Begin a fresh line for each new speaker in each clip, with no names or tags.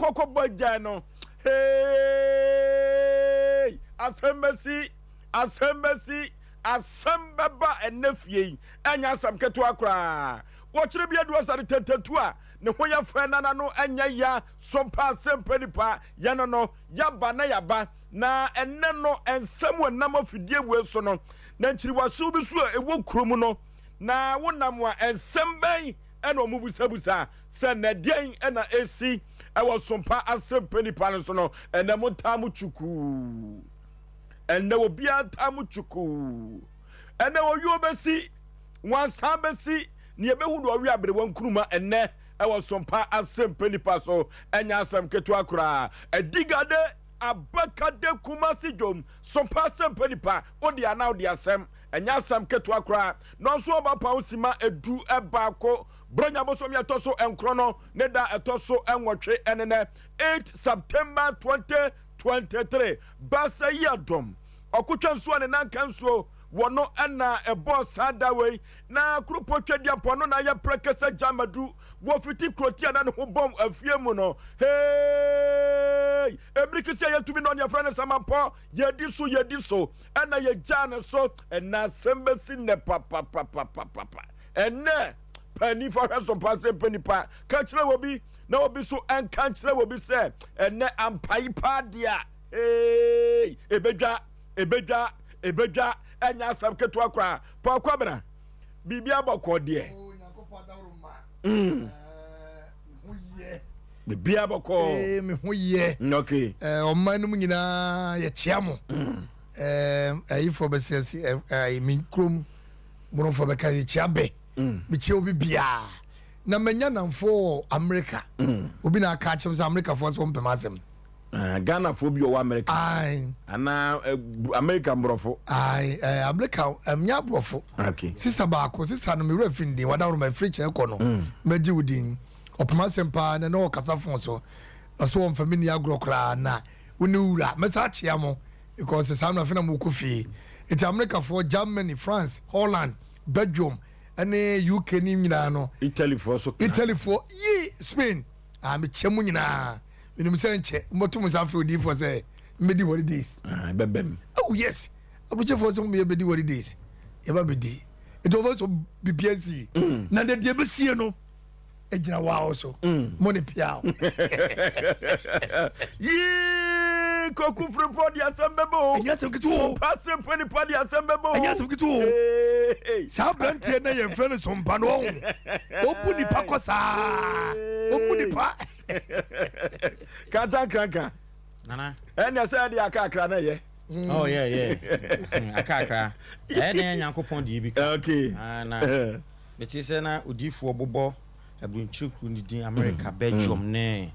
Yɛkɔ kɔbɔ gyan no. Hey! Asɛm bɛsi, asɛm bɛsi, asɛm bɛba ɛnnɛ fie yi. Ɛnyɛ asɛm ketewa koraa. Wɔkyerɛ bi adu ɔsare tɛntɛntu a ne ho yɛ fɛ na n'ano nyɛ ya so mpa asɛm pɛ nipa yɛno no yaba na yaba na ɛnnɛ no nsɛm wɔ nam afidie wei so no na nkyiriwahyew bi so a ɛwɔ kurom no na wonam a nsɛm bɛn ɛna ɔmo busabusa sɛ na deɛn ɛna esi ɛwɔ sompa asɛm nipa no so no. Ɛnɛ mo ntaa mo twukuu, ɛnɛ obiara ntaa mo twukuu, ɛnɛ oyuo bɛsi wansan bɛsi nea ɛbɛhu do ɔwe aberewa nkuruma. Ɛnɛ ɛwɔ sompa asɛm nipa so, ɛnyɛ asɛm ketewa koraa. Ɛdigade abakade Kumasi dwom sompa asɛm nipa wode ana wode asɛm, ɛnyɛ asɛm ketewa koraa. Na ɔnso ɔba pa sima 11 bronya bosom yɛtɔ so 9 no ne da ɛtɔ so 8, ɛne nɛ 8 September 2023. Basa yi adɔm ɔkotwa nsuo a ne nanka nsuo wɔ no ɛna ɛbɔɔ saa da wei na kuropɔ twɛdeɛ no na yɛ prɛkɛsɛ gyamadu wɔfiti kuroti a na ne ho bɔm afie mu no. Hey, emirikisi a yɛtumi no ɔne yɛfrɛ no samampɔ yɛdi so, yɛdi so ɛna yɛgyaa ne so. Ɛna asɛm bɛsi nnɛ papapapapapa. Ɛnɛ pani fa hwɛ so mpa sɛ mpɛ nipa ka kyerɛ wɔ bi na obi so ɛnka nkyerɛ wɔ bi sɛ ɛnɛ ampae paa deɛ a, hey, ebedwa, ebedwa, ebedwa. Ɛnyɛ asɛm ketewa koraa. Paul Kwabena, biribi abɔkɔ deɛ, biribi abɔkɔ.
Me ho yɛ. Ɔman no mu nyinaa yɛkyea mo. Ɛyifoɔ bɛsɛ me kurom mmorɔfoɔ bɛka yɛkyea bɛ. Mekyia obi biaa na manya namfoɔ wɔ Amerika. Obi na aka akyerɛm sɛ Amerikafoɔ sɛ wɔmpɛm asɛm.
Ghanafoɔ bi ɔwɔ Amerika anaa Amerika mborɔfo?
Amerika ɛnyɛ aborɔfo. Sister baako, sister no mewura fi ndin wadaworo ma ɛfiri kyerɛ kɔ no mɛgye wo din. Ɔpem asɛm paa na na ɔkasa fon so, ɔso wɔmfa me ni agorɔ koraa na wo ne wura mɛsa akyea mo because saa no afei na mokɔ fie. Nti Amerikafoɔ, Germany, France, Holland, Belgium ɛne UK ne nyinaa no.
Italyfoɔ so?
Italyfoɔ yi, Spain a mekyia mu nyinaa. Menim sɛ nkyɛ mbɔto mo nsa afrɛ odiyifoɔ sɛ mmɛdi holidays.
Bɛbɛm.
Oh yes, abukyɛfoɔ sɛ moyɛ bɛdi holidays, yɛba bɛdi. Nti wɔfɛ so bibia nsi na deɛ deɛ bɛsie no ɛgyina waa so mo ne pia.
Yii, Kwaku Frimpɔ de asɛm bɛbɛ o.
Ɛnyɛ asɛm ketewa o.
Sompa asɛm nipa de asɛm bɛbɛ o.
Ɛnyɛ asɛm ketewa o. Saa aberanteɛ na yɛmfrɛ no Sompa no, ɔho ɔbu nipa kɔ saa, ɔbu nipa.
Kanta nkanka.
Nana.
Ɛnna sɛ ɛde akakra na ɛyɛ.
Oh yeah, akakra ɛyɛ den, Nyankopɔn deɛ bi ka. Na mete sɛ na odiifoɔ bobɔ aburonkyire kuro ne din, America, Belgium ne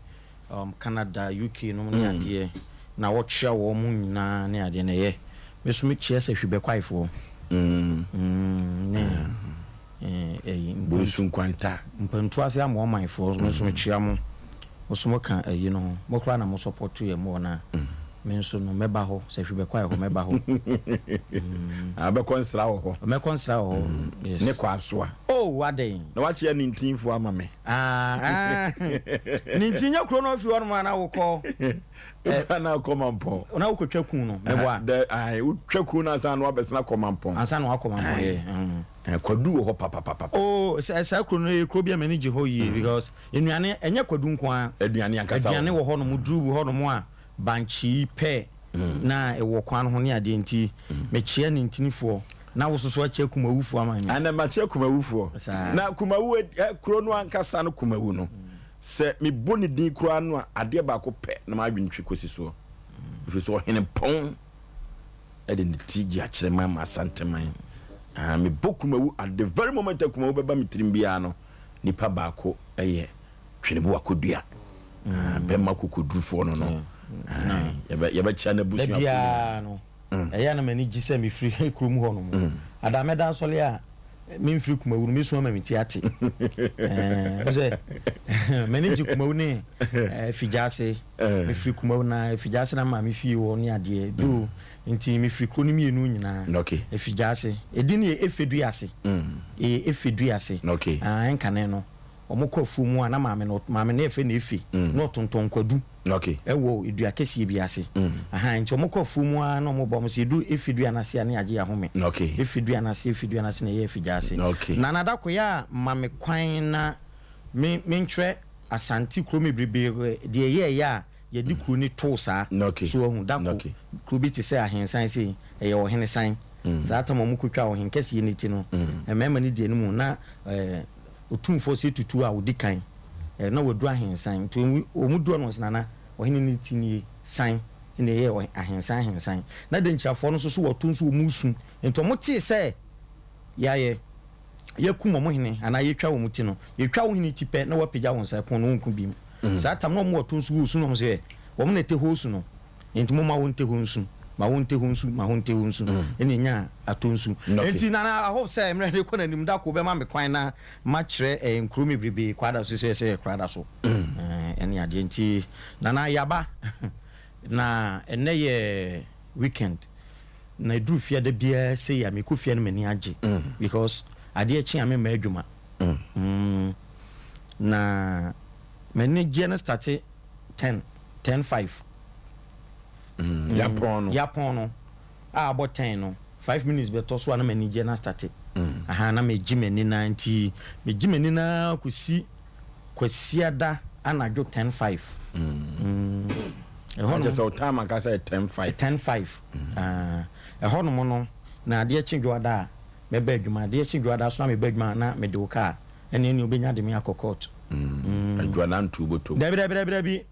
Canada, UK nom ne adeɛ na wɔkyea wɔn mu nyinaa ne adeɛ na ɛyɛ. Me so mekyea sɛ hwibɛkwaefoɔ ne ɛyi.
Bonsu Nkwanta.
Mpantu ase ama ɔmanfoɔ. Me nso mekyea mo. Mo so moka ayi no ho, mo koraa na mo support yɛ mo na me nso no mɛba hɔ sɛ hwibɛkwae hɔ, mɛba hɔ.
Abɛkɔ nsra wɔ hɔ.
Mɛkɔ nsra wɔ hɔ, yes.
Ne kɔ asoa.
Oh, adɛn?
Na wakyea ne ntinfoɔ ama me.
Ah, ah. Ne nti nyɛ kuro no ɔfiri hɔ nom a na wokɔ.
Efa na akɔ Mampɔn.
Na wokɔtwa kun no meboa.
Wotwa kun no ansa na wabɛsena kɔ Mampɔn.
Ansa na wakɔ Mampɔn yɛ.
Kwadu wɔ hɔ papapapa.
Oh, saa kuro no yɛ kuro bi a m'ani gye hɔ yie because nnuane ɛnyɛ kwadu nko ara.
Aduane ankasa.
Aduane wɔ hɔ nom, duru wɔ hɔ nom a bankye pɛ na ɛwɔ kwan ho ne adeɛ, nti mekyea ne ntinifoɔ na wososo akyɛ Kumawufoɔ ama me.
Ana makyɛ Kumawufoɔ. Na Kumawu kuro no ankasa no, Kumawu no sɛ mebɔ ne din koraa no a, adeɛ baako pɛ na maadwene twi kɔsi soɔ, ɛfiri sɛ ɔhene pɔn ɛde ne ti gye akyerɛ ma ma Asanteman. Mebɔ Kumawu, at the very moment a Kumawu bɛba me tirim biara no, nipa baako ɛyɛ Twenebo Akodua, bɛma kokodurufoɔ no. Yɛbɛkyia no abusuafoɔ.
Biara no ɛyɛ na m'ani gye sɛ mefiri kurom hɔ nom. Ada mɛda asɔre a memfiri Kumawu no, mɛsu ama me ti ate sɛ m'ani gye Kumawu ne Figya ase. Mefiri Kumawu na Figya ase na maame fie wɔ ne adeɛ do, nti mefiri kuro no mmienu nyinaa. Figya ase ɛdin yɛ Efedu ase, ɛyɛ Efedu ase. Ɛnkane no. Wɔkɔ afuo mu a na maame no, maame no yɛfrɛ no Efe, na ɔtontɔn kwadu wɔ dua kɛseɛ bi ase. Ahaa, nti wɔkɔ afuo mu ara na wɔba, wɔn sɛ yɛduru Efe dua no ase a na yɛagye yɛn ahome. Efe dua no ase, Efe dua no ase na ɛyɛ Efe gya ase. Nana Adako yɛ a ma me kwan na me menkyerɛ Asante kuro bebrebe deɛ ɛyɛɛyɛ a yɛde kuro no too saa. So wahu? Dako, kuro bi te sɛ Ahensan sei, ɛyɛ ɔhene san. Saa tam a wɔkɔtwaa ɔhenkɛseɛ no ti no, mmarima no di anim na ɛɛ. Otumfoɔ Osei Tutu a odi kan na wadu ahensan nti wɔn du hɔ no wɔse Nana ɔhene no ti nie san na ɛyɛɛ ahensan ahensan na Denkyirafoɔ no nso so wɔto nso wɔn resu nti wɔn tee sɛ yɛayɛ yɛakum wɔn hene anaa yɛatwa wɔn ti no yɛtwa wo hene ti pɛ na wapagya wo nsa ɛpono no wonko bim saa tam na wɔn wɔto nso wɔresu na wɔn sɛ wɔn na ɛte hɔ resu no Enti momma wɔnte hɔ nsu, ma wɔnte hɔ nsu, ma wɔnte hɔ nsu, ɛna ɛnya atɔ nsu. Enti Nana, I hope sɛ mmerɛ no rekɔ n'anim, da koro wobɛma me kwan na makyerɛ eh, nkuro bebrebe, Kwada so sɛ sɛ Kwada so eh, ɛne adeɛ. Nti Nana, yɛaba, na ɛnnɛ yɛ weekend, na ɛduru fiada biara sei a, mekɔ fie a na m'ani agye because adeɛ kye a memma adwuma. Mm, na m'anigyeɛ no starte ten, ten five.
Mm, yapɔn no.
Yapɔn no a abɔ ten no, 5 minutes bɛtɔ so a na m'ani gye na starte. Aha, na megye m'ani na nti megye m'ani na kɔsi Kwasiada anadwo 10:05.
Ɛhɔ nom. Sɛ o time ankasa yɛ 10:05.
10:05. Ɛhɔ nom no na adeɛ kye dwoada a mɛba adwuma, adeɛ kye dwoada so na meba adwuma na mede wo kaa ɛne ɛne wobɛnya de me akɔ court.
Adwoada ntu bɔtɔ mu.
Dabi dabi dabi dabi.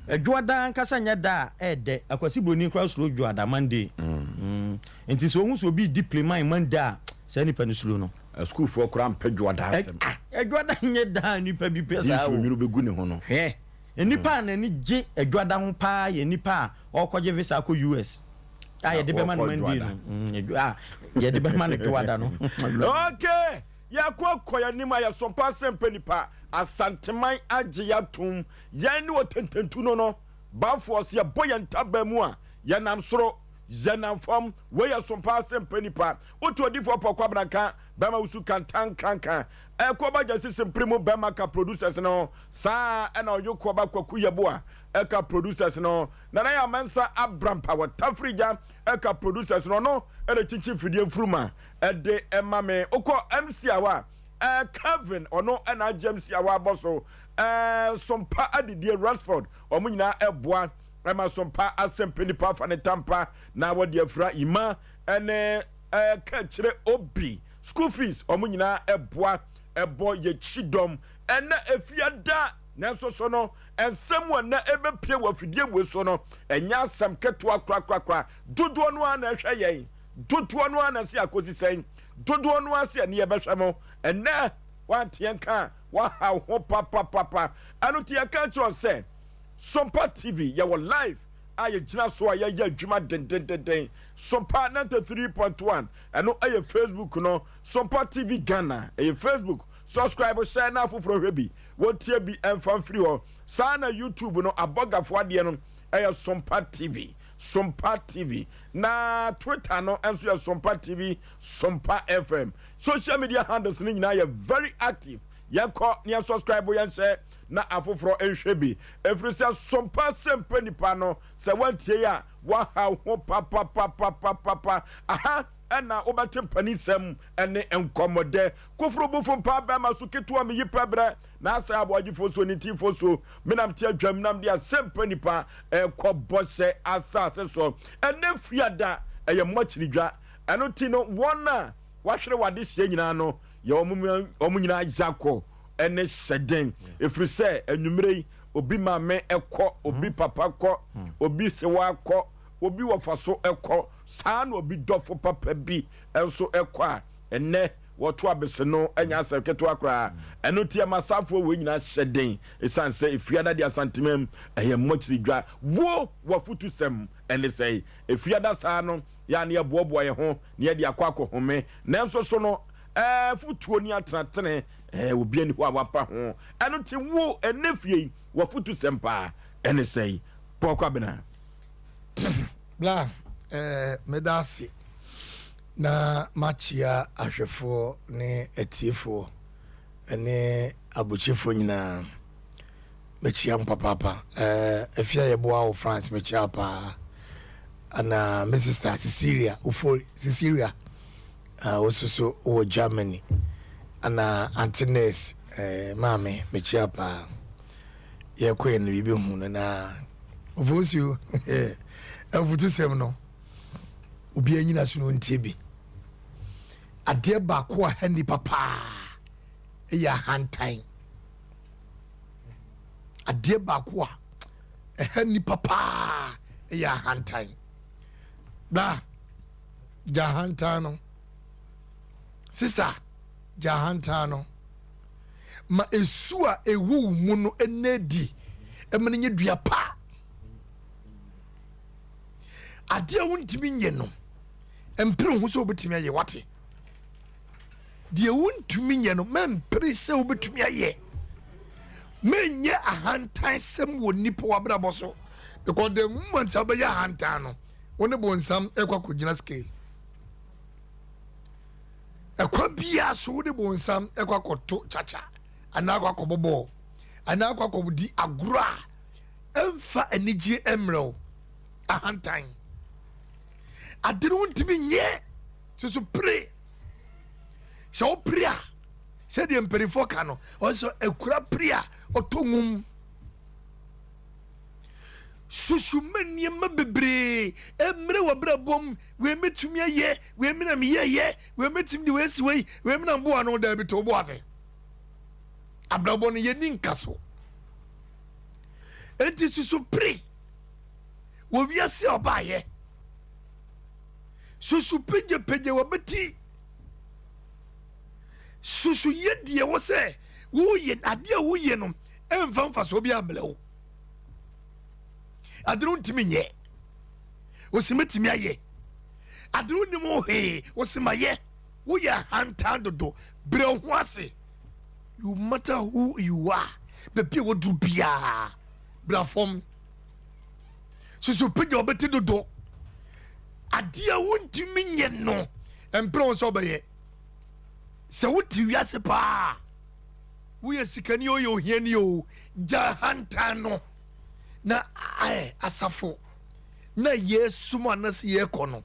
Dwoada ankasa nyɛ da a ɛɛdɛ. Akwasi Broni koraa suro Dwoada, Monday. Nti sɛ ohu sɛ obi redi pleman Monday a, saa nipa no suro no.
Asukuufoɔ koraa mpɛ Dwoada asɛm.
Ah, Dwoada nyɛ da a nipa bi pɛ saa o.
Yesu nwunu bɛgu ne ho no.
Hwɛ, nnipa a n'ani gye Dwoada ho paa yɛ nnipa a ɔrekɔgye visa akɔ US a yɛde bɛma no Monday no. A yɛde bɛma no Dwoada no.
Okay! Yɛako akɔ yɛn anim a yɛsom paa sɛ mpɛ nipa. Asanteman agye yɛn atom. Yɛn ne ɔtententu no no. Bafoɔ, sɛ yɛbɔ yɛn ntaban mu a, yɛnam soro, yɛnam fam. Wei yɛ som paa sɛ mpɛ nipa. Wote odifoɔ Paul Kwabena nka, bɛrima wusu kantan kanka. Ɛkɔ ba gyasi simpiri mu bɛrima ka producers no. Saa ɛna ɔyokoɔ ba Kwaku Yeboah ɛka producers no. Nana Yaa Mensah Abrampa wɔ Tafirigya ɛka producers no. Ɔno ɛna kyinkyin fidie mfuruma. Ɛde ɛma me wokɔ MC a hɔ a ɛɛ Kevin ɔno ɛna agye MC a hɔ abɔ so ɛɛ Sompa adidie Rexford wɔn nyinaa ɛboa ɛma Sompa asɛmpa nipa afa ne tampa na wɔde afira ima ɛne ɛɛ kɛkyerɛ obi school fees wɔn nyinaa ɛboa ɛbɔ yɛkyi dɔm ɛnɛ efiada nanso so no nsɛm wɔ nnɛ ɛbɛpie wɔ afidie wei so no ɛnyɛ asɛm ketewa korakorakora dodoɔ no ara na ɛhwɛ yɛn. Dodoɔ no ara na ɛse akosi sɛn? Dodoɔ no ara se ɛne yɛbɛhwɛ mo. Ɛnnɛ woante yɛn nka a, woahaw ho papapapa. Ɛno nti yɛka kyerɛ wo sɛ, Sompa TV, yɛwɔ live a yɛgyina so a yɛyɛ adwuma dendendenden. Sompa 93.1, ɛno ɛyɛ Facebook no. Sompa TV Ghana, ɛyɛ Facebook. Subscribe, hyɛ na afoforɔ hwɛ bi. Wɔntie bi ɛmfa mfiri hɔ. Saa na YouTube no, abɔgafoɔ adeɛ no, ɛyɛ Sompa TV. Sompa TV. Na Twitter no nso yɛ Sompa TV, Sompa FM. Social media handles no nyinaa yɛ very active. Yɛnkɔ na yɛn subscribe yɛn hyɛ na afoforɔ nhwɛ bi. Ɛfiri sɛ Sompa sɛmpɛ nipa no sɛ wantie a wahaw ho papapapapapa. Aha ɛna wobɛte mpanisɛm ne nkɔmmɔdɛ. Koforo bufo mpaa bɛrima so ketewa meyi pɛ berɛ na asɛ aboagyefoɔ so nitifoɔ so menam te adwam nam de asɛmpa nipa ɛkɔ bɔhyɛ asase so. Ɛnɛ fiada ɛyɛ mmɔkyiridwa, ɛno ti no wɔn a wahwere w'adehyeɛ nyinaa no yɛ wɔn nyinaa yakɔ ɛne hyɛden, ɛfiri sɛ anwummerɛ yi obi maame ɛkɔ, obi papa kɔ, obi sewa kɔ, obi wɔfa so ɛkɔ, saa na obi dɔfo papa bi nso ɛkɔ a ɛnɛ wɔto abese no nyɛ asɛm ketewa koraa. Ɛno nti ɛma saafoɔ wei nyinaa hyɛ den ɛsiane sɛ Efiada de Asantemam ɛyɛ mmɔkyiri dwa. Wo w'afutusɛm ɛne sɛe? Efiada saa no yɛ a na yɛboaboa yɛn ho na yɛde akɔ akɔhome. Nanso so no ɛɛ futuo ne atenatene ɛɛ obi ani hɔ a wapa ho. Ɛno nti wo ɛnɛ fie yi w'afutusɛm paa ɛne sɛe? Paul Kwabena.
Bla, eh, meda ase. Na makyea ahwɛfoɔ ne atiefoɔ. Ɛne aburokyifoɔ nyinaa, mekyia mo papaapa. Ɛɛ Afia yɛboa wɔ France, mekyia wo paa. Ana me sister Cecilia Ofori, Cecilia, uh, wo soso wɔ Germany. Ana Auntie Nurse, eh, maame, mekyia paa. Yɛkɔ yɛ no biribi hu no na Ofosuo afutusɛm no obiara nyina so no ntie bi. Adeɛ baako a ha nnipa paa yɛ ahantan. Adeɛ baako a ɛha nnipa paa yɛ ahantan. Bra, gya ahantan no. Sista, gya ahantan no. Ma esu a ɛwɔ wo mu no ɛnna adi ɛma no nyɛ dua pa. Adeɛ a wontumi nyɛ no, mpere ho sɛ wobɛtumi ayɛ wate. Deɛ wontumi nyɛ no, mɛmpere sɛ wobɛtumi ayɛ. Menyɛ ahantansɛm wɔ nnipa w'abrabɔ so because the moment a wobɛyɛ ahantan no, wo ne bonsam ɛkɔ akɔgyina scale. Ɛkwan biara so wo ne bonsam ɛkɔ akɔto kyakya anaa akɔ akɔbɔ bɔɔl anaa akɔ akɔdi agorɔ a ɛmfa anigyeɛ mmerɛ wo. Ahantan. Ade no wontumi nyɛ soso pere. Sɛ wopere a, sɛdeɛ mpanimfoɔ ka no, ɔsɛ akura pere a ɔtɔ nwom. Susu ma nneɛma bebree mmerɛ w'abrabɔ mu. Wei mɛtumi ayɛ, wei me na meyɛyɛ, wei mɛtumi de wei asi wei, wei me na mboa no. Daabi, to wo bo ase. Abrabɔ no yɛni nka so. Enti susu pere wɔ wiase a ɔbaayɛ. Susu pagyapagya w'abati. Susu yɛ deɛ wɔ sɛ woyɛ adeɛ a woyɛ no ɛmfa mfasoɔ bi ammerɛ wo. Ade no ntumi nyɛ. Wosi mɛtumi ayɛ. Ade no nim ho hwee. Wosi ma yɛ. Woyɛ ahantan dodo. Brɛ wo ho ase. You matter who you are. Baabi a waduru biara, bra fam. Susu pagya wobɛti dodo. Adeɛ a wontumi nyɛ no, mpere wo sɛ wobɛyɛ. Sɛ wote wiase paa, woyɛ sikani o, woyɛ ohiani o, gya ahantan no na ayɛ asafo na yɛsum anase yɛkɔ no.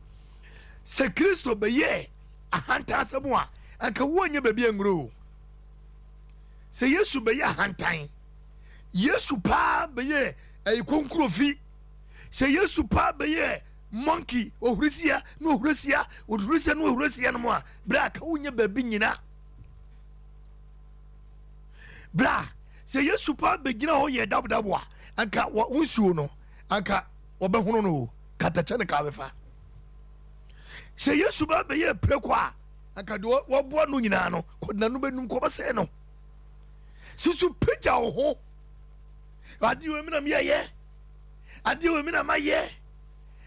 Sɛ Kristo bɛyɛ ahantan asɛm a, anka wonyɛ baabi anguro o. Sɛ Yesu bɛyɛ ahantan, Yesu paa bɛyɛ ɛyi konkurofi. Sɛ Yesu paa bɛyɛ monkey, ohurisia na ohurisia, ohurisia na ohurisia no mu a, berɛ a ka wonyɛ baabi nyina. Berɛ a sɛ Yesu paa bɛgyina hɔ yɛ dabodabo a, anka wo nsuo no, anka wɔbɛhono no o, katakyɛ ne ka bɛfa. Sɛ Yesu baa bɛyɛ preko a, anka deɛ wɔboa no nyinaa no, kɔdena no bɛnum kɔbɛsɛe no. Susu pagya wo ho. Adeɛ wei mi na meyɛyɛ. Adeɛ wei mi na mayɛ.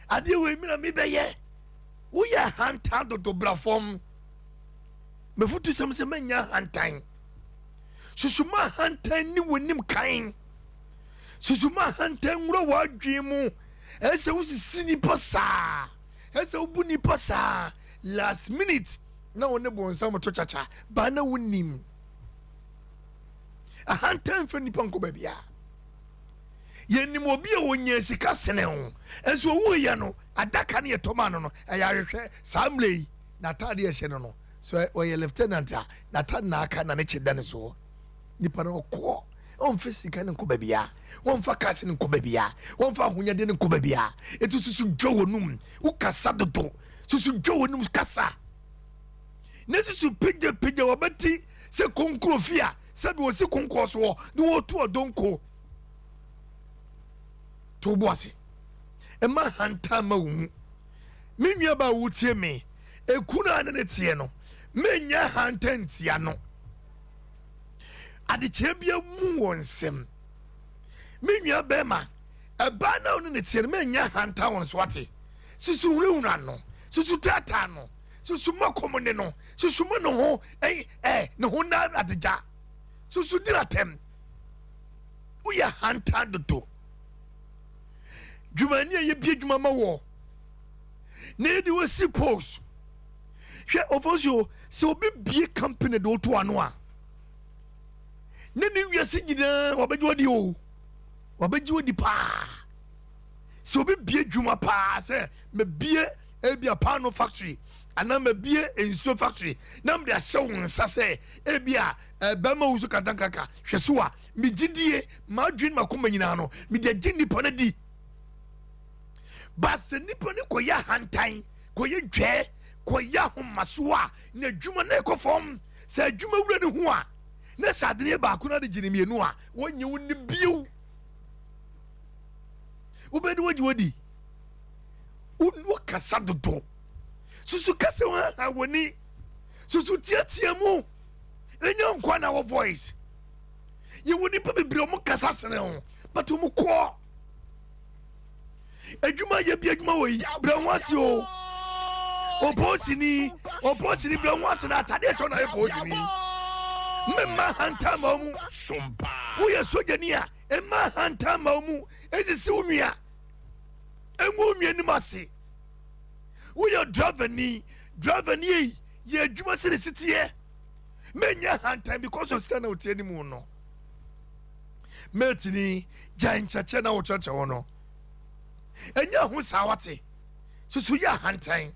Adeɛ wei mi na mebɛyɛ. Woyɛ ahantan dodo bra fam. Mefutu sɛm sɛ mɛnya ahantan. Susu ma ahantan ni w'anim kan. Susu ma ahantan nwura w'adwene mu. Ɛsɛ wosisi nipa saa. Ɛsɛ wobu nipa saa. Last minute na wo ne bonsam to kyakya baa na wonim. Ahantan mfa nipa nkɔ baabi a. Yɛnim obi a ɔnya sika sene wo, nso owuiɛ no, adaka no yɛtɔ maa no no, ɛyɛ ahwehwɛ. Saa mmerɛ yi, n'atadeɛ a ɛhyɛ no no, sɛ ɔyɛ lieutenant a, n'atade na aka na ne kye da ne soɔ. Nipa no ɔkɔ, ɔmfa sika no nkɔ baabi a, wɔmfa cars no nkɔ baabi a, wɔmfa ahonyadeɛ no nkɔ baabi a. Ɛti susu dwa w'anum, wokasa dodo, susu dwa w'anum kasa. Ne susu pagyapagya w'abati sɛ konkuro fi a sɛbi wɔsi konkoɔ soɔ na wɔtu ɔdonko. To wo bo ase. Mma hantan mma wo mu. Me nuabaa a wotie me, ekunu a ne ne teɛ no, menyɛ hantan ntia no. Adekyee bia mu wɔ nsɛm. Me nua bɛrima, ɛbaa na wo ne ne teɛ no, menyɛ hantan wɔ no so ate. Susu hunahuna no, susu taataa no, susu ma kɔm ne no, susu ma ne ho ɛ ɛ ne ho na adagya, susu di n'atɛm. Woyɛ ahantan dodo. Dwumani a yɛbie dwuma ma wɔ na yɛde wɔsi post. Hwɛ ɔfɔsuo sɛ obi bie company de woto ano a. Ne ne wiase nyinaa wabɛgye wadi o. Wabɛgye wadi paa. Sɛ obi bie dwuma paa sɛ mebie ebi a paano factory anaa mebie nsuo factory na mede ahyɛ wo nsa sɛ ebi a bɛrima wusu kantankraka hwɛ so a megye die m'adwene makoma nyinaa no mede agye nnipa no di. Ba sɛ nnipa no kɔyɛ ahantan kɔyɛ dwɛɛ kɔyɛ ahomasoɔ a na adwuma no ɛkɔ fam. Sɛ adwuma wura no hu a na sɛ ade no yɛ baako na ade gye ne mmienu a wɔnyɛ wo ne bio. Wobɛde wagye wadi. Wokasa dodo. Susu kasa ho w'ani. Susu tiatia mu. Ɛnyɛ nkwa na wɔ voice. Yɛwɔ nipa bebree ɔmo kasa sene ho but ɔmo kɔ. Adwuma yɛ bi adwuma wɔ yi brɛ ho ase o. Oposini oposini brɛ ho ase na atadeɛ hyɛ na yɛ posini. Mmɛma hantan ma ɔmo. Woyɛ sogyani a mma hantan ma ɔmo esisi wo nua. Engu wo nua anim ase. Woyɛ driver ni driver ni yi yɛ adwuma sɛ ne siteɛ. Menyɛ hantan because of sika na wotie anim no. Mate ni gya nkyɛkyɛ na wokyerɛkyerɛ wo no. Ɛnyɛ ho saa wate. Susu yɛ ahantan.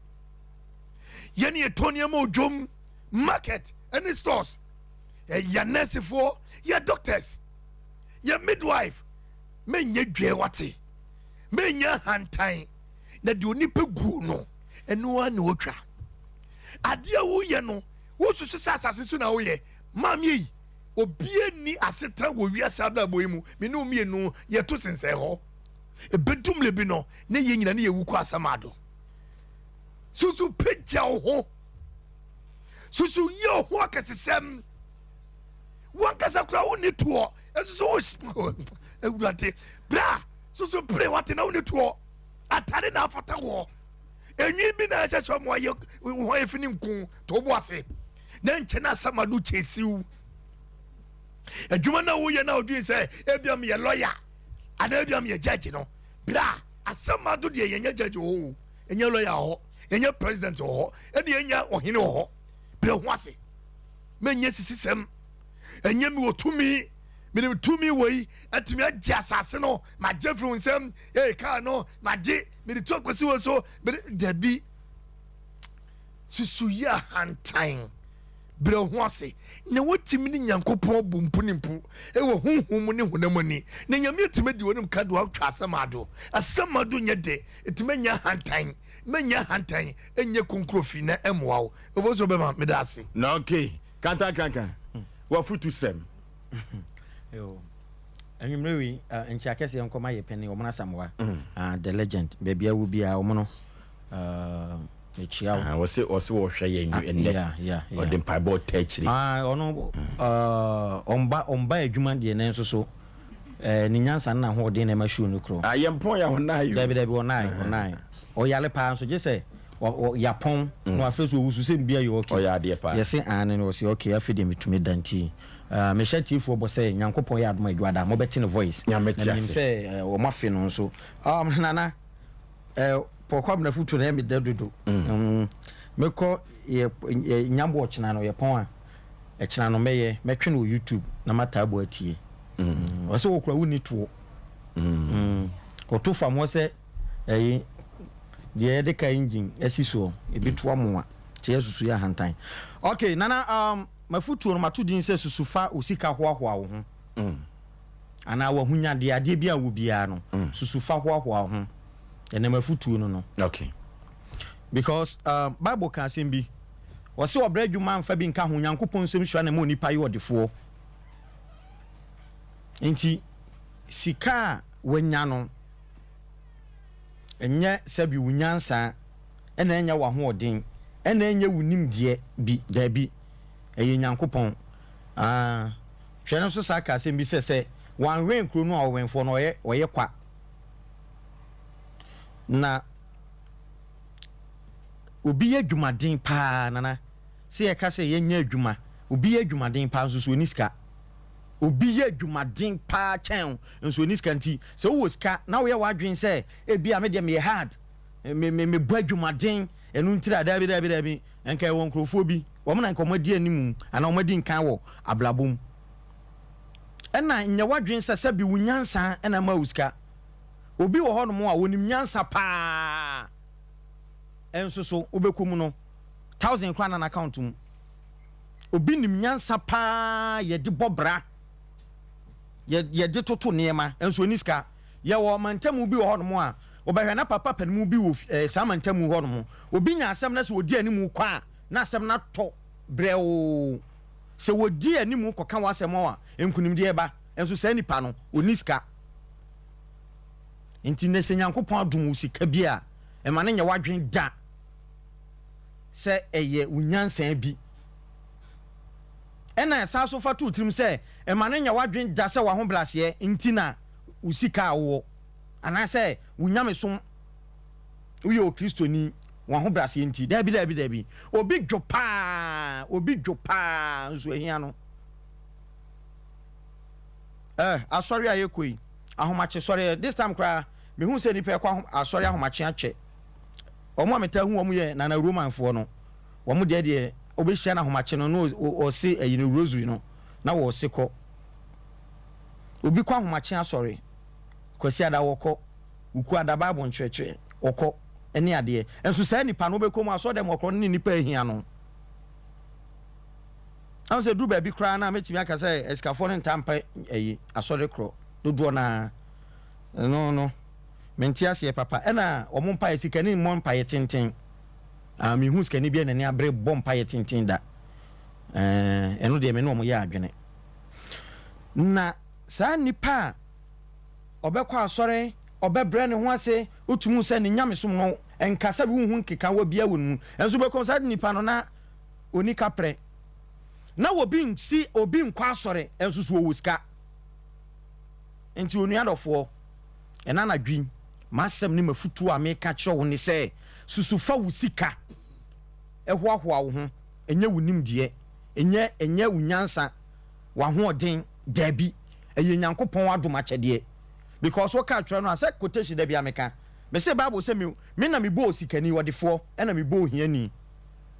Yɛne yɛtɔ nneɛma odwom market ɛne stores. Yɛ nursefoɔ, yɛ doctors, yɛ midwife. Menyɛ dwa wate. Menyɛ hantan. Na deɛ onipa gu no, ɛno ara na otwa. Adeɛ a woyɛ no, wosusu sɛ asase so na woyɛ. Maame yi, obie ni asetena wɔ wiase abrabɔ yi mu. Me ne wo mmienu yɛto sensɛn hɔ. Ebedum le bi no, ne yɛn nyina ne yɛwu kɔ asɛm ado. Susu pagya wo ho. Susu yɛ wo ho akɛsesɛm. Wankasa kora wo ne toɔ. Ɛsusu wo awurade. Bra, susu pere wate na wo ne toɔ. Atade na afata wɔ. Enwi bi na ɛhyɛ sɛ ɔmo ayɛ wo ho ayɛ fi ne nko to bo ase. Na nkyɛn na asɛm ado kyesiw. Adwuma na woyɛ na odwin sɛ ebia meyɛ lawyer anaa ebia meyɛ judge no. Bra, asɛm ado deɛ yɛnyɛ judge wɔ hɔ o. Yɛnyɛ lawyer wɔ hɔ. Yɛnyɛ president wɔ hɔ. Ɛne yɛnyɛ ɔhene wɔ hɔ. Brɛ ho ase. Menyɛ sisisɛm. Ɛnyɛ mi wɔ tumi. Menim tumi wɔ yi. Atumi agye asase no. Magye firi wo nsam. Ee kaa no. Magye. Mede tu akɔsi wɔ so. Mede dabi. Susu yɛ ahantan. Brɛ ho ase. Na wotumi ne Nyankopɔn bu mpo ne mpo. Ɛwɔ honhom mu ne honam ani. Na Nyame atumi di wɔn ka do atwa asɛm ado. Asɛm ado nyɛ de. Ɛtumi anya ahantan. Menya ahantan. Ɛnyɛ konkrofi na ɛmmoa wo. Ɛfo so bɛma meda ase.
Na okay. Kantankankan. Wafutu sɛm.
Yo. Anwummerɛ wei, nkyɛ akɛseɛ nkɔma yɛ pɛne ɔmono Asamoah, the legend. Baabi a wo biara ɔmono mekyia wo.
Wɔse wɔse wɔhwɛ yɛn ɛnnɛ. Ɔde mpaebɔ ɔta akyire.
Ɔno ɔmba ɔmba adwuma deɛ nanso so ne nyansa ne n'ahoɔden na ɛma show no korɔ.
Yɛn pɔn yɛ ɔnae o.
Dabi dabi ɔnae ɔnae. Ɔyare paa nso gye sɛ yapɔn na wafrɛ so owusu sɛ biribi ayɛ okay.
Ɔyɛ adeɛ paa.
Yɛse aane na ɔse okay afei deɛ metumi da nti mehyɛ atiefoɔ bɔ sɛ Nyankopɔn yɛ adom a Adwoada mobɛte ne voice.
Nyame te
Na menim
ase.
sɛ wɔn afe no nso. Nana Paul Kwabena fotuo no ɛyɛ me dɛ dodo. Mekɔ yɛ yɛ nyambo ɔkyena no yɛpɔn a ɛkyena no mɛyɛ mɛtwe no wɔ YouTube na mataa bɔ atie. Ɔsɛ wɔ kura wonni toɔ. Ɔto fam hɔ sɛ ɛyi deɛ yɛde ka engine asi soɔ ebi to amoa kyɛ yɛ susu yɛ ahantan. Okay Nana mafutuo no mato din sɛ susu fa wo sika hoahoa wo ho. Anaa w'ahonyadeɛ adeɛ bi a wɔ biara no susu fa hoahoa wo ho. Ɛnɛ mafutuo no no.
Okay.
Because Bible ka asɛm bi. Ɔse ɔbrɛ adwuma mfa bi nka ho Nyankopɔn nsɛm hyira na ma onipa yɛ ɔdefoɔ. Nti sika a wanya no ɛnyɛ sɛbi wo nyansa ɛna ɛnyɛ w'ahoɔden ɛna ɛnyɛ wo nimdeɛ bi daabi ɛyɛ Nyankopɔn. Hwɛ no nso saa ka asɛm bi sɛ sɛ wanwɛn kuro no a ɔwɛnfoɔ no ɔyɛ ɔyɛ kwa. Na obi yɛ adwumaden paa nana sɛ yɛka sɛ yɛnyɛ adwuma obi yɛ adwumaden paa nso so ɔni sika. Obi yɛ adwumaden paa kyɛn nso ɔni sika nti sɛ wowɔ sika na woyɛ w'adwene sɛ ebi a me deɛ meyɛ hard me me mebɔ adwumaden ɛno ntira daabi daabi daabi nka ɛwɔ nkurɔfoɔ bi wɔn na nka wɔn adi anim anaa wɔn adi nkan wɔ abrabɔ mu. Ɛna nyɛ w'adwene sɛ sɛbi wo nyansa na ɛma wo sika. Obi wɔ hɔnom a ɔnim nyansa paa nso so wobɛkɔ mu no thousand koraa na n'account mu. Obi nim nyansa paa yɛde bɔ bra, yɛ yɛde toto nneɛma nso ɔni sika. Yɛwɔ mantamu bi wɔ hɔnom a wobɛhwɛ na papa panimu bi wɔ eh, saa mantamu hɔnom. Obi nya asɛm na sɛ ɔdi animu kɔ a na asɛm no atɔ brɛoo. Sɛ wɔdi animu kɔka w'asɛm a nkunimdie ba. Nso saa nipa no ɔnni sika. Nti nnɛ sɛ Nyankopɔn adom wo sika bi a, mma no nyɛ w'adwene da sɛ ɛyɛ wo nyansa bi. Ɛna san so fa to wo tirim sɛ mma no nyɛ w'adwene da sɛ w'ahobraseɛ nti na wo sika a wowɔ anaasɛ wo nyamesom, woyɛ Okristoni, w'ahobraseɛ nti. Daabi, daabi, daabi. Obi dwo paa, obi dwo paa nso ahia no. Eh, asɔre a yɛkɔ yi, ahomakye sɔre, this time koraa, mehu sɛ nnipa ɛkɔ asɔre ahomakye akyɛ. Wɔn a metaa hu wɔn yɛ Nana Romanfoɔ no. Wɔn deɛ deɛ, wobɛhyia no ahomakye no, na ɔse ayi no rosary no, na wɔse kɔ. Obi kɔ ahomakye asɔre, Kwasiada wɔkɔ, Wukuada Bible nkyerɛkyerɛ wɔkɔ, ne adeɛ. Nso saa nipa no wobɛkɔ mu asɔre dɛm wɔkorɔ no ne nipa ahia no. Ɛho sɛ duru baabi koraa na mɛtumi aka sɛ asikafoɔ no ntaa mpa ayi asɔre korɔ dodoɔ no ara. No no, mente aseɛ papa. Ɛna wɔn mpaeɛ, sikani mmɔ mpaeɛ tenten. Ah, mehu sikani bi a n'ani abere bɔ mpaeɛ tenten da. Ɛɛ, ɛno deɛ me ne wɔn yɛ adwene. Na saa nipa a ɔbɛkɔ asɔre, ɔbɛbrɛ ne ho ase, wotumi hu sɛ ne nyamesom no nkasa bi, wonhu nkekawa biara wɔ ne mu. Nso wobɛkɔ saa nipa no na ɔni kaprɛ. Na obi nsi obi nkɔ asɔre nso so ɔwɔ sika. Nti onua dɔfoɔ, ɛna anadwo yi, m'asɛm ne m'afutuo a meka kyerɛ wo ne sɛ, susu fa wo sika hoahoa wo ho, ɛnyɛ wo nimdeɛ, ɛnyɛ ɛnyɛ wo nyansa, w'ahoɔden, daabi, ɛyɛ Nyankopɔn adom akyɛdeɛ. Because woka twerɛ no a, sɛ quotation da bi a meka, mese Bible sɛ me, me na mebɔ osikani, ɔdefoɔ, ɛna mebɔ ohiani.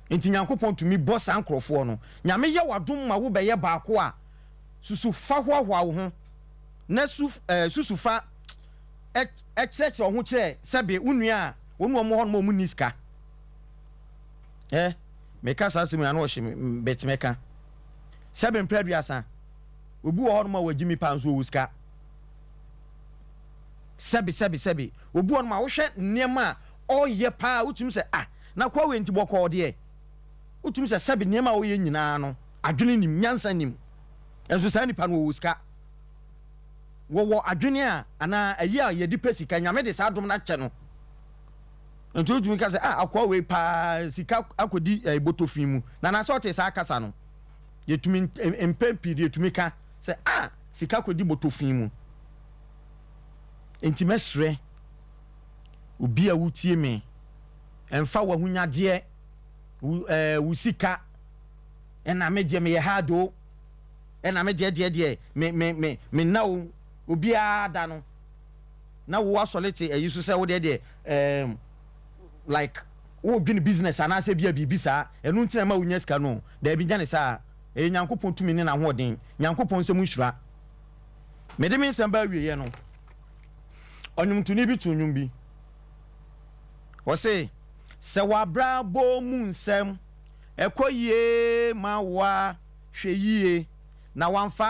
Nti Nyankopɔn tumi bɔ saa nkorɔfoɔ no. Nyame yɛ wo adom ma wo bɛyɛ baako a, susu fa hoahoa wo ho, na su eh, susu fa ɛ, kyerɛkyerɛ wo ho kyerɛ sɛbe wo nua a wɔne wɔn wɔ hɔnom a wɔn nni sika. Eh, meka saa asɛm yi ano ɔhye me, but mɛka. Sɛbe mpɛ aduasa, obi wɔ hɔnom a wagyi me paa nso ɔwɔ sika. Sɛbe, sɛbe, sɛbe, obi wɔ hɔnom a wohwɛ nneɛma a ɔyɛ paa wotumi sɛ ah, Na koa wei nti bɔkɔɔ deɛ, wotumi sɛ sɛbe nneɛma a ɔyɛ nyinaa no, adwene nim, nyansa nim. Nso saa nipa no wɔwɔ sika. Wɔwɔ adwene a anaa ayi a yɛde pɛ sika, Nyame de saa adom no akyɛ no. Nti wotumi ka sɛ, ah, akoa wei paa sika akɔdi eh, bɔtɔ fi mu. Na na sɛ ɔte saa kasa no, yɛtumi mpɛn pii de yɛtumi ka sɛ, ah, sika kɔdi bɔtɔ fi mu. Nti mɛsrɛ obi a wotie me, Mfa w'ahonyadeɛ, wo ɛɛ wo sika, ɛna me deɛ meyɛ hard o, ɛna me deɛ deɛ deɛ me me me me nna o, obiara da no, na wo asɔre te ayi so sɛ wo deɛ deɛ ɛɛm like wodwene business anaasɛ bi a biribi saa, ɛno nti na ɛma wonya sika no, daabi nya ne saa, ɛyɛ Nyankopɔn tumi ne n'ahoɔden, Nyankopɔn nsɛm nhyira. Mede me nsɛm ba awieɛ no, ɔnwomtoni bi too nnwom bi. Ɔse, Sɛ w'abrabɔ mu nsɛm kɔ yie ma wo a, hwɛ yie na wamfa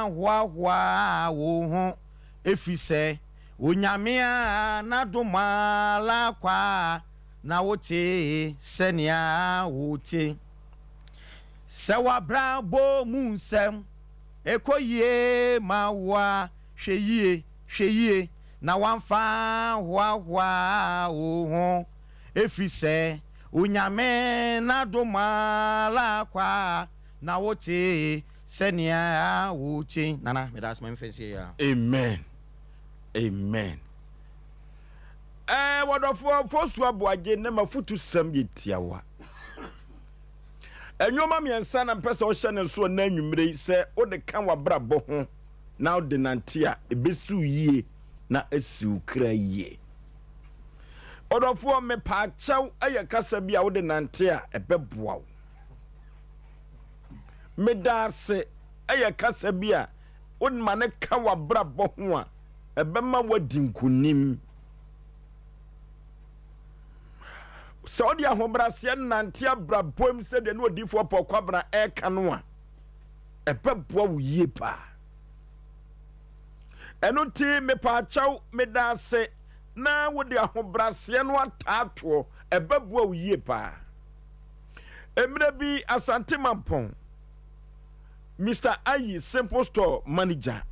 anhoahoa wo ho, ɛfiri sɛ Onyame a n'adom ara kwa na wote sɛnea wote. Sɛ w'abrabɔ mu nsɛm kɔ yie ma wo a, hwɛ yie, hwɛ yie na woamfa anhoahoa wo ho, ɛfiri sɛ Onyame n'adom ara kwa na wote sɛnea wote. Nana, meda ase ma me fɛnsie yi ara.
Amen Amen Ɛɛ wɔdɔfoɔ Fosu Aboagye ne m'afutusɛm yɛ tiawa. Nneɛma mmiɛnsa na mpɛ sɛ ɔhyɛ ne nso ɛnɛ anwummere yi sɛ wode ka w'abrabɔ ho na wode nante a, ebesi wo yie na asi wo kra yie. Ɔdɔfoɔ, mepaakyɛw yɛ kasa bi a wode nante a ɛbɛboa wo. Meda ase yɛ kasa bi a Woma no ka w'abrabɔ ho a, ɛbɛma woadi nkonim. Sɛ wode ahobrɛaseɛ nante abrabɔ mu sɛdeɛ ne odiyifoɔ Paul Kwabena ɛreka no a, ɛbɛboa wo yie paa. Ɛno nti mepaakyɛw meda ase na wode ahobrɛaseɛ no ataatoɔ, ɛbɛboa wo yie paa. Mmerɛ bi Asante Mampɔn, Mister Ayi Simple Store manager,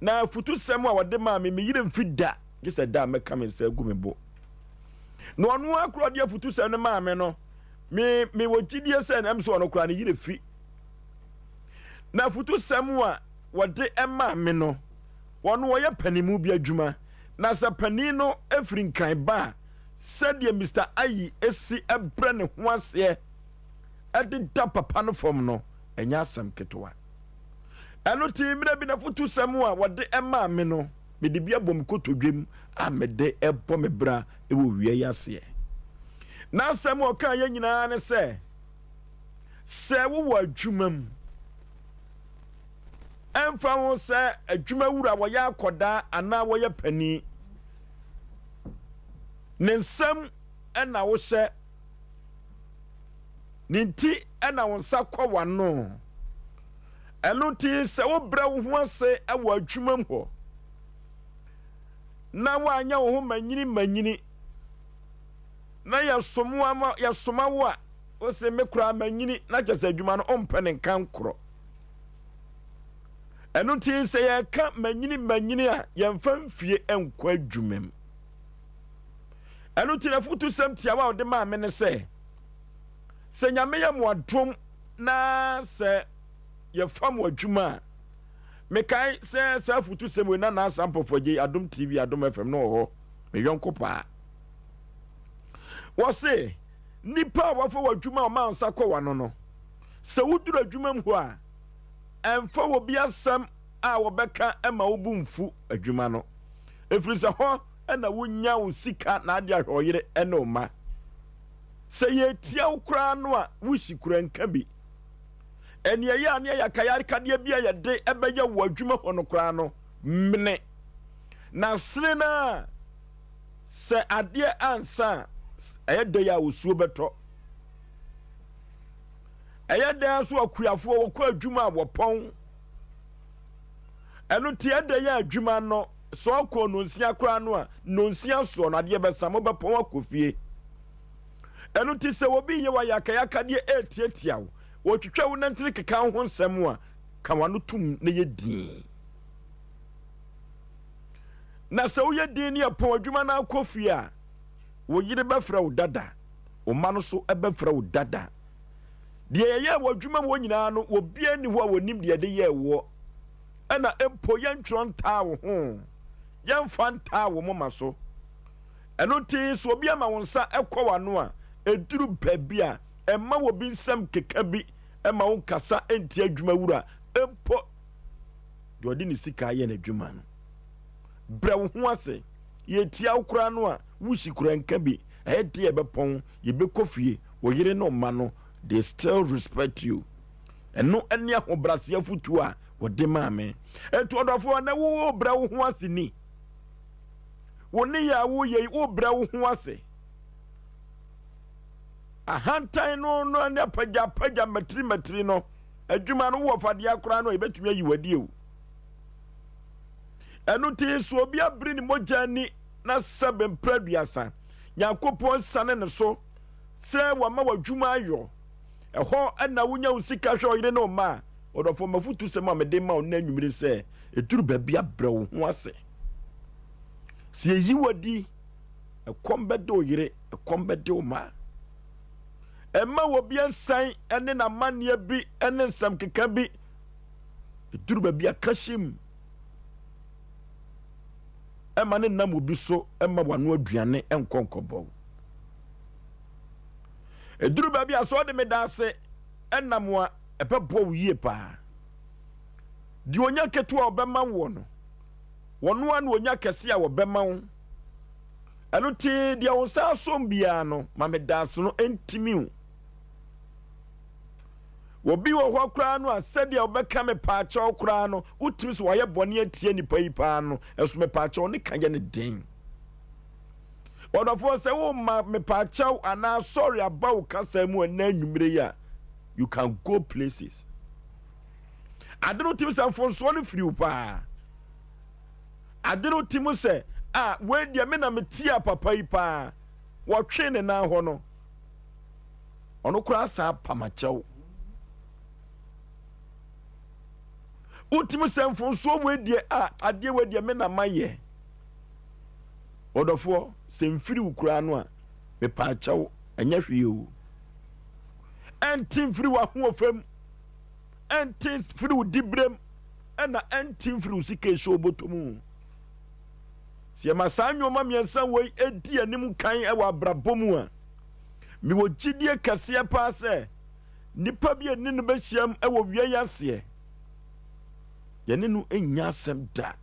na afutusɛm a wɔde maa me, me yerɛ mfi da, gye sɛ da a mɛka me nsa agu me bo. Na ɔno ara koraa ɔde afutusɛm no maa me no, me mewɔ gyidie sɛ na ɛm sɛ ɔno koraa ne yerɛ fi. Na afutusɛm a wɔde maa me no, wɔn wɔyɛ panimu bi adwuma, na sɛ panin no firi Nkran ba a, sɛdeɛ Mister Ayi si brɛ ne ho aseɛ de da papa no fam no, ɛnyɛ asɛm ketewa. Ɛno nti, mmerɛ bi n'afotusɛm a wɔde maa me no, mede bi abɔ me kotodwem a mede bɔ me bra wɔ wia yi aseɛ. N'asɛm a ɔkaeɛ nyinaa ne sɛ, sɛ wowɔ adwuma mu, ɛmfa ho sɛ adwumawura wɔyɛ akɔdaa anaa wɔyɛ panin, ne nsam na wohyɛ, ne nti na wo nsa kɔ w'ano. Ɛno nti sɛ wobrɛ wo ho ase wɔ adwumam hɔ na woanyɛ wo ho manyini manyini na yɛsoma wo a, wose me koraa manyini, na kyerɛ sɛ adwuma no wompɛ ne nka nkorɔ. Ɛno nti sɛ yɛka manyini manyini a, yɛmfa mfie nkɔ adwumam. Ɛno nti n'afotusɛm tiawa a ɔde maa me ne sɛ, sɛ Nyame yɛ mo adom na sɛ yɛfa mo adwuma a, mekae sɛ saa afotusɛm wei na Nana Asampɔfo Agyei, Adom TV, Adom FM no wɔ hɔ, me yɔnko paa. Wɔse, nipa a wafa w'adwuma a ɔma nsa kɔ w'ano no, sɛ woduru adwuma mu hɔ a, ɛmfa obi asɛm a wɔbɛka ma wo bo mfu adwuma no, ɛfiri sɛ hɔ na wonya wo sika na ade ahwɛ ɔyere ne wo mma. Sɛ yɛtia wo koraa no a, wosi kura nka bi. Ɛneɛyɛ a ne ayakayakadeɛ bi a yɛde ɛbɛyɛ wɔ adwuma hɔ no koraa no, mene. Na sene no a, sɛ adeɛ ansa a, ɛyɛ dɛ a osuo bɛtɔ. Ɛyɛ dɛn nso akuafoɔ wɔkɔ adwuma a wɔpɔn. Ɛno nti ɛdɛ yɛ adwuma no sɛ ɔkɔ nonsia koraa no a nonsia soɔ no adeɛ bɛsa mobɛpɔn akɔ fie. Ɛno nti sɛ obi yɛ wayakayakadeɛ ɛretiatia wo, wɔtwitwa wo nantini keka wo ho nsɛm a, ka w'ano tom na yɛ din. Na sɛ woyɛ din ne ɛpɔn adwuma no akɔ fie a, wo yere bɛfrɛ wo dada, wo mma no so bɛfrɛ wo dada. Deɛ yɛyɛɛ wɔ adwuma mu hɔ nyinaa no, obiara nni hɔ a ɔnim deɛ yɛde yɛɛ woɔ. Ɛna mpo yɛntwerɛ ntaa wo ho, yɛmfa ntaa wo moma so. Ɛno nti sɛ obi ama wo nsa kɔ w'ano a, ɛduru baabi a, mma obi nsɛm keka bi mma wo nkasa ntia adwumawura mpo deɛ ɔde ne sika ayɛ n'adwuma no. Brɛ wo ho ase. Yɛtia wo koraa no a, wosi koraa nka bi. Ɛyɛ deɛ yɛbɛpɔn, yɛbɛkɔ fie, wo yere ne wo mma no, they still respect you. Ɛno ne ahobrɛaseɛ afotuo a wɔde maa me. Enti ɔdɔfoɔ, ɛnɛ worebrɛ wo ho ase ni? Wo nneyɛɛ a woyɛ yi, worebrɛ wo ho ase? Ahantan no no ne apagyapagya mmatiri mmatiri no, adwuma no wowɔ fadeɛ koraa no a, yɛbɛtumi ayi w'adi o. Ɛno nti, sɛ obi abiri ne mogya ani na sɛbe mprɛ aduasa, Nyankopɔn siane ne so sɛ wama w'adwuma ayɔ. Ɛhɔ na wonya wo sika hwɛ ɔyere ne wo mma a, ɔdɔfoɔ, m'afotusɛm a mede ma wo nnɛ anwummere sɛ, ɛduru baabi a brɛ wo ho ase. Sɛ yɛyi wo adi, ɛkɔm bɛde wo yere, ɛkɔm bɛde wo mma. Ɛmma obi nsan ne n'amanneɛ bi ne nsɛm keka bi. Ɛduru baabi a ka hyem. Ɛma ne nam obi so ma wano aduane nkɔ nkɔbɔ. Ɛduru baabi a sɛ ɔde me da ase nam a ɛbɛboa wo yie paa. Deɛ onya ketewa a ɔbɛma woɔ no, wɔno ara na onya kɛse a wɔbɛma wo. Ɛno nti deɛ wo nsa asom biara no, ma me da ase no ntimi wo. Obi wɔ hɔ koraa no a, sɛdeɛ ɔbɛka mepaakyɛw koraa no, wotumi sɛ wayɛ bɔne atia nipa yi paa no, ɛso mepaakyɛw ne ka yɛ ne den. Ɔdɔfoɔ, sɛ woma mepaakyɛw anaa sɔre aba wo kasa mu ɛnɛ anwummere yi a, you can go places. Ade no tumi sɛ mfonsoɔ no firi wo paa. Ade no tumi sɛ, a wei deɛ me na metia papa yi paa. Wɔtwee ne nan hɔ no, ɔno koraa saa pamakyɛw. Wotumi sɛ mfonsoɔ wei deɛ a adeɛ wei deɛ me na mayɛ. Ɔdɔfoɔ, sɛ mfiri wo koraa no a, mepaakyɛw, ɛnyɛ hwee o. Ɛnte mfiri w'ahoɔfɛ mu, ɛnte mfiri wo diberem, ɛna ɛnte mfiri wo sika ɛhyɛ wo bɔtɔ mu. Sɛ yɛma saa nneɛma mmiɛnsa wei di anim kan wɔ abrabɔ mu a, mewɔ gyidie kɛseɛ paa sɛ nipa bi a ne no bɛhyiam wɔ wia yi aseɛ, yɛne no nnya asɛm da,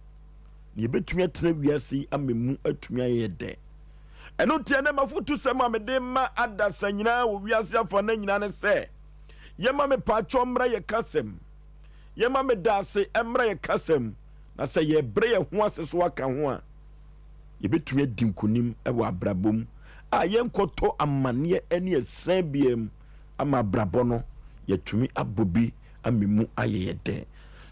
na yɛbɛtumi atena wiase yi ama mu atumi ayɛ dɛ. Ɛno nti ɛnɛ m'afotusɛm a mede ma adasa nyinaa wɔ wiase afa no nyinaa ne sɛ, yɛma mepaakyɛw mmra yɛ kasam, yɛma medaase mmra yɛ kasam, na sɛ yɛbrɛ yɛn ho ase so aka ho a, yɛbɛtumi adi nkonim wɔ abrabɔ mu a yɛnkɔtɔ amanneɛ ne asiane biara mu ama abrabɔ no yɛatumi abɔ bi ama mu ayɛ yɛ dɛ.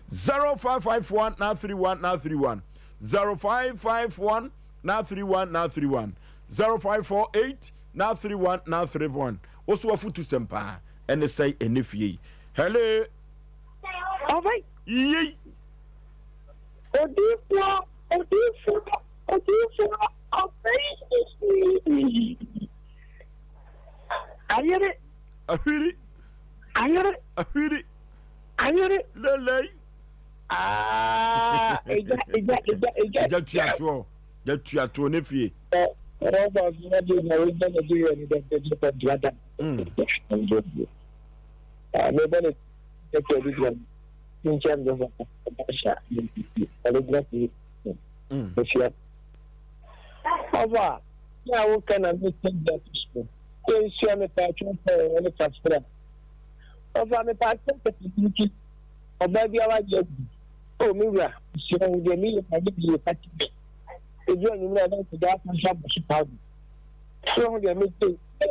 0551 931 931 0551 931 931 0548 931 931 Wo so afotu sɛm paa ɛne sɛe ɛne fie yi. Hello.
Ɔbɛn.
Yei.
Odiyifoɔ, odiyifoɔ, odiyifoɔ, ɔbɛn. Ayere.
Ahwiri.
Ayere.
Ahwiri.
Ayere.
Lelei.
Aa, egya, egya, egya, egya.
Egya tuatoɔ, egya tuatoɔ ne fie. Mm.
Ɔba na woka na meka bi ato so. Yɛnsua mepatwo pɛɛ ne kafra. Ɔfa mepatwo kɛtɛkinki. Ɔbaa bi awadeɛ agu. O me wura, mesrɛ wo deɛ meyɛ ma yɛ yie fa kyɛ me. Ɛduru anwummerɛ a na nkwadaa aka nso abɔ so paa bi. So ho deɛ mete. Na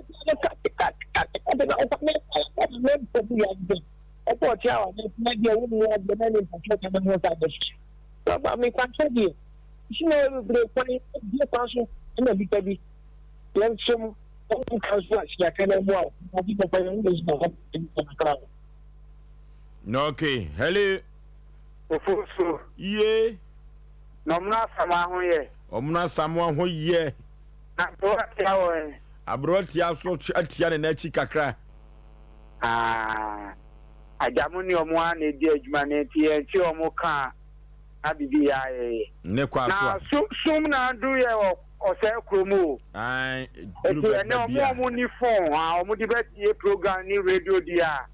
ɔfa me me mpɔ bi yɛ ade. Ɔbɔ ɔte a ɔde na deɛ wo mu adeɛ na ne mpatwa ka ne ho sa de. Ɔfa me patwa deɛ. Si na bebree kwan bie kwan so na nipa bi. Yɛn som wɔn kan so a siaka na mu a wɔn papa yɛn ho na ɛna
Okay, hello.
Ofosu.
Ye.
Na ɔmono Asamoah ho yɛ.
Ɔmono Asamoah ho yɛ.
Na aberewa tia wɔ he?
Aberewa tia so atia ne n'akyi kakra.
Ah, agya mo ne ɔmo ara na edi adwuma no nti yɛn te ɔmo ka a na bibi yɛ ayɛ yɛ.
Ne kɔ aso
a. Na so sum na adu yɛ wɔ ɔsɛɛ kurom o.
Ae, duru
Eti ɛnɛ
baabi
ɔmo
a.
a ɔmo ni phone a ɔmo de bɛ tie program ne radio di a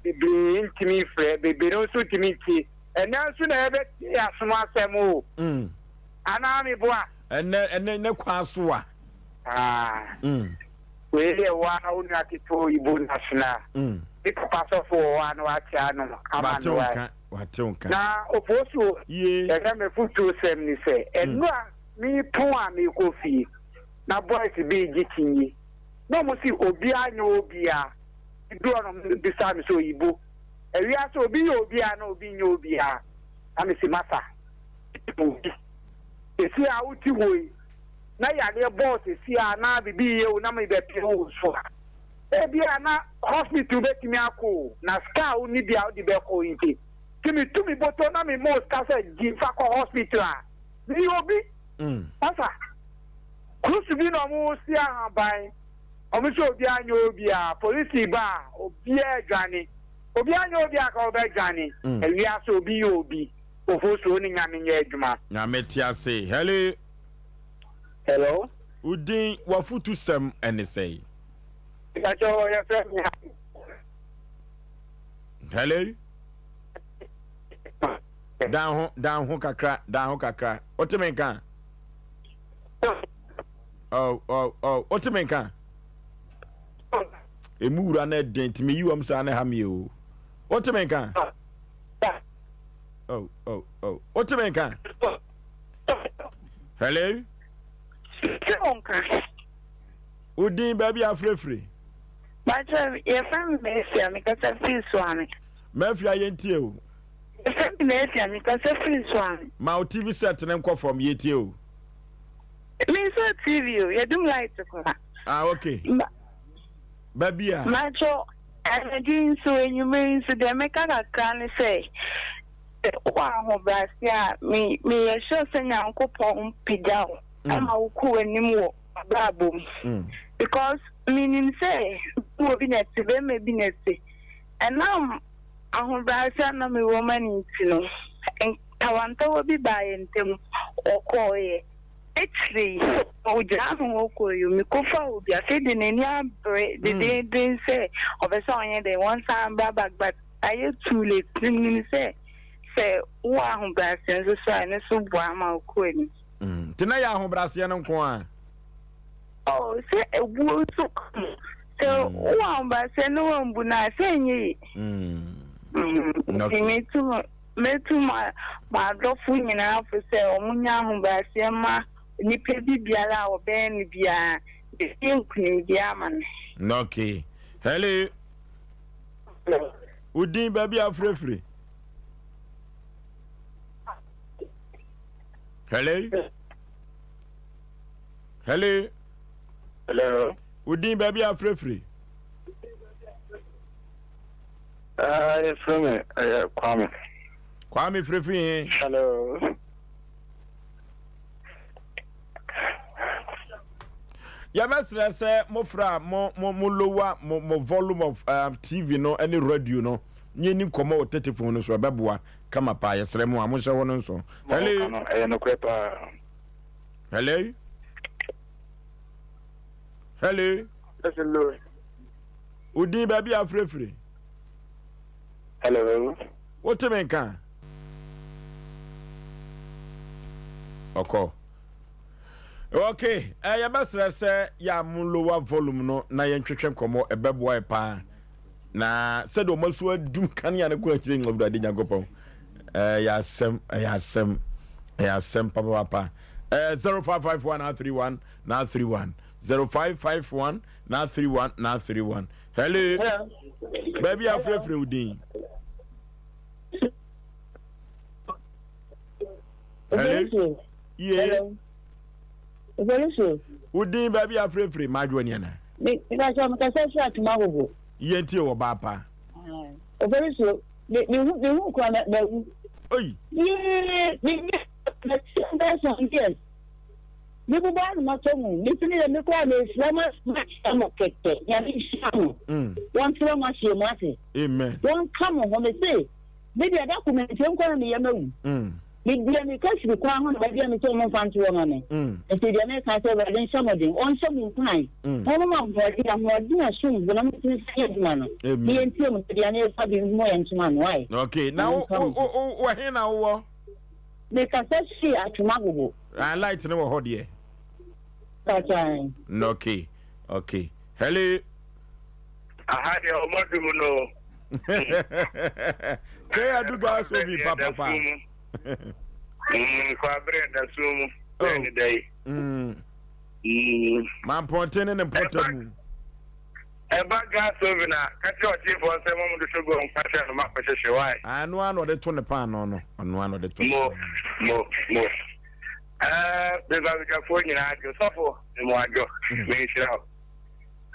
bebree ntumi nfrɛ, bebree nso ntumi ntie. Ɛnɛ nso na yɛbɛ tie asom asɛm o. Anaa me boa?
Ɛnɛ, ɛnɛ ne kwan so a.
Ah. Wei yɛ wo ara wo nua ketewa oyibo national. Me papa sɔfo wɔ hɔ a na wate ano ama no wae.
Wate wo nka, wate wo nka.
Na Ofosu,
Yie.
ɛnɛ m'afutuo sɛm ne sɛ, ɛnora mepɔn a merekɔ fie na boys bi regye kyinye na wɔn se obiara nyɛ obiara. Meduru hɔ na wɔn bisa me sɛ oyibo, ɛwiase obi yɛ obiara na obi nyɛ obiara? Na mese masa, obi. Seesei a wote hɔ yi, na yareɛ bɔ wo seesei a na biribi reyɛ wo na mebɛpɛ wo nso a, ebia na hospital bɛtumi akɔ o, na sika a wonni bi a wode bɛkɔ nti, nti metu me bɔtɔ na mema wo sika sɛ gye fa kɔ hospital a, meyɛ obi. Pasa, cruise bi na wɔsi ahaban, wɔn sɛ obiara nyɛ obi a, polisi ba a, obiara dwane. Obiara nyɛ obi a ka wɔbɛdwane. Ewiase obi yɛ obi. Ofosuo ne Nyame nyɛ adwuma.
Nyame te ase. Hello.
Hello.
Wo din, w'afotu sɛm ɛne sɛn?
Mpakyɛ yɛfrɛ me ha.
Hello. Dan ho, dan ho kakra, dan ho kakra. Wote me nka? Oh, oh, oh. Wote me nka? Emu wura no ɛden, tumi yi wɔm saa na ɛha me o. Wote me nka? Oh, oh, oh. Wote me nka? Hello? Wo din baabi afirafiri?
Bàtchɛ yɛfrɛ me Mafia mekasa firi Suame.
Mafia yɛntie o.
Yɛfrɛ me Mafia mekasa firi Suame.
Ma wo TV set ne nkɔ fam yɛtie o.
Mensɔ TV o yɛdum light koraa.
Ah okay. Baabi a.
Bàtchɛ anadwo yi nso anwummerɛ yi nso deɛ meka kakra ne sɛ wowɔ ahobrɛase a me meyɛ sure sɛ Nyankopɔn pagya wo ma wokɔ w'anim wɔ abrabɔ mu because menim sɛ wɔ bi na ɛte bɛrima bi na ɛte ɛnam ahobrɛase a na mewɔ ma no nti no ntawantawa bi baa yɛn ntam ɔkɔɔeɛ akyire yi ɔgyaa me hɔ kɔeɛ o mekɔfa obi afei de n'ani abere dedeeden sɛ ɔpɛ sɛ ɔnyɛ dɛn wɔnsan bra back but ayɛ too late menim sɛ sɛ wowɔ ahobrɛaseɛ nso so a ɛno nso boa ma wokɔ anim.
Nti na yɛ ahobrɛaseɛ no nko a.
Oh, sɛ ebuo nso ka mu. Sɛ wowɔ ahobrɛaseɛ na woambu no a, sɛ ɛnyɛ yie. Nti metu metu ma m'adɔfo nyinaa fo sɛ wɔnyɛ ahobrɛaseɛ ma nipa bi biara a wɔbɛn no biara. Ɛbɛyɛ nkunimdie ama no.
Okay. Hello. Wo din baabi a wofirafiri? Hello. Hello.
Hello.
Wo din baabi a wofirafiri?
Ah, yɛfrɛ me ɛyɛ Kwame.
Kwame firafiri he?
Hello.
Yɛbɛsrɛ sɛ mofrɛ a mo mo mo lower mo mo volume of um, TV no ne radio no ne yɛni nkɔmmɔ wɔ tetefon no so ɛbɛboa kama paa yɛsrɛ mo a monhyɛ hɔ no nso. Hello.
Ɛyɛ nokorɛ paa.
Hello. Hello.
Hello.
Wo din baabi a afirafiri.
Hello.
Wote me nka? Ɔkɔ. Okay, eh, yɛbɛsrɛ sɛ yɛ a mo lower volume no na yɛntwetwe nkɔmmɔ ɛbɛboa yɛ paa. Na sɛdeɛ ɔma so adum kanea no kɔ akyire nyɛ Awurade Nyankopɔn. Ɛyɛ asɛm, ɛyɛ asɛm, ɛyɛ asɛm papapapa. Eh, 0551 931 931 0551 931 931. Hello. Baabi a frɛfrɛ wo din. Hello. Ye. Wo din baabi a frɛfrɛ madwo ani ana?
Me kasa me kasa fi atoma gogo.
Yɛ ntie wɔ baa pa.
Ofori so me me hu me hu kura na na wu.
Oyi.
Yee me me me bɛ some years. Me bubɔ ano ma tɔ mu me tini yɛ me kura me fira ma ma kyerɛ mo kɛkɛ nyame nhyira mo. Wɔn tena mo ahyɛ mu ase.
Amen.
Wɔn ka mo ho me se me deɛ da ko me nkyɛn kɔ na me yɛ ma wu. Medua mirika firi kwan ho na wɔadua me sɛ wɔmfa nto hɔ ma me. Enti deɛ meka sɛ, Awurade nhyɛ mo den, ɔnhyɛ mo nkuran, na ɔmma mo ahoɔden, ahoɔden a ɛsom bo na montumi mfa nyɛ adwuma no. Na yɛntie mo da biara na yɛmfa bi mmɔ yɛn ntoma ano, wae?
Okay, na wo, wo, wo, wo, he na wowɔ?
Mekasa firi Atwom-Agogo.
Ah, light no wɔ hɔ deɛ?
Pakyɛ.
Okay, okay. Hello.
Aha deɛ ɔmo adum no.
Kay Aduga so bi papa pa.
Kwabrɛ da so mu. Bɛn ne da yi.
Mampɔnten ne ne mpɔtam mu.
Ɛba gas oven a, ka kyerɛ ɔtiefoɔ sɛ mɔm de so gu nkwa hyɛ no ma kɔhyehye wae.
Ano ano ɔde to ne paano no. Ɔno ano ɔde to.
Mo mo mo. Ɛɛ bebabedwafoɔ nyinaa adwo sɔfo mo adwo. Menhyira wo.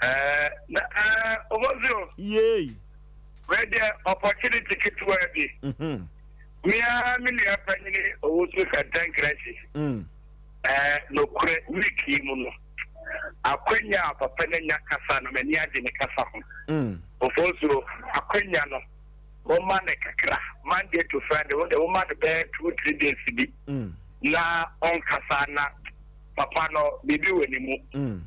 Ɛɛ na ɛɛ Ofosuo.
Yay.
Wei deɛ opportunity ketewa bi.
Mhm.
Me ara me nua panyini Owusu Kɛntɛnkrɛhye.
Mm.
Ɛɛ nokorɛ week yi mu no akwanya a papa no anya kasa no m'ani agye ne kasa ho.
Mm.
Ofosuo akwanya no momma no kakra Monday to Friday wo deɛ momma no bɛyɛ 2 3 days bi.
Mm.
Na ɔnkasa na papa no biribi wɔ ne mu.
Mm.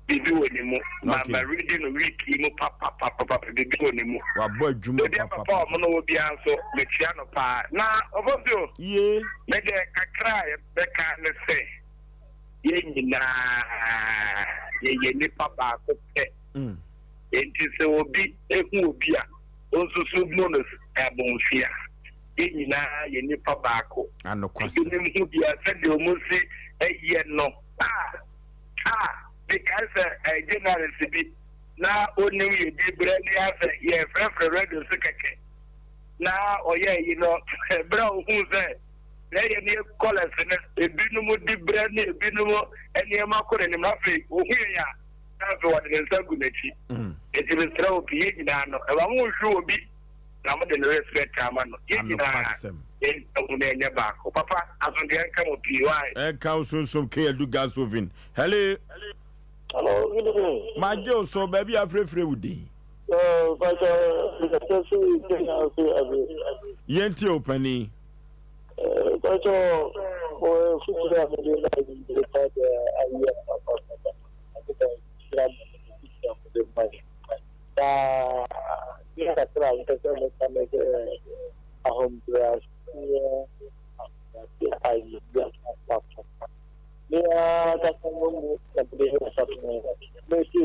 Biribi wɔ ne mu. Ma ma read no week yi mu papapapapa biribi wɔ ne mu.
Wabɔ adwuma
Baabi a papa a ɔmo no wɔ biara nso mekyia no paa. Na Ofosuo.
Yie.
Me deɛ kakra a yɛbɛka ne sɛ yɛn nyinaa yɛyɛ nipa baako pɛ.
Mm.
Enti sɛ obi ehu obi a. Wonsusu bu no abomfia. Yɛn nyinaa yɛ nnipa baako. Ebinom ho bia sɛdeɛ wɔn si yɛ no. Ah! Ah! Mekae sɛ eh, journalist bi na onim yɛ bi berɛ ne asɛ yɛfrɛfrɛ radio so kɛkɛ na ɔyɛ yi no berɛ a ohuu sɛ na yɛ ne callers no ebinom di berɛ ne ebinom nneɛma kɔ n'anim na afei ohu yɛn a na afei wɔde ne nsa gu n'akyi. Mm. Enti mesrɛ wo pii, yɛn nyinaa no, ɛma mo nhwe obi na mode ne respect ama no. Yɛn nyinaa yɛn ntamu na ɛnyɛ baako. Papa, asomdwoeɛ nka mo pii, why?
Ɛnka wo sunsum K Adu Gasovin. Hello.
Hello, good evening.
Magye wo so, baabi a afrɛfrɛ wo din.
Mpakyɛ, mekasa firi Kenya ase abe.
Yɛntie wo panin.
Mpakyɛ, wɔ futuro a mede ma yi, pa deɛ ayɛ papa papa. Nyankopɔn nhyira mo ne mo titire a mode ma yɛn. Na adeɛ kakra a mepɛ sɛ meka ne sɛ ahobrɛaseɛ ahobrɛaseɛ ayɛ papa. Me ara kasa no mu na mede yɛ mfatoho. Mese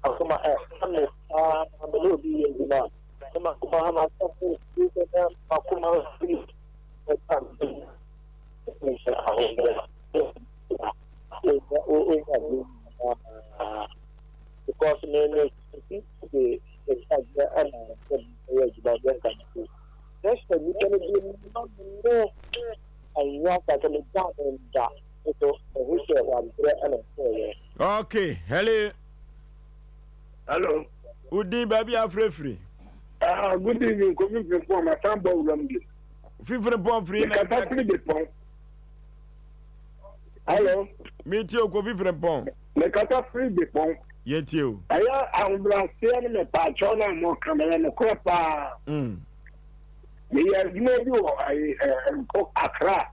akoma ɛha me paa me ne obi yɛ adwuma a na makoma ha m'asafo sɛ na makoma ɛka me sɛ ahobrɛaseɛ onya bi because me me de ɛgya ɛna sɛ ɛyɛ adwuma yɛ nka ne so na sɛ nipa no bi ma me ne anwa kaka me da me da so ɛho sɛ wabrɛ ɛna ɛyɛ.
Okay, hello.
Hello.
Udin baabi afirefiri.
Ah, good evening, Kofi Frimpong, masan bɔ wuram bi.
Fifiri pɔn firi
na. Mekasa firi Bepɔn. Hello.
Metie o Kofi Frimpong.
Mekasa firi Bepɔn.
Yɛtie o.
Ɛyɛ ahobrɛaseɛ ne mepaakyɛw no a moka no ɛyɛ nokorɛ paa. Mm. Meyɛ adwuma bi wɔ ayi ɛ mpo Accra.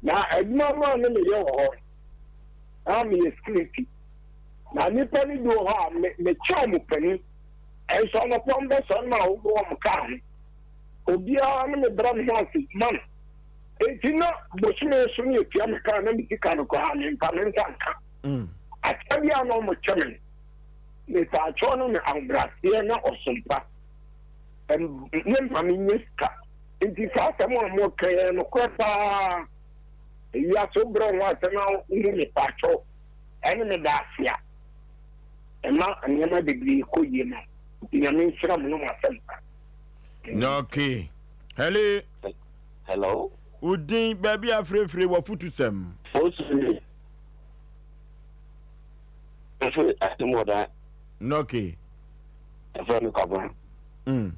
Na adwuma no a ne meyɛ wɔ hɔ na meyɛ security. Na nnipa no bi wɔ hɔ a me mekyɛ wɔn panin. Ɛnso anɔpa wɔn bɛsɔre ma wɔn wɔn kaa ho. Obiara ne me brɛ me ho ase ma no. Enti na bosome so no yɛtua me ka na me sika no koraa memfa me nsa nka. Mm. Akyɛdeɛ a na wɔkyɛ me no, mepaakyɛw no ne ahobrɛaseɛ na ɔsom pa ne ma menyɛ sika. Nti saa asɛm a wɔka yɛ nokorɛ paa. Ewiase wobrɛ ho ase na wohu mepaakyɛw ɛne meda ase a, ɛma nneɛma bebree kɔ yie ma wo. Nti Nyame nhyira mo ne mo asɛmpa.
Okay. Hello.
Hello.
Wo din, baabi a afirefire, w'afutusɛm.
Fosu ni. Efe atemɔda.
Nɔke.
Ɛfɛ mi kwabena.
Mm.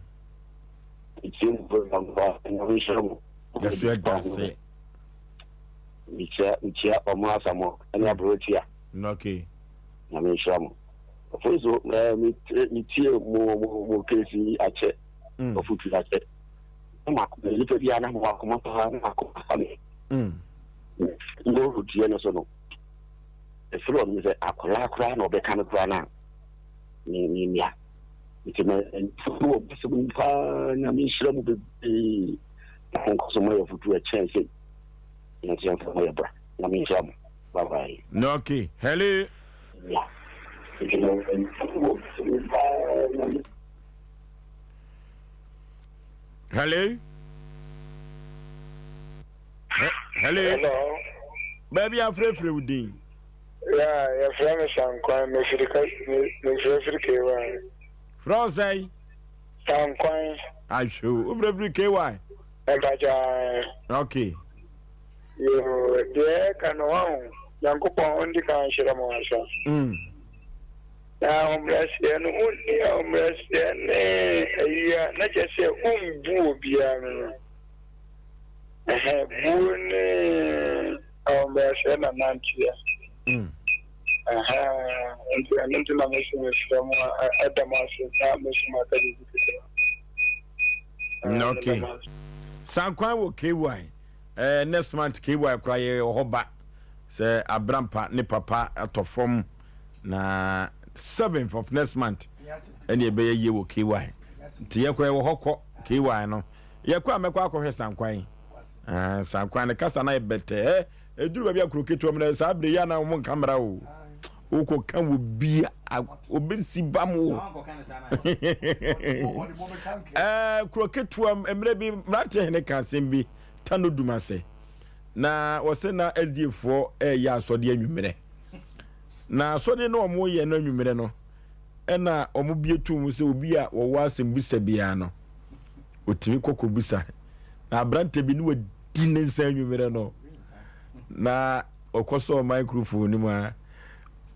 Etie mu program pa, Nyame nhyira mo.
Yɛso yɛda ase.
Mekyia mekyia ɔmo asamɔ ɛne mm. aburotia.
Nɔke.
Nyame nhyira mo. Fosu ɛɛ metie mo mo mo kesi akyɛ. Mm. Ɔfutu akyɛ. Na makoma nipa bi a na makoma paa na makoma afa me.
Mm.
Loro deɛ no so no, ɛfiri ɔno sɛ akwadaa koraa na ɔbɛka no koraa no a memmia. Nti ma mfutu wɔ bɛsɛm mu paa Nyame nhyira mu bebree na monkɔ so moayɛ afutu ɛkyɛn sɛ yɛn nso yɛmfa mo yɛ bra. Nyame nhyira mo. Bye bye.
Okay. Hello.
Yeah. Nti ma mfutu wɔ bɛsɛm mu paa Nyame.
Hello. Hello.
Hello.
Baabi afrɛfrɛ wo din.
Yeah, yɛfrɛ me Sankwan, mefiri ka mefrɛ firi KY.
Frɛ wo sɛn?
Sankwan.
Ahwɛ o, wofrɛ firi KY?
Mpakyɛ.
Okay.
Yoo, deɛ ɛka no wahu, Nyankopɔn ɔndi kan nhyira mo asa.
Mm.
Na ahobrɛaseɛ no, wonni ahobrɛaseɛ ne ayi a, na kyerɛ sɛ wombu obiara no no. Ɛhɛ, buo ne ahobrɛaseɛ na nanteɛ.
Mm.
Ɛhɛ, nti ɛno nti na mese mesrɛ mo ɛda mo ase na mese maka biribi ketewa.
Okay. Sankwan wɔ KY. Eh, next month KY kora yɛ hɔ ba. Sɛ Abrampa ne papa atɔ fam na seventh of next month ɛne ɛbɛyɛ yie wɔ KY. Nti yɛkɔ yɛwɔ hɔ kɔ KY no. Yɛkɔ a mɛkɔ akɔhwɛ Sankwan. Ah, Sankwan ne kasa na yɛ bɛtɛ. Eh, ɛduru baabi a kuro ketewa mu na saa bere yi a na wɔn nka mmara o. Wokɔka wɔ bi a obɛsi bam wo. Ɛɛ kuro ketewa mmerɛ bi mmerante hene ka asɛm bi Tano dum ase. Na wɔsɛ na SDA foɔ ɛreyɛ asɔdeɛ anwummerɛ. Na asɔdeɛ no wɔn yɛ no anwummerɛ no ɛna wɔn bie to mu sɛ obi a wɔwɔ asɛm bisa biara no otumi kɔ kɔ bisa. Na aberante bi ne wadi ne nsa anwummerɛ no na ɔkɔ sɔɔ microphone no mu a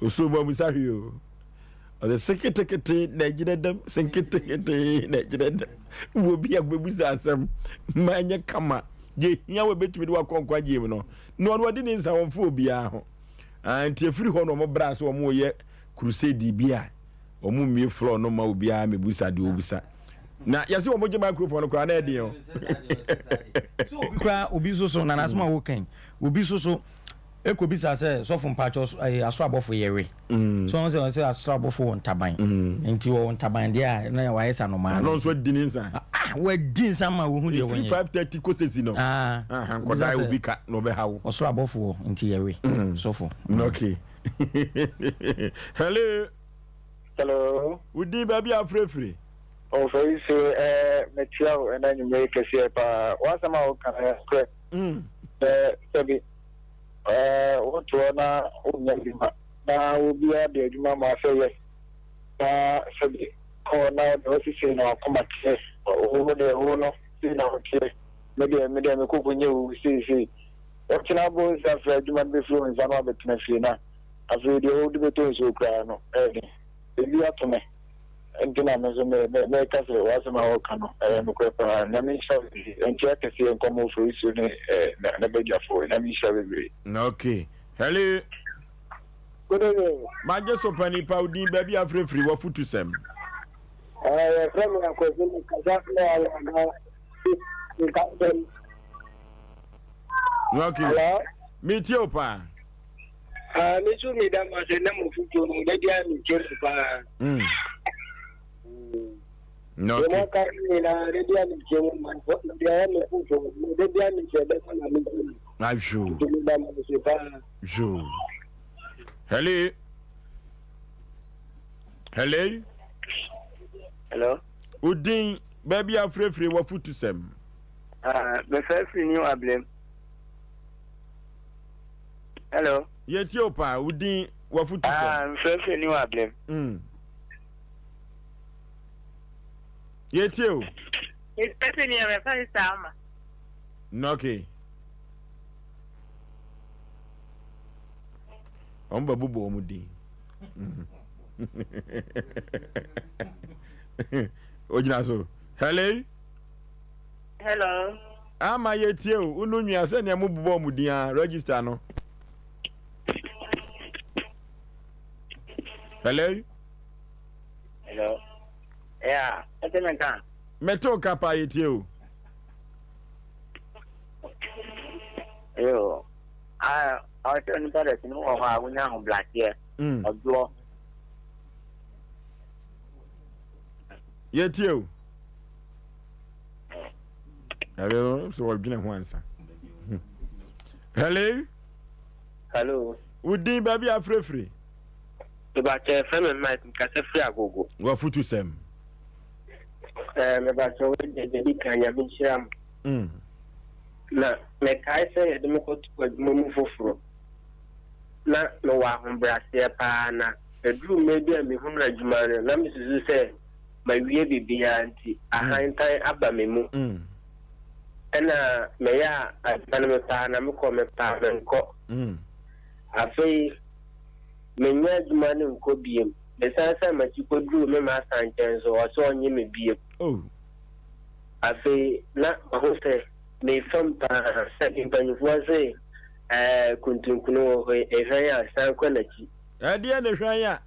ɔsoo mu amusa hwee o. Ɔsɛ seketekete na ɛgyina dɛm seketekete na ɛgyina dɛm. Wɔ bi a bɛbusa asɛm ma ɛnyɛ kama deɛ hia wɔ bɛtumi de wakɔ nkwagyeɛ mu no na ɔno ɔde ne nsa wɔmfa obiara ho. Ah, nti ɛfiri hɔ na wɔn bra sɛ wɔn yɛ crusade bi a wɔn mmie floor no ma obiara mɛbusa deɛ ɔbusa. Na yɛsɛ wɔn gye microphone no koraa na ɛdeɛ o.
Sɛ obi koraa obi nso so na n'asɛm a wokan obi nso so ekobisa sɛ sɔfo mpakyɛw ɛyɛ asoro abɔfo yɛwe mm. so wɔn sɛ wɔn sɛ asoro abɔfo wɔ ntaban mm. nti wɔ ntaban deɛ a na wayɛ sɛ anomaa
no nso adi ne nsa
ah wadi nsa ma wohu deɛ wɔnyɛ
efiri 5:30 kɔ sesi no ah nkɔdaa obi ka na ɔbɛha wo
ɔsoro abɔfo wɔ nti yɛwe mm. sɔfo
okay hello.
Hello.
Wodin baabi a afirafiri.
Ɔfɛyi so ɛɛ metia wo ɛna anwummerɛ kɛseɛ paa w'asɛm a woka no ɛyɛ nokorɛ sɛ sɛbi ɛɛ wotoɔ na wonnya adwuma na obiara de adwuma ma sɛ yɛ na sɛbi kɔ na wode wasi sei na wakoma teɛ wo deɛ wo no sei na woteɛ me deɛ me deɛ me koko nyɛ wo sei sei wɔkyena bɔ nsa frɛ adwuma no bɛfiri wo nsa na wabɛtena fie na afei deɛ wode bɛtɔ nsuo koraa no ɛyɛ den ebi ato me nti na me nso me me meka sɛ w'asɛm a wɔka no ɛyɛ nokorɛ paa. Nyame nhyira wo bebree. Nkyea kɛseɛ nkɔ ma Oforisuo ne n'abadwafoɔ. Nyame nhyira bebree.
Okay. Hello.
Good evening.
Magye so pani pa wo din baabi a frɛfiri w'afutusɛm.
Yɛfrɛ me Akwasi mekasa frɛ Alaga Nkasɛm.
Okay.
Hello.
Metie wo paa.
Ah, me nso meda mo ase na mo fotuo no da biara metie mo paa.
Mm.
Mm.
Okay.
Deɛ moaka no nyinaa da biara metie mo ma deɛ ɛyɛ me foforɔ no da biara metie bɛma na metie mo.
Ahwo.
Nti meda mo ase paa.
Yo. Hello. Hello.
Hello.
Udin baabi afirefire wafutusɛm.
Ah, mefrɛ firi New Ablem. Hello.
Yɛtie wo paa, wo din, w'afotu fam.
Ah, mfrɛfrɛ ni wɔ ablem.
Mm. Yɛtie o.
Mfrɛfrɛ ni ɛmɛfa ne saa ama.
Okay. Wɔn bɛ bobɔ wɔn din. Ogyina so. Hello.
Hello.
Ama yɛtie o, wo no nwia sɛnea mo bobɔ mo din a register no. Hello.
Hello. Yeah, ɛte me nka.
Mete wo ka paa yɛtie o.
Yo. Ah, ɔsɛ nipa dɛ sini wɔ hɔ a wonya ahobraseɛ.
Mm.
Ɔdwoɔ.
Yɛtie o. Ɛbɛ no sɛ wɔdwene ho ansa. Hello.
Hello.
Wo din baabi afirafiri.
Mebakyɛ fɛ me Mike nkasa firi agogo.
Wafutu sɛm.
Ɛɛ mebakyɛ wo deɛ deɛ di kan nyame nhyira mo.
Mm.
Na mekae sɛ yɛde me kɔto adwuma mu foforɔ. Na mewɔ ahobrɛaseɛ paa na ɛduru mmerɛ bi a mehunu adwuma no na mesusu sɛ mawie biribiara nti, ahantan aba me mu. Ɛna meyɛ a adwuma no mepɛ a na mekɔ, mepɛ a menkɔ. Afei mennya adwuma no nkɔ biem. Mesan san m'akyi kɔduruu me masta nkyɛn nso, ɔse ɔnnye me biem. Afei na mahu sɛ mefam paa sɛ mpanimfoɔ se ɛɛ kuntunkunu wɔ hɔ yi, ehwan a san kɔ n'akyi.
Ɛdeɛ ne hwan a?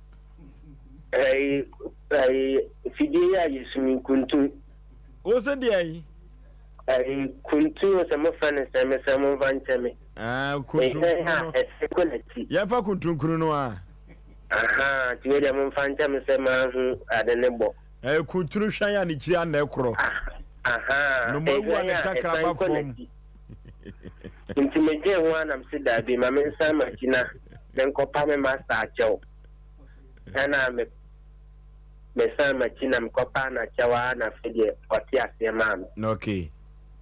Ɛyi ɛyi fidie yi a yɛsum yi kuntun.
Wo se deɛ yi?
Ɛyi kuntun sɛ mo fɛ ne sɛ me sɛ mo nfa nkyɛ me.
Ah kuntunkunu no.
Ɛsɛ kɔ n'akyi.
Yɛnfa kuntunkunu no a.
Ahaa ti wei deɛ mo nfa nkyɛ me sɛ maa hu ade ne bɔ.
Ɛyɛ kuntunu hwɛn a ne kyiri anɛ korɔ.
Ahaa
Noma wu a ne takra ba fam.
Nti me dwen ho a na me se daabi ma me nsan m'akyi na me nkɔpa me master akyɛw. Ɛna me mesan m'akyi na mekɔpaa no akyɛw ara na afei deɛ ɔte aseɛ maa me.
Okay.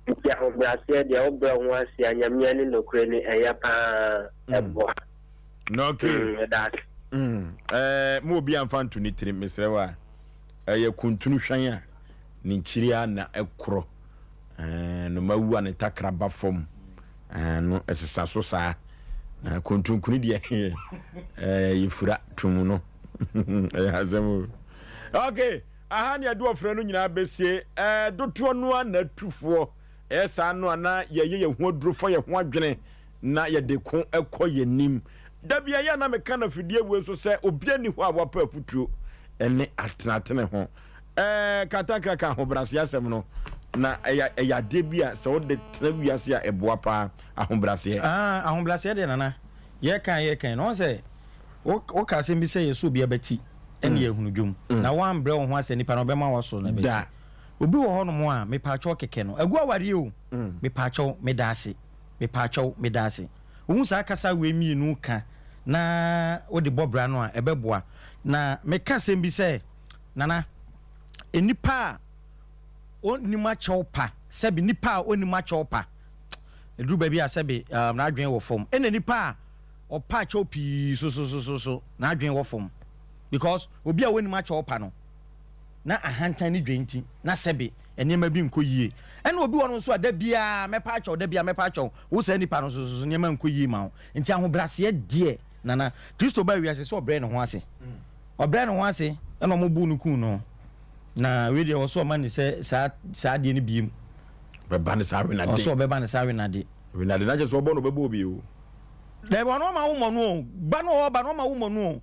Nti ahobrɛaseɛ deɛ wobrɛ wo ho ase a Nyame ani nokorɛ ni ɛyɛ paa ɛboa.
Okay.
Meda ase.
Ɛɛ mo obi anfa nto ne tirim mesrɛ wo a ɛyɛ kuntunu hwan a ne nkyiri a na ɛkorɔ ɛɛ noma wu a ne takra ba fam ɛɛ no ɛsesa so saa na kuntunkuni deɛ ɛɛ yɛfura tum no ɛyɛ asɛm o. Okay. Aha ne yɛde ɔfrɛ no nyinaa bɛsie. Ɛɛ dodoɔ no ara na atufoɔ ɛyɛ saa no a na yɛyɛ yɛn ho aduro fa yɛn ho adwene na yɛde ko kɔ yɛn anim. Da bi ɛyɛ a na meka no afidie wei so sɛ obiara nni hɔ a wapɛ afutuo ne atenatene ho. Ɛɛ kantankra ka ahobrɛaseɛ asɛm no na ɛyɛ ɛyɛ adeɛ bi a sɛ wode tena wiase a ɛboa paa ahobrɛaseɛ.
Ah ahobrɛaseɛ deɛ Nana yɛka a yɛka yi no wohu sɛ woka asɛm bi sɛ yɛsɔ obi abati. ɛne mm. ahunu dwom mm. na woambrɛ wo ho asɛ nipa no ɔbɛma wasɔ no bɛti obi wɔ hɔnom a mepaakyɛw kɛkɛ no agu awareɛ o mm. mepaakyɛw meda ase mepaakyɛw meda ase wohu saa kasa wei mmienu ka na wode bɔ bra no a ɛbɛboa na meka asɛm bi sɛ nana nnipa a ɔnim akyɛw pa sɛbi nipa a ɔnim akyɛw pa ɛduru baabi a sɛbi um, n'adwene wɔ fam ɛna nipa a ɔpa akyɛw pii sososososo n'adwene wɔ fam because obi a wɔnim akyɛw pa no na ahantan ne dwa nti na sɛbe nneɛma bi nkɔ yie ɛna obi wɔ no nso a da biara mɛpa akyɛw da biara mɛpa akyɛw wo saa nipa no sososo nneɛma nkɔ yie ma wo nti ahobraseɛ deɛ nana Kristo baa wiase sɛ ɔbrɛ ne ho ase ɔbrɛ ne ho ase ɛna ɔmo bu no kun no na wei deɛ ɔsɔ ɔma ne sɛ saa saa adeɛ no biem
ɔbɛba ne saa wenade
ɔsɔ ɔbɛba ne saa wenade
wenade na kyɛ sɛ ɔbɔ no ɔbɛbɔ obi o.
Dabi ɔno ɔma wo mmɔ no o ba no ɔba no ɔma wo mmɔ no o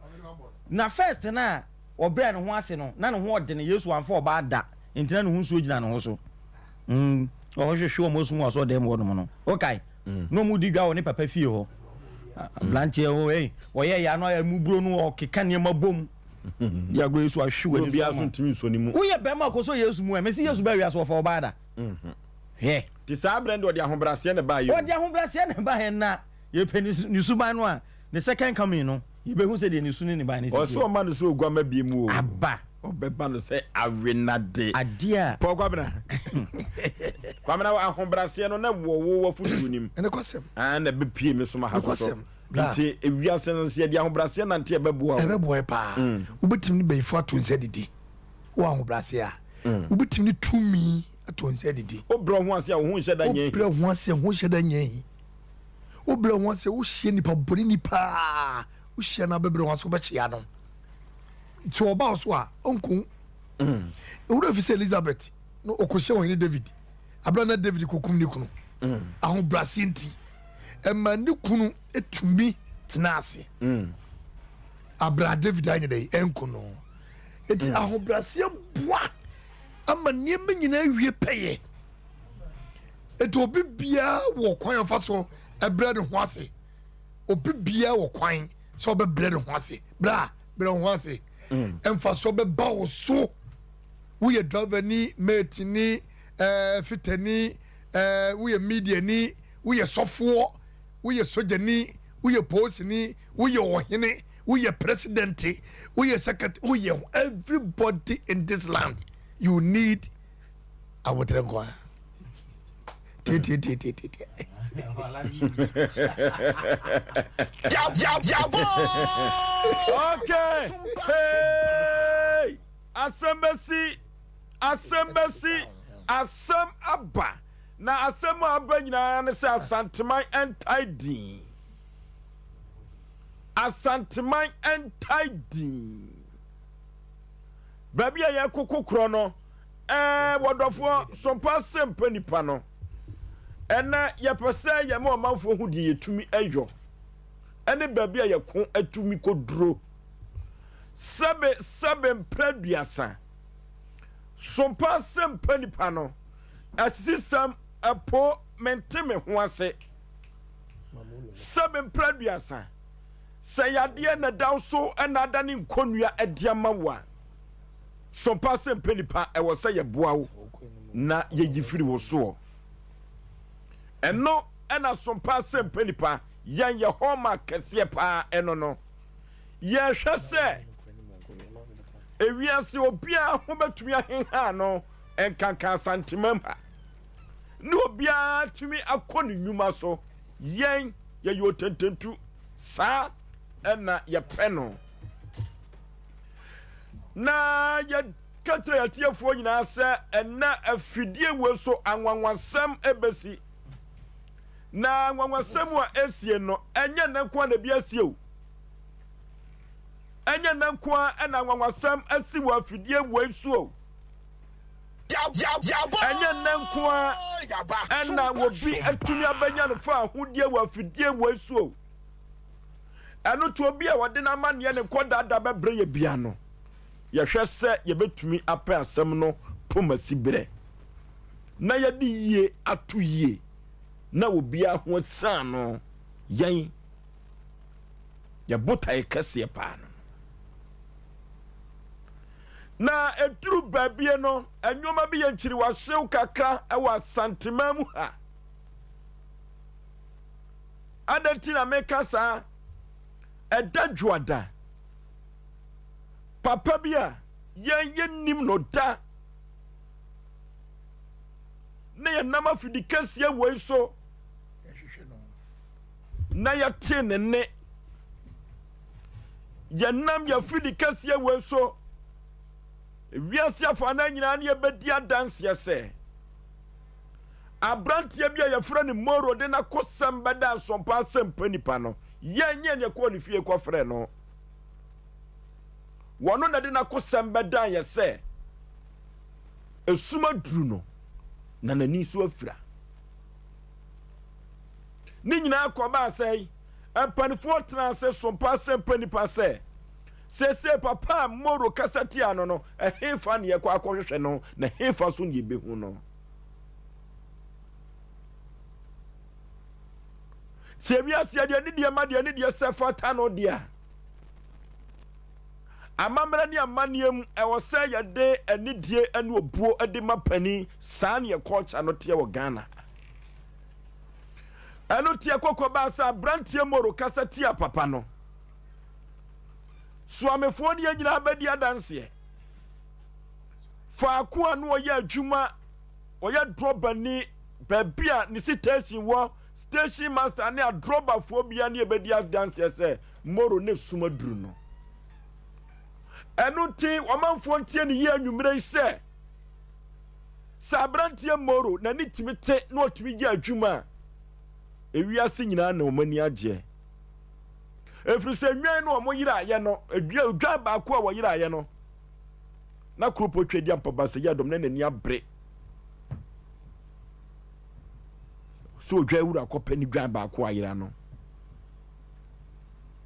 na first na ɔbrɛ ne ho ase no na ne ho ɔdene Yesu amfa ɔbaa da nti na ne ho nsuo gyina ne ho so mm ɔhwehwɛ wɔn asum wɔ asɔɔdan mu hɔnom no okae mm. na wɔn di dwa wɔ ne papa fie hɔ aberanteɛ o ei ɔyɛ ya no ɛmu buro no ɔkeka nneɛma bom de agorɔ Yesu ahwe wɔ ani so ma woyɛ bɛrima kɔ so Yesu mu ɛ mesi Yesu bɛ wiase wɔfa ɔbaa da mm-hmm. Hwɛ.
Te saa berɛ no deɛ ɔde ahobrɛaseɛ na ɛbaeɛ o.
Ɔde ahobrɛaseɛ na ɛbaeɛ na yɛpɛ ne suban no a, ne second coming no, yɛbɛhu sɛdeɛ ne su ne ne ban no si teɛ.
Ɔse ɔma no sɛ oguamma bie mu o.
Aba.
Ɔbɛba no sɛ awenade.
Adeɛ a.
Paul Kwabena. Kwabena ahobrɛaseɛ no na wɔ wo w'afotuo nim.
Ɛnokwasɛm.
Ah, na ɛbɛpie me som aha so so.
Nokwasɛm. Bra.
Nti ewiase no sɛ yɛde ahobrɛaseɛ nante a ɛbɛboa o.
Ɛbɛboa yɛ paa. Wobɛtumi ne bayifo ato nsa adidi. Wowɔ ahobrɛaseɛ a, wobɛtumi ne tumi ato nsa adidi.
Wobrɛ wo ho ase a, wo ho nhyɛ da nyɛ ahi.
Wobrɛ wo ho ase a, wo ho nhyɛ da nyɛ ahi. Wobrɛ wo ho ase a, wohyia nipa bɔne ni paa. Wohyia no a, wobɛbrɛ wo ho ase, wobɛkyea no. Nti ɔba wo so a, ɔnku wo. Mm. Ewura fi sɛ Elizabeth no ɔkɔhyia ɔhene David. Abere na David kɔkum ne kunu. Mm. Ahobrɛaseɛ nti, ɛma ne kunu tumi tena ase. Mm. Abere a David anyɛ dɛ ɛnku no. Eti ahobrɛaseɛ boa ama nneɛma nyinaa awie pɛyɛ. Eti obi biara wɔ kwan a ɔfa so brɛ ne ho ase. Obi biara wɔ kwan sɛ ɔbɛbrɛ ne ho ase. Bra, brɛ wo ho ase. Mm. Mfasoɔ bɛba wo so. Woyɛ driver ni, mate ni, ɛɛ eh, fita ni, ɛɛ eh, woyɛ media ni, woyɛ sɔfoɔ, woyɛ sogyani, woyɛ polisini, woyɛ ɔhene, woyɛ president, woyɛ secretary, woyɛ everybody in this land you need abotire nko ara tietietie.
Okay. Hey! Asɛm bɛsi, asɛm bɛsi, asɛm aba. Na asɛm a aba nyinaa ne sɛ Asanteman ntae din. Asanteman ntae din. Baabi a yɛkoko korɔ no, ɛɛ wɔdɔfoɔ sompa asɛmpa nipa no. Ɛnɛ yɛpɛ sɛ yɛma ɔmanfoɔ hu deɛ yɛtumi ɛyɔ ɛne baabi a yɛko atumi kɔduro. Sɛbe sɛbe mprɛ duasa. Sompa asɛmpa nipa no, asisisɛm ɛpo mente me ho ase. Sɛbe mprɛ aduasa, sɛ yadeɛ na ɛda wo so na adane nkɔnnua de ama wo a, sɔ mpa sɛ mpɛ nipa, ɛwɔ sɛ yɛboa wo na yɛyi firi wo soɔ. Ɛno ɛna so mpa sɛ mpɛ nipa, yɛn yɛ hallmark kɛseɛ paa ɛno no. Yɛhwɛ sɛ. Ewiase obiara ho bɛtumi aheha no nkanka Asantemam ha. Ne obiara tumi akɔ ne nnwuma so. Yɛn yɛyɛ otententu. Saa na yɛpɛ no. Na yɛka kyerɛ yɛatiefoɔ nyinaa sɛ ɛnɛ afidie wei so anwanwasɛm ɛbɛsi. Na anwanwasɛm a ɛsie no, ɛnyɛ nnɛ nko ara na ebi asie o. Ɛnyɛ nnɛ nko ara na anwanwasɛm asi wɔ afidie wei so o. Ɛnyɛ nnɛ nko ara na obi atumi abɛnya no fa ahodie wɔ afidie wei so o. Ɛno nti obi a wɔde n'amanneɛ ne nkɔdaada bɛbrɛ yɛ bia no, yɛhwɛ sɛ yɛbɛtumi apɛ asɛm no pomasi berɛ na yɛde yie ato yie na obiara ho asiane no yɛn yɛ botae kɛseɛ paa no. Na ɛduru baabie no, nneɛma bi yɛ nkyiriwahyew kakra wɔ Asanteman mu ha. Adɛn nti na meka saa? Ɛda dwoada, papa bi a yɛn yɛnnim no da na yɛnam afidi kɛseɛ wei so na yɛtee ne nne. Yɛnam yɛafidi kɛseɛ wei so wiase afanan nyinaa ne yɛbɛdi adanseɛ sɛ aberanteɛ bi a yɛfrɛ no Moro de n'akosɛm bɛda asɔmpa asɛmpa nipa no, yɛn nyɛ ne ɛkɔɔ ne fie kɔfrɛ no. Wɔno na de n'akosɛm bɛdan yɛ sɛ esum aduru no na n'ani nso afira. Ne nyinaa kɔbaa sɛ mpanimfoɔ tena ase sompa asɛmpa nipa sɛ seesei papa a Moro kasa tia no no, ɛhefa ne yɛkɔ akɔhwehwɛ no na ɛhefa so ne yɛbɛhu no. Sɛ wiase deɛ ne deɛ ma deɛ ne deɛ sɛ fata no deɛ a, amammerɛ ne amanneɛ mu ɛwɔ sɛ yɛde anidie ne obuo de ma panin. Saa ne yɛ culture no teɛ wɔ Ghana. Ɛno teɛ kɔkɔ baa sɛ aberanteɛ Moro kasa tia papa no. Soamefoɔ ne yɛn nyinaa bɛdi adanseɛ. Faako a na ɔyɛ adwuma, ɔyɛ drɔbani, baabi a ne station wɔ, station master ne adrɔbafoɔ bia ne yɛbɛdi adanseɛ sɛ Moro ne sum aduru no. Ɛno nti ɔmanfoɔ ntie ne yie anwummerɛ yi sɛ, sɛ aberanteɛ Moro n'ani tumi te na ɔtumi yɛ adwuma a, ewiase nyinaa na wɔn ani agyeɛ. Ɛfiri sɛ nnwan no wɔn yeraeɛ no, odwan baako a wɔyeraeɛ no, na kuropɔ twa di ampaba sɛ yɛ dɔm na n'ani abere sɛ odwan wura kɔpɛ ne dwan baako ayera no.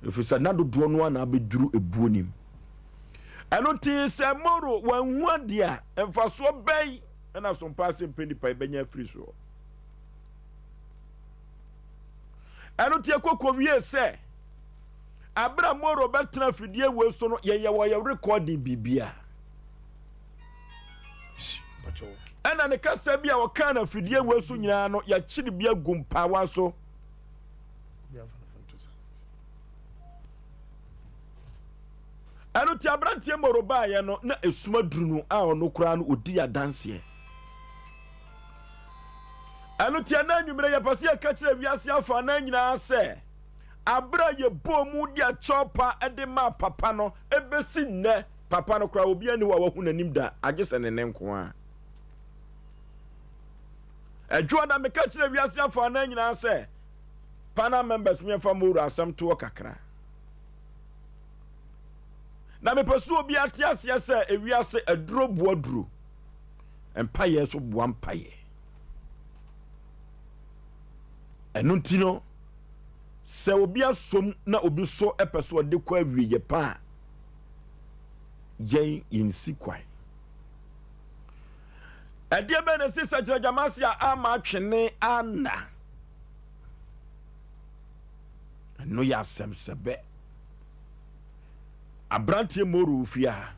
Ɛfiri sɛ na dodoɔ no ara na abɛduru ebuo nim. Ɛno nti sɛ Moro wanhu adeɛ a, mfasoɔ bɛn na asompa ase mpɛ nipa bɛnya afiri soɔ? Ɛno nti ɛkɔkɔ wie sɛ abere a Moro bɛtena afidie wei so no, yɛyɛ wɔyɛ recording biribia. Ɛna ne kasa bi a ɔkaa no afidie wei so nyinaa no, yɛakyere bi agu mpaawa so. Ɛno nti aberanteɛ Moro baeɛ no na esum aduru no a ɔno koraa no ɔdi adanseɛ. Ɛno nti ɛna anwummerɛ yɛpɛ sɛ yɛka kyerɛ wiase afa anan nyinaa sɛ aberɛ a yɛbɔɔ mu de akyɛw pa de maa papa no ɛbɛsi nnɛ papa no koraa obiara nni hɔ a wahu n'anim da agye sɛ ne ne nko ara. Ɛdwoada meka kyerɛ wiase afa anan nyinaa sɛ panel members meɛmfa Moro asɛm toɔ kakra. Na mepɛ sɛ obi ate aseɛ sɛ ewiase aduro boa duro, mpaeɛ nso boa mpaeɛ. Ɛno nti no, sɛ obi asom na obi so pɛ sɛ ɔde kɔ awieeɛ pa a, yɛn yɛnsi kwan. Ɛdeɛ bɛn na ɛsi sɛkyerɛgyama ase a ama atwene ana? Ɛno yɛ asɛm sɛbɛ. Aberanteɛ Moro wɔ fie ha.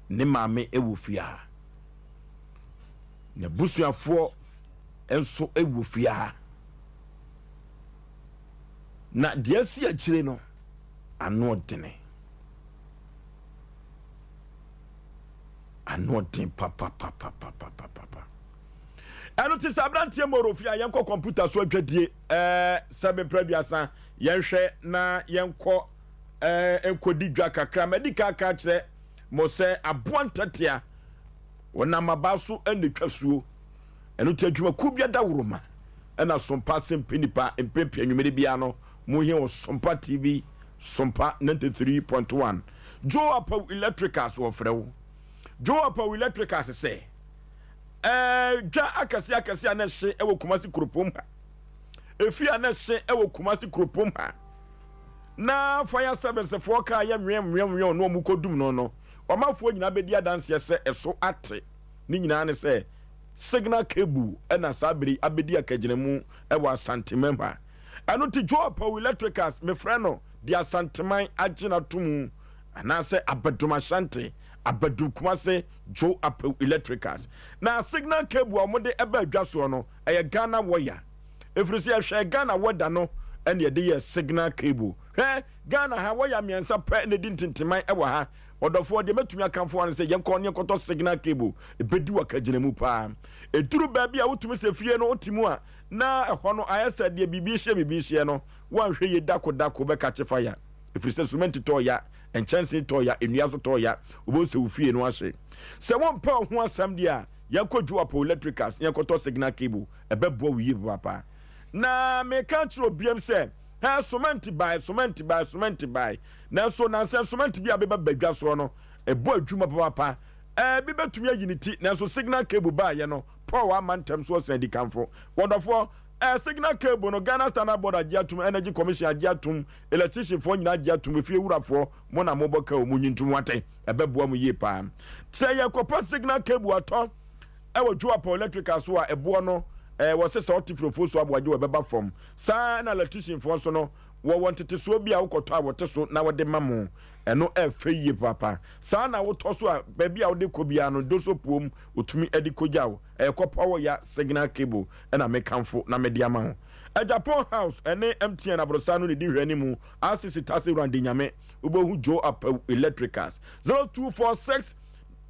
Ne maame wɔ fie ha. N'abusuafoɔ nso wɔ fie ha. Na deɛ asi akyire no, ano ɔdene. Ano ɔden papapapapapapa. Ɛno te sɛ aberanteɛ Morofi a yɛnkɔ kɔmputa so adwadie ɛɛ sɛbe mprɛ aduasa yɛnhwɛ na yɛnkɔ ɛɛ nkɔdi dwa kakra. Madi kan aka akyerɛ mo sɛ aboa ntɛtea wɔnam abaa so na ɛtwa suo. Ɛno nti adwumakuo bi adaworoma ɛna Sompa asɛmpɛ nipa mpempem anwummere biara no mohia wɔ Sompa TV Sompa 93.1. Joe Apawu Electricals wɔfrɛ wo. Joe Apawu Electricals sɛ ɛɛ dwa akɛse akɛse a na ɛhye ɛwɔ Kumasi kuropɔn ha. Efi a na ɛhye ɛwɔ Kumasi kuropɔn ha. Na fire service foɔ kaa yɛ nwɛn nwɛn nwɛn na wɔn kɔ dum no no. Ɔmanfoɔ nyinaa bɛdi adanseɛ sɛ ɛso ate. Ne nyinaa ne sɛ signal cable ɛna saa bere yi abɛdi akagyinamu ɛwɔ Asantemam ha. Ɛno nti Joe Apawu Electricals mefrɛ no de Asanteman agye no ato mu anaasɛ Abadum Ashanti, Abadum Kumase Joe Apawu Electricals. Na signal cable a wɔde ɛba adwa soɔ no ɛyɛ Ghana wɔya. Ɛfiri sɛ yɛhwɛɛ Ghana wɔda no ɛna yɛde yɛɛ signal cable. Hwɛ Ghana ha wɔya mmiɛnsa pɛ na ɛdi ntintiman ɛwɔ ha. Ɔdɔfoɔ deɛ mɛtumi akamfo ara ne sɛ yɛnkɔ ne yɛnkɔtɔ signal cable. Ɛbɛdi w'akagyinamu paa. Ɛduru baabi a wotumi sɛ fie no wote mu a na ɛhɔ no ayɛ sɛ deɛ biribi rehyɛ biribi rehyɛ no, woanhwɛ yie dako dako bɛkakye fire. Ɛfiri sɛ sumɛnti tɔɔ ya, nkyɛnsee tɔɔ ya, nnua nso tɔɔ ya, wobɛhu sɛ wo fie no ahye. Sɛ wompɛ wo ho asɛm deɛ a, yɛnkɔ Juapo Electricals na yɛnkɔtɔ signal cable, ɛbɛboa wo yie papaapa. Na meka akyerɛ obiam sɛ, hɛ, sumɛnti bae, sumɛnti bae, sumɛnti bae. Nanso nansa sumɛnti bi a bɛba badwa soɔ no, ɛbɔ adwuma papaapa. Ɛɛ, bi bɛtumi ayi ne ti, nanso signal cable baeɛ no, Paul amma ntɛm so ɔsɛn adikanfo. Wɔdɔfoɔ, ɛɛ signal cable no Ghana Standard Board agye atum, Energy Commission agye atum, electrician foɔ nyinaa agye atum, efie wurafoɔ mo na mobɔ ka o, monyi ntum wate, ɛbɛboa mo yie paa. Sɛ yɛkɔpɛ signal cable atɔ ɛwɔ Juapɔ Electrical so a, ɛboɔ no ɛɛ wɔse sɛ ɔte firofo so aboagye wɔ ɛbɛba fam. Saa na electrician foɔ nso no wɔwɔ ntetesoɔ bi a wokɔtɔ a wɔte so na wɔde ma mo. Ɛno ɛfɛ yie paapa. Saa na wotɔ so a baabi a wode kɔ biara no doso puom Otumi de kogya wo. Ɛyɛ kɔpa wɔ ya signal cable ɛna me kamfo na mede ama wo. Agyapong house ɛne MTN aborosan no na edi nhwɛanimu. RCC Taxi Run de Nyame wobɛhu Joe Apawu Electricals. 0246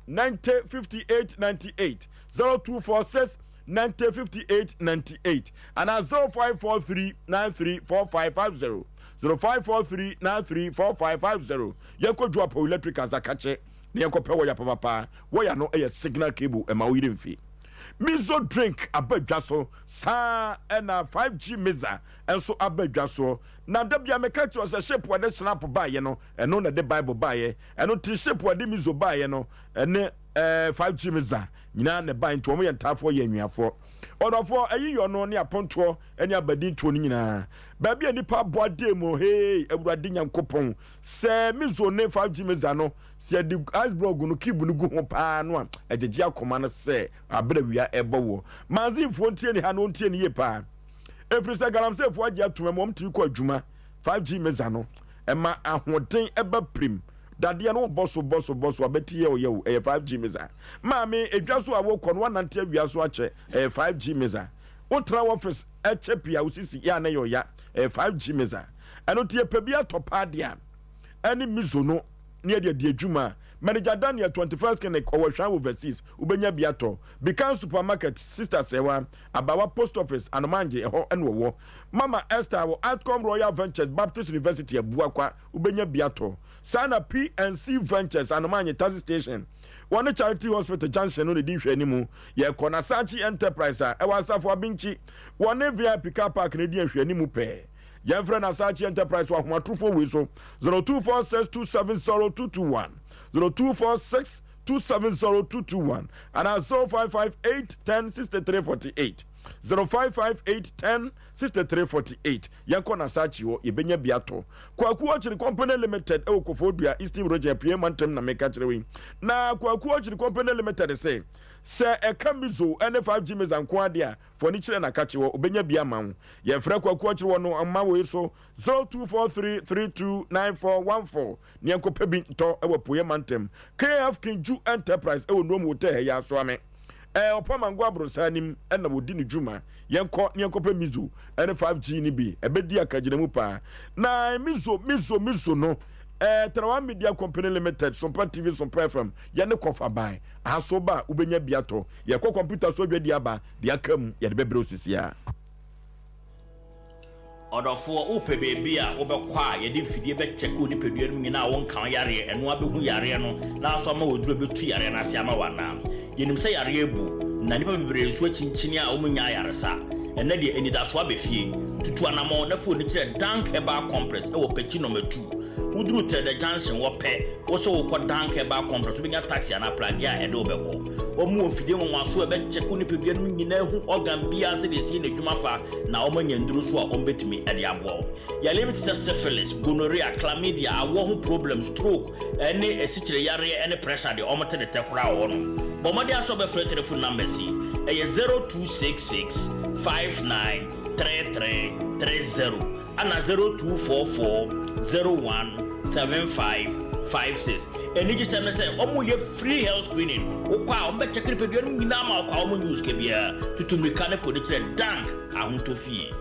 90 58 98 0246 90 58 98 anaa 0543 93 4550 0543 93 4550 Yɛnkɔ Joe Apawu Electricals akakye. na yɛnkɔpɛ wɔya papapa. Wɔya no yɛ signal cable ɛma wo yere mfi. Mizo drink aba dwa so saa ɛna 5G miza nso aba dwa soɔ. Na da bia meka kyerɛ sɛ ship wɔde snap baeɛ no ɛno na ɛde bible baeɛ. Ɛno nti ship wɔde mizo baeɛ no ɛne ɛɛ 5G miza nyinaa na ɛbaeɛ nti wɔn yɛ ntaafoɔ yɛ nwiafoɔ. Ɔdɔfoɔ ɛyi yɔ no ne apontoɔ ɛne abadintoɔ no nyinaa. Baabi a nipa abɔ adeɛ mu hee Awurade Nyankopɔn Sɛ miso ne 5G miza no, sɛ yɛde ice block no cube no gu ho paa no a, ɛgyegye akoma no sɛ abere awia ɛbɔ woɔ. Manzinfoɔ ntie ne ha na ɔntie ne yie paa. Ɛfiri sɛ galamseyfoɔ agye atom ɛma wɔn tumi kɔ adwuma. 5G miza no, ɛma ahoɔden ɛba pirim. Dadeɛ no wobɔ so bɔ so bɔ so a bɛti yɛ ɔyɛ o, ɛyɛ 5G miza. Maame, edwa so a wokɔ no woanante awia so akyɛ, ɛyɛ 5G miza. Wotra office ɛkyɛ pii a wo sisi yɛ a na ɛyɛ ɔya, ɛyɛ 5G miza. Ɛno nti yɛpɛ bi atɔ paa deɛ a, ɛne Mizo no ne yɛde adi adwuma. Manager Daniel, 21st Clinic, ɔwɔ Hwan Overseas, wobɛnya bi atɔ. Bikan Supermarket, Sister Sɛwa, Abawa Post Office, Anomangye, ɛhɔ na ɔwɔ. Mama Esther wɔ Outcome Royal Ventures, Baptist University, Abuakwa, wobɛnya bi atɔ. Saa na PNC Ventures, Anomangye Taxi Station, wɔne Charity Hospital Junction no na ɛdi nhwɛanimu. Yɛkɔ Nasachi Enterprise a ɛwɔ Asafo Abinkyi, wɔne VIP Car Park na ɛdi nhwɛanimu pɛɛ. Yɛmfrɛ no Asaakye Enterprise wɔ ahomatorofoɔ wei so 0246270221, 0246270221 anaa 0558106348, 0558106348. Yɛnkɔ Nasaakye hɔ, yɛbɛnya bi atɔ. Kwaku Orchard Company Limited ɛwɔ Koforidua, Eastern Region, Apueɛ Mantam na meka kyerɛ wei. Na Kwaku Orchard Company Limited se, sɛ ɛka Mizo ne 5G Miza nko ara deɛ a, Fa w'ani kyerɛ na ka kye hɔ, obenya bi ama wo. Yɛfrɛ Kwaku Ɔkyere wɔ no mma wei so, 0243329414 na yɛnkɔpɛ bi ntɔ wɔ Apueɛ Mantam. KF Kinju Enterprise wɔ Nuom Hotel ha yi ara Soame. Ɛɛ Ɔpamango Aborosan anim na wɔdi ne dwuma. Yɛnkɔ na yɛnkɔpɛ Mizo ne 5G no bi, ɛbɛdi akagyinamu paa. Na Mizo, Mizo, Mizo no. Ɛɛ Tarawa Media Company Limited, Sompa TV, Sompa FM, yɛne kɔfa ban. Aha so ba a, wobɛnya bi atɔ. Yɛkɔ kɔmputa so adwadi aba, deɛ aka mu, yɛde bɛbrɛ wo sisi ara.
Ɔdɔfoɔ, wopɛ baabi a wobɛkɔ a yɛde mfidie bɛkyɛke wo nipadua no mu nyinaa a wonka wo yareɛ, ɛno ara bɛhu yareɛ no na aso ama wo aduro a ɛbɛtu yareɛ no ase ama wo anaa? Yɛnim sɛ yareɛ abu, na nnipa bebree nso akyinkyini a wɔnnya ayaresa. Ɛnnɛ deɛ, anidasoɔ aba fie. Tutu anammɔn na fa w'ani kyerɛ Dank Herbal Complex wɔ Pekyi Nɔma Tu. Woduru Trɛdɛ Junction hɔ pɛ, wo sɛ worekɔ Dank Herbal Complex, wobɛnya taxi anaa pragea a ɛde wo bɛkɔ. Wɔwɔ mfidie nwanwasoɔ a ɛbɛkyɛke wo nipadua no mu nyinaa ahu organ biara sɛdeɛ ɛsi yɛ n'adwuma fa, na wɔanya nnuru nso a wɔbɛtumi de aboa wo. Yareɛ bi te sɛ syphilis, gonorrhea, chlamydia, awoɔ ho problems, stroke, ne asikyire yareɛ ne pressure deɛ wɔte ne tɛ koraa wɔ hɔnom. Bɔ mmɔden ara sɛ wobɛfrɛ telephone numbers yi, ɛyɛ 0266 59 33 30 ɛna 0244 01 75 56. Anigyesɛm ne sɛ wɔyɛ free health screening, wokɔ a wɔbɛkyɛke nipadua no nyinaa ma wo kwa, wɔnnye wo sika biara. Tutu mmirika ne fa w'ani kyerɛ Dank Ahotɔ Fie.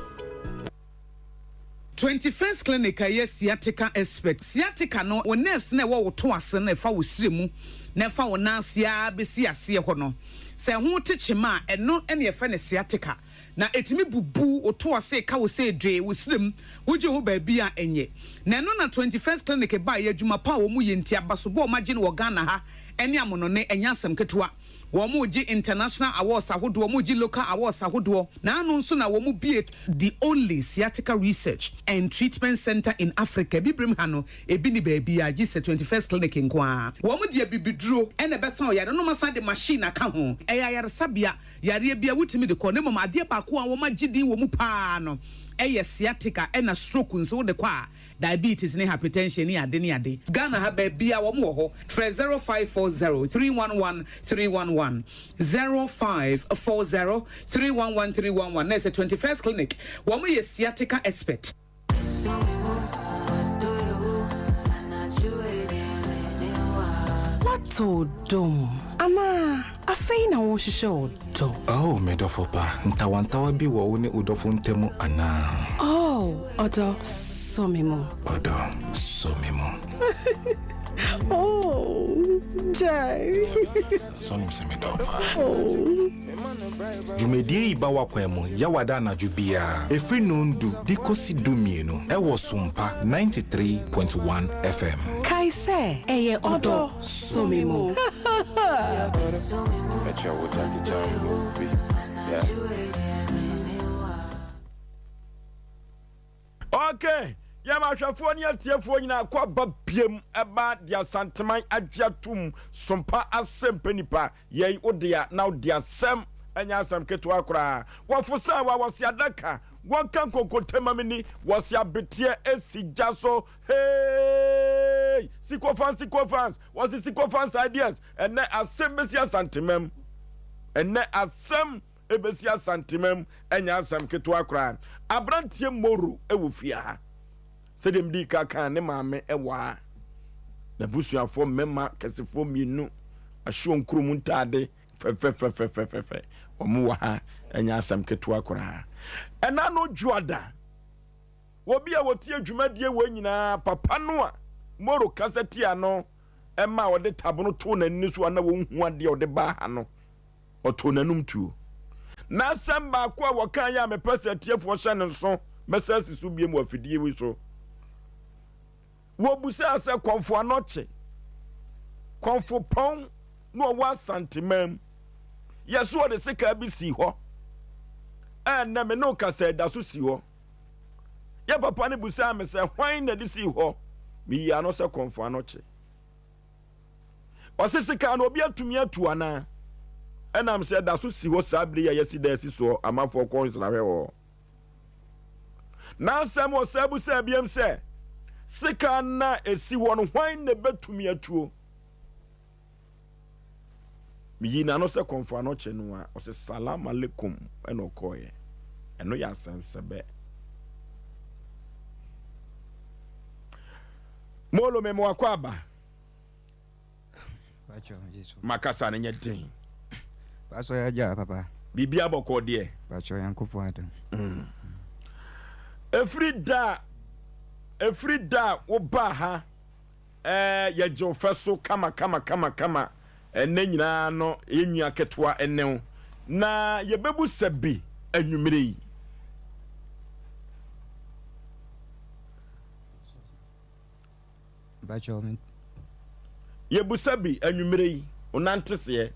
21st Clinic a ɛyɛ sciatica expert. Sciatica no, wo nerves no a ɛwɔ wo to ase no a ɛfa wo srɛ mu na ɛfa wo nan ase ara bɛsi aseɛ hɔ no, sɛ ɛho te kyema a, ɛno na yɛfrɛ no sciatica. Na ɛtumi bubu wo to ase, ɛka wo sɛ dwee, wo srɛ mu, wogye ho baabi a ɛnyɛ. Na ɛno na 21st Clinic baeɛ, adwuma pa a wɔyɛ nti, abasobɔ a wɔagye no wɔ Ghana ha ne amonɔne, ɛnyɛ asɛm ketewa. Wɔregye international awards ahodoɔ, wɔregye local awards ahodoɔ, na ano nso na wɔbue the only sciatica research and treatment centre in Africa, Abibirem ha no, ebi nni baabiara gye sɛ 21st Clinic nko ara. Wɔde abibiduro na ɛbɛsa ɔyare no, na wɔasan de machine aka ho. Ɛyɛ ayaresabea, yareɛ biara wotumi de kɔ, na mmom adeɛ baako a wɔagye din wɔ mu pa ara no yɛ sciatica, ɛna stroke nso wode kɔ a, Diabetes ne hypertension ne ade ne ade. Ghana ha baabiaa wɔn wɔ hɔ. Frɛ 0540 311 311, 0540 311 311 na ɛsɛ 21st clinic wɔn yɛ sciatica expert.
Woatɔ ɔdɔ mu anaa afei na worehwehwɛ ɔdɔ?
Oh, me dɔfo pa, ntawantawa bi wɔ wo ne wo dɔfo ntam anaa?
Oh, ɔdɔ, sɔ me mu.
Ɔdɔ, sɔ me mu.
Oh, gyae.
Sɔ nim sɛ medɔ wo paa.
Oh.
Dwumadie yi ba w'akwan mu Yawada anadwo biara ɛfiri nondu de kɔsi dumienu ɛwɔ Sompa 93.1 FM.
Kae sɛ, ɛyɛ ɔdɔ sɔ me mu.
Ok, yɛn ahwɛfoɔ ne atiefoɔ nyinaa kɔ aba biem ɛba de Asanteman agye atum sompa asɛmpɛ nipa yɛi wo dea na wo de asɛm ɛnyɛ asɛm ketewa koraa wɔfo sɛ wa wɔse adaka wɔnka nkonkonte ma meni wɔse abeteɛ esi gya so hey sycophants sycophants wɔse sycophants ideas ɛnɛ asɛm bɛsi Asantemam ɛnɛ asɛm ɛbɛsi Asantemam ɛnyɛ asɛm ketewa koraa. Aberanteɛ Moro wɔ fie ha. Sɛdeɛ medii ka kaa ne maame wɔ ha. N'abusuafoɔ mmarima kɛsefoɔ mmienu ahyɛ wɔn kurom ntaade fɛfɛfɛfɛfɛfɛ. Wɔn wɔ ha ɛnyɛ asɛm ketewa koraa. Ɛna no dwoada. Obi a wɔtie dwumadie wɔ nyinaa papa no a Moro kasa tia no ɛma ɔde tabono too n'ani so a na wɔnhu adeɛ ɔde baa ha no. ɔtoo n'anom tuo. N'asɛm baako a wɔkaeɛ a mepɛ sɛ atiefoɔ hyɛ no nso, mɛsan asi so biom wɔ afidie yi so. Wɔbusaa sɛ Kɔmfo Anɔkye, Kɔmfo Pɔn na ɔwɔ Asanteman mu. Yɛse ɔde sekaa bi sii hɔ. Ɛnnɛ me ne wo kasa ɛda so si hɔ. Yɛ papa no busaa me sɛ hwan na ɛde sii hɔ? Meyii ano sɛ Kɔmfo Anɔkye. Ɔse sekan no obi atumi atu anaa? Ɛnam sɛ ɛda so si hɔ saa bere yi a yɛasi dan asi soɔ amanfoɔ kɔ nsrahwɛ wɔ hɔ. N'asɛm ɔsan busaa biam sɛ, sekan no a ɛsi hɔ no hwan na ɛbɛtumi atuo? Meyii n'ano sɛ kɔmfo ano kye no a, ɔse salam alaikum ɛna ɔkɔɔeɛ. Ɛno yɛ asɛnsɛbɛ. Molo me mo akɔ aba. Makasa no nyɛ den.
Pastor yɛ agya papa.
Biribi abɔkɔ deɛ.
Pastor Nyankopɔn adom.
Mm. Efiri da efiri da a wobaa ha. Ɛɛ yɛgye wo fɛ so kama kama kama kama ɛnnɛ nyinaa no yɛn nua ketewa ne wo na yɛbɛbu sɛ bi anwummere yi. Yɛbusa bi anwummere yi, wo nante seɛ.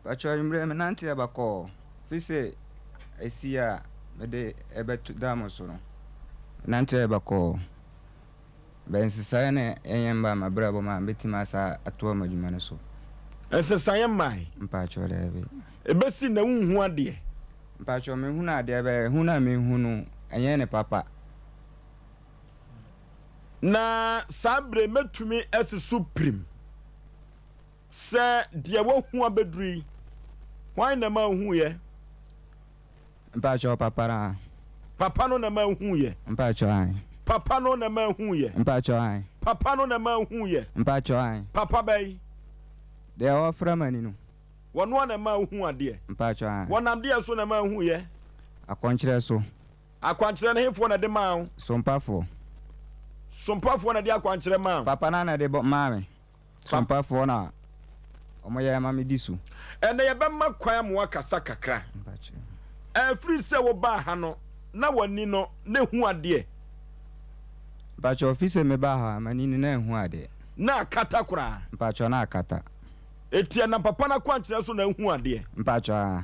Mpakyɛw anwummere me nante aba kɔɔ fi sɛ esi a mede ɛbɛto da mo so no me nante aba kɔɔ bɛ nsesaeɛ na ɛnyɛ mmaa m'abrabɔ mu a mɛtumi asa atoa m'adwuma no so.
Nsesaeɛ mmae.
Mpakyɛw daabi.
Ɛbɛsi nnɛ wonhu adeɛ.
Mpakyɛw mehunu adeɛ bɛ hu no a mehu no ɛnyɛ ne papa.
Na saa berɛ yi mɛtumi asi so pirim. Sɛ deɛ wahu abɛduru yi, hwan na ɛma wohuiɛ?
Mpakyɛw, papa no a.
Papa no na ɛma wohuiɛ.
Mpakyɛw, ae.
Papa no na ɛma wohuiɛ.
Mpakyɛw, ae.
Papa no na ɛma wohuiɛ.
Mpakyɛw, ae.
Papa bɛn?
Deɛ ɔfra m'ani no.
Wɔno ara na ɛma wohuu adeɛ.
Mpakyɛw, ae.
Wɔnam deɛ so na ɛma wohuiɛ?
Akwankyerɛ so.
Akwankyerɛ no hefoɔ na ɛde maa wo?
Sompafoɔ.
Sompafoɔ na ɛde akwankyerɛ maa wo?
Papa no ara na ɛde bɔ maa me. Sompafoɔ na wɔyɛ ma medi so.
Ɛnnɛ yɛbɛma kwan ama woakasa kakra. Ɛfiri sɛ wobaa ha no, na w'ani no na ɛhu adeɛ.
Mpakyɛw, firi sɛ mebaa ha, m'ani no na ɛnhu adeɛ.
Na akata koraa.
Mpakyɛw, na akata.
Enti ɛnam papa no akwankyerɛ so na ahu adeɛ?
Mpakyɛw, aa.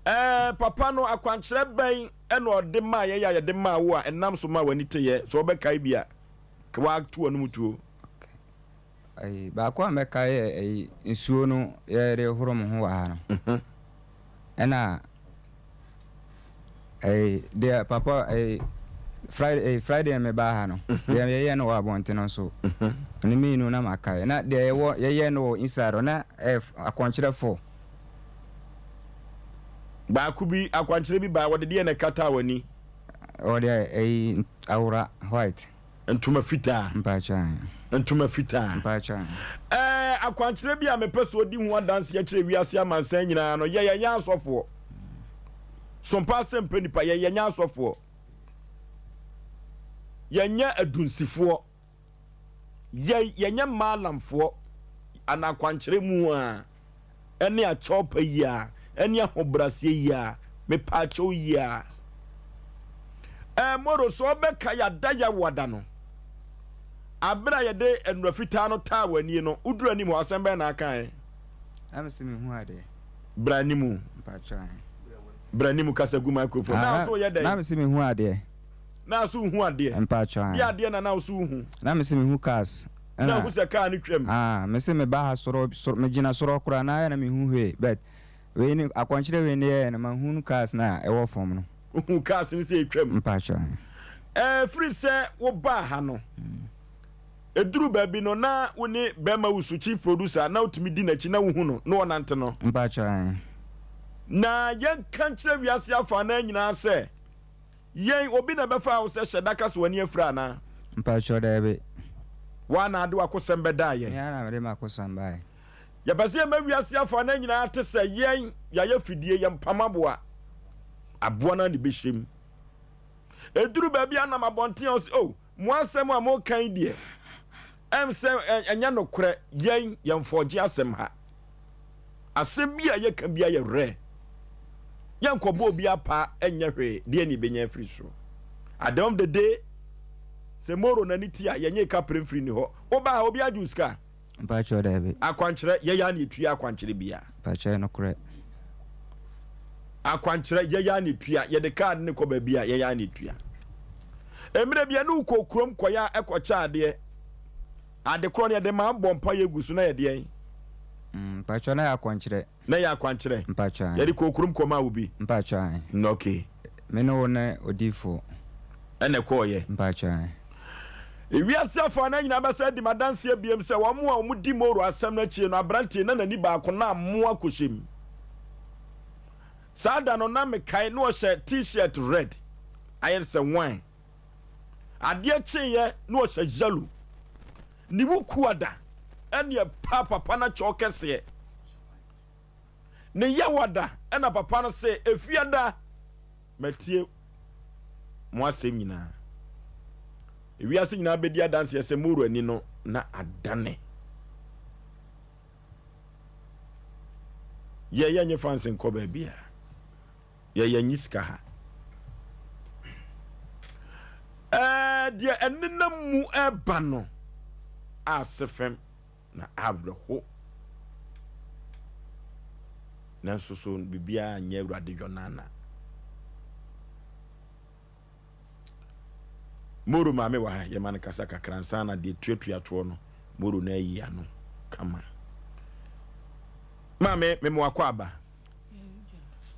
Ɛɛ, papa no akwankyerɛ bɛn na ɔde maa yɛn a yɛde maa wo a ɛnam so maa w'ani teeɛ? Sɛ wobɛkae bi a, ka woato w'anom tuo.
Ayi, baako a mɛka yɛ ayi, nsuo no yɛde horo mo ho wɔ ha no. Mhm. Ɛna ayi, deɛ papa ayi, Friday, ayi, Friday na mebaa ha no, mhm. deɛ yɛyɛ no wɔ abɔnten no nso, mhm. ne mmienu na makae. Na deɛ yɛwɔ yɛyɛ no wɔ inside no, na ɛyɛ akɔnkyerɛ fo.
Baako bi, akwankyerɛ bi baa, wɔde deɛ na ɛkataa w'ani.
Wɔde ayi, awora white.
Ntoma fitaa.
Mpakyɛ ahe.
Ntoma fitaa.
Mpakyɛ ahe.
Ɛɛ akwankyerɛ bi a mepɛ sɛ ɔdi ho adanseɛ kyerɛ wiase amansan nyinaa no, yɛ yɛnyɛ asɔfoɔ. Sompa asɛm pɛ nipa, yɛ yɛnyɛ asɔfoɔ. Yɛnyɛ adunsifoɔ. Yɛ yɛnyɛ maalamfoɔ. Ana akwankyerɛ mu a. ɛne akyɛwpa yi a, ɛne ahobrɛaseɛ yi a, mepaakyɛw yi a. Ɛɛ Moro, sɛ ɔbɛka yɛada Yawoada no, abere a yɛde nnura fitaa no taa w'anie no, woduru anim hɔ, asɛm bɛn na akaeɛ?
Na mese mehu adeɛ.
Bra anim.
Mpakyɛw.
Bra anim kasa gu microphone.
Ah,
na so yɛ dɛn?
Na mese mehu adeɛ.
Na so hu adeɛ.
Mpakyɛw.
Deɛ adeɛ na na so hu.
Na mese mehu cars.
Na hu sɛ kaa no twam.
Ah, me se me ba ha soro, soro, me gyina soro koraa na ayɛ na me hu hwee, but wei ne, akɔnkyerɛ wei ne yɛɛ no, ma hunu cars no a ɛwɔ fam no.
Wo hu cars no sɛ ɛtwam.
Mpakyɛ.
Ɛɛ, firi sɛ wo baa ha no, ɛduru baabi no na wo ne bɛɛma wusu, chief producer, na wo tumi di n'akyi na wo hu no, na ɔnante no.
Mpakyɛ.
Na yɛnka nkyerɛ wiase afanan nyinaa sɛ. Yɛn, obi na ɛbɛfaa wo sɛ hyɛ da ka sɛ w'ani afira anaa?
Mpakyɛw, daabi.
Woa na ade w'akosɛm bɛdaa yɛn.
Me ara na mede m'akosɛm baeɛ.
Yɛpɛ sɛ yɛma wiase afanan nyinaa te sɛ yɛn, yɛayɛ fidie, yɛmpam aboa. Aboa no ara na ɛbɛhyɛ mu. Ɛduru baabi a nam abɔnten a ɔse, oh, mo asɛm a moka yi deɛ, ɛm sɛ ɛnyɛ nokorɛ, yɛn, yɛmfɔgye asɛm ha. Asɛm bi a yɛka bi ayɛ werɛ. Yɛnkɔbɔ obi apaa ɛnyɛ hwee, deɛ ne yɛbɛnya afiri so. At the end of the day, sɛ Moro n'ani ti a, yɛnyɛ kapere mfiri ni hɔ. Wobaa ha, obi agye wo sika?
Mpakyɛw daabi.
Akwankyerɛ, yɛyɛ a na yɛtua akwankyerɛ bia.
Mpakyɛw nokorɛ.
Akwankyerɛ, yɛyɛ a na yɛtua. Yɛde kaade no kɔ baabi a, yɛyɛ a na yɛtua. Mmerɛ bi a ne wokɔ kurom kɔyɛ a ɛkɔkyɛ adeɛ. Ade korɔ no yɛde maa bɔ mpa yɛ gu so na yɛ deɛn?
Mm, mpakyɛw na yɛ akwankyerɛ.
Na yɛ akwankyerɛ.
Mpakyɛw.
Yɛde kɔɔ kurom kɔmaa wo bi.
Mpakyɛw.
Mm, okay.
Me ne wo ne odiifoɔ.
Ɛna ɛkɔɔyɛ.
Mpakyɛw.
Ewiase afanan nyinaa bɛsan adi m'adanseɛ biom sɛ wɔn a wɔdi Moro asɛm no akyie no, aberanteɛ na n'ani baako na mmoa kɔhyɛ mu. Saa da no na mekae na ɔhyɛ t-shirt red, ayɛ sɛ wine. Adeɛ kyeeɛ na ɔhyɛ yellow. Ne wo kuada ɛne ɛpa papa no kyɛw kɛseɛ. Ne yawada ɛna papa no se efiada matie mo asɛm nyinaa. Ewiase nyinaa bɛdi adanseɛ sɛ Moro ani no na adane. Yɛ yɛnye fans nkɔ baabi a. Yɛ yɛnye sika ha. Ɛɛ deɛ ɛnenam mu ɛba no ase fam na awerɛho. Nanso so biribiara nyɛ Awurade dwɔnana. Moro maame wɔ ha, yɛma no kasa kakra ansa na deɛ tuatua toɔ no, Moro no ayi ano kama. Maame, mema wakɔ aba.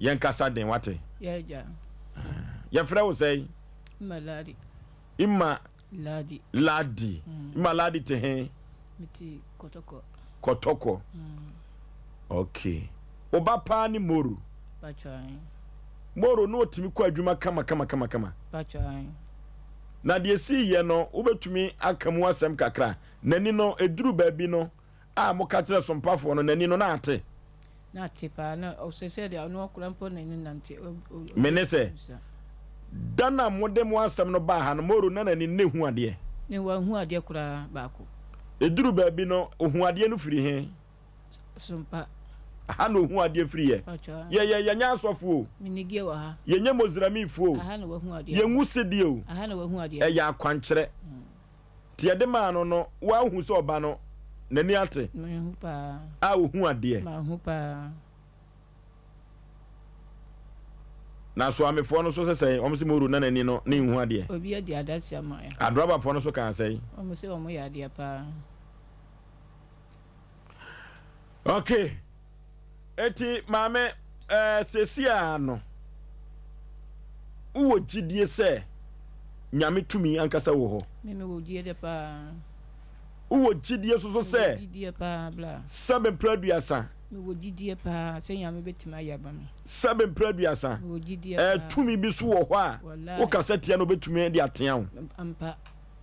Yɛn kasa den, wate? Yɛfrɛ wo sɛn?
Ima Ladi.
Ima
Ladi.
Ladi. Mm. Ima Ladi te he?
Mete Kɔtɔkɔ.
Kɔtɔkɔ.
Mm.
Okay. Wo ba paa ne Moro? Moro na ɔtumi kɔ adwuma kama kama kama kama. Na deɛ ɛsii yɛ no wobɛtumi aka mu asɛm kakra? N'ani no ɛduru baabi no a moka kyerɛ sompafoɔ no n'ani no na ate?
Na ate paa na ɔsɛ sɛ deɛ ɔno akora mpo n'ani nante.
Mene sɛ da no a mode mo asɛm no baa ha no Moro na n'ani no na ɛhu adeɛ?
Ne wanhu adeɛ koraa baako.
Ɛduru baabi no ɔhu adeɛ no firi he?
Sompa.
Aha na ohuu adeɛ firi yɛ. Yɛ yɛ yɛnyɛ asɔfoɔ o. Yɛnyɛ Mozramifoɔ o. Yɛnwu sedeɛ o. Ɛyɛ akwankyerɛ. Nti yɛde maa no no, woahu sɛ ɔba no n'ani ate a ohu adeɛ. Na Soamefoɔ no nso sɛ sɛn? Wɔn se Moro na n'ani no ne nhu adeɛ. Adorabafoɔ no nso kaa sɛn?
Wɔn se wɔn yɛ adeɛ paa.
Okay. Eti maame ɛɛ eh, sɛsi a no wowɔ gyidie sɛ nyame tumi ankasa wɔ hɔ?
Meme wɔ gyidie dɛ paa.
Wowɔ gyidie soso sɛ
gyidie paa bla.
Sɛbe mpere aduasa.
Mewɔ gyidie paa sɛ nyame bɛtumi ayɛ ama me.
Sɛbe mpere aduasa.
Mewɔ gyidie
eh,
paa.
Tumi bi so wɔ hɔ a wokasa tia no obɛtumi de atea wo.
Ampa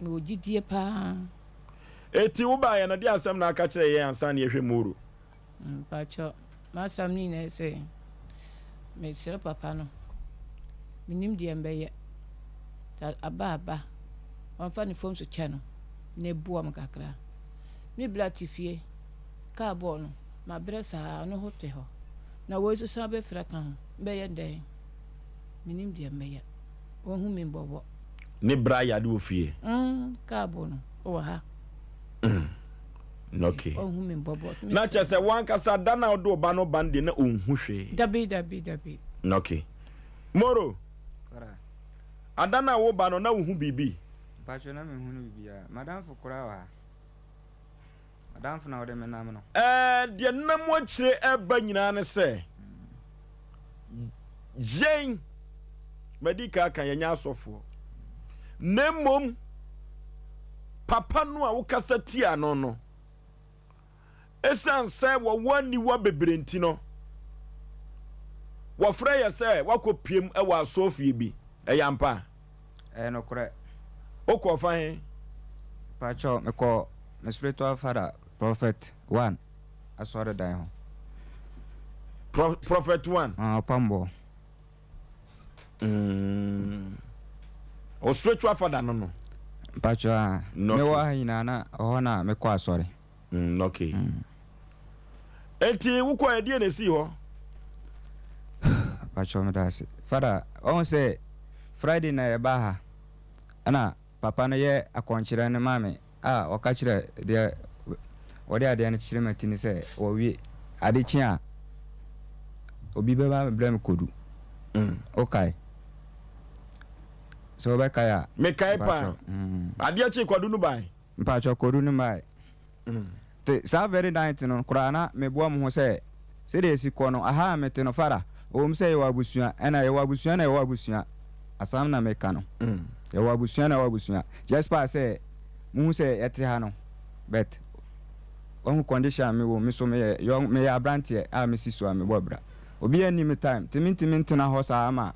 mewɔ gyidie paa.
Eti wo baeɛ no deɛ asɛm na aka kyerɛ yɛn ansa na yɛhwɛ Moro?
Mpakyɛ m'asɛm no nyinaa sɛ mesrɛ papa no menim deɛ mbɛyɛ sɛ aba aba ɔmfa ne fom so kyɛ no na ɛboa me kakra me bla te fie kaa bɔɔ no mabrɛ saa ɔno ho te hɔ na wei nso san bɛfira ka ho mbɛyɛ ndɛn menim deɛ mbɛyɛ Wahu me mbɔbɔ.
Ne bra yare wɔ fie.
Mm, kaa bo no, ɔwɔ ha.
Mm, okay.
Ɔhu me mbɔbɔ.
Na kyerɛ sɛ wankasa da na ɔde ɔba no ba no deɛ na ɔnhu hwee.
Dabi, dabi, dabi.
Okay. Moro. Ada na wo ba no na wohu biribi.
Mpatsɔ na mehu no biribiara. Madamfo koraa wɔ ha. Madamfo na ɔde me nam no.
Ɛɛ, deɛ nam akyire ɛreba nyinaa ne sɛ, yɛn, madi kan aka, yɛnyɛ asɔfoɔ, na mmom papa no a wokasa tia no no, ɛsiane sɛ wɔwɔ aniwa bebree nti no, wɔfrɛ yɛ sɛ wakɔ piem wɔ asɔfie bi. Ɛyɛ ampa?
Ɛyɛ nokorɛ.
Wokɔɔ fa he?
Pakyɛw, mekɔɔ me spiritual father, Prophet One asɔredan hɔ.
Pro, Prophet One?
Ah, Ɔpamboɔ.
Mm. O spiritual father no no?
Mpakyɛw, ah. Mewɔ ha nyinaa na ɔhɔ na mekɔ asɔre.
Mm, okay. Mm. Enti wokɔ ɛdeɛ na esii hɔ?
Pakyɛw meda ase. Father, ɔhu sɛ Friday na yɛbaa ha ɛna papa no yɛ akɔnkyerɛ no maa me a ɔka kyerɛ deɛ wɔde adeɛ no kyerɛ mati no sɛ wɔwie ade kye a obi bɛba bɛbrɛ me kodu. Mm. Wokae? Sɛ wobɛkae a.
Mekae paa. Mm. Adeɛ kye kwadu no bae.
Mpakyɛw kodu no mmae. Te saa very night no koraa na meboa mo ho sɛ sɛdeɛ ɛsi kɔ no aha a mete no Farah ɛwom sɛ yɛwɔ abusua ɛna yɛwɔ abusua na yɛwɔ abusua asam na meka no yɛwɔ abusua na yɛwɔ abusua just paa sɛ mohu sɛ yɛte ha no but wahu condition a mewɔ me so meyɛ young meyɛ abranteɛ a mesi so a mebɔ bra obiara nni me time nti mentumi ntena hɔ saa ma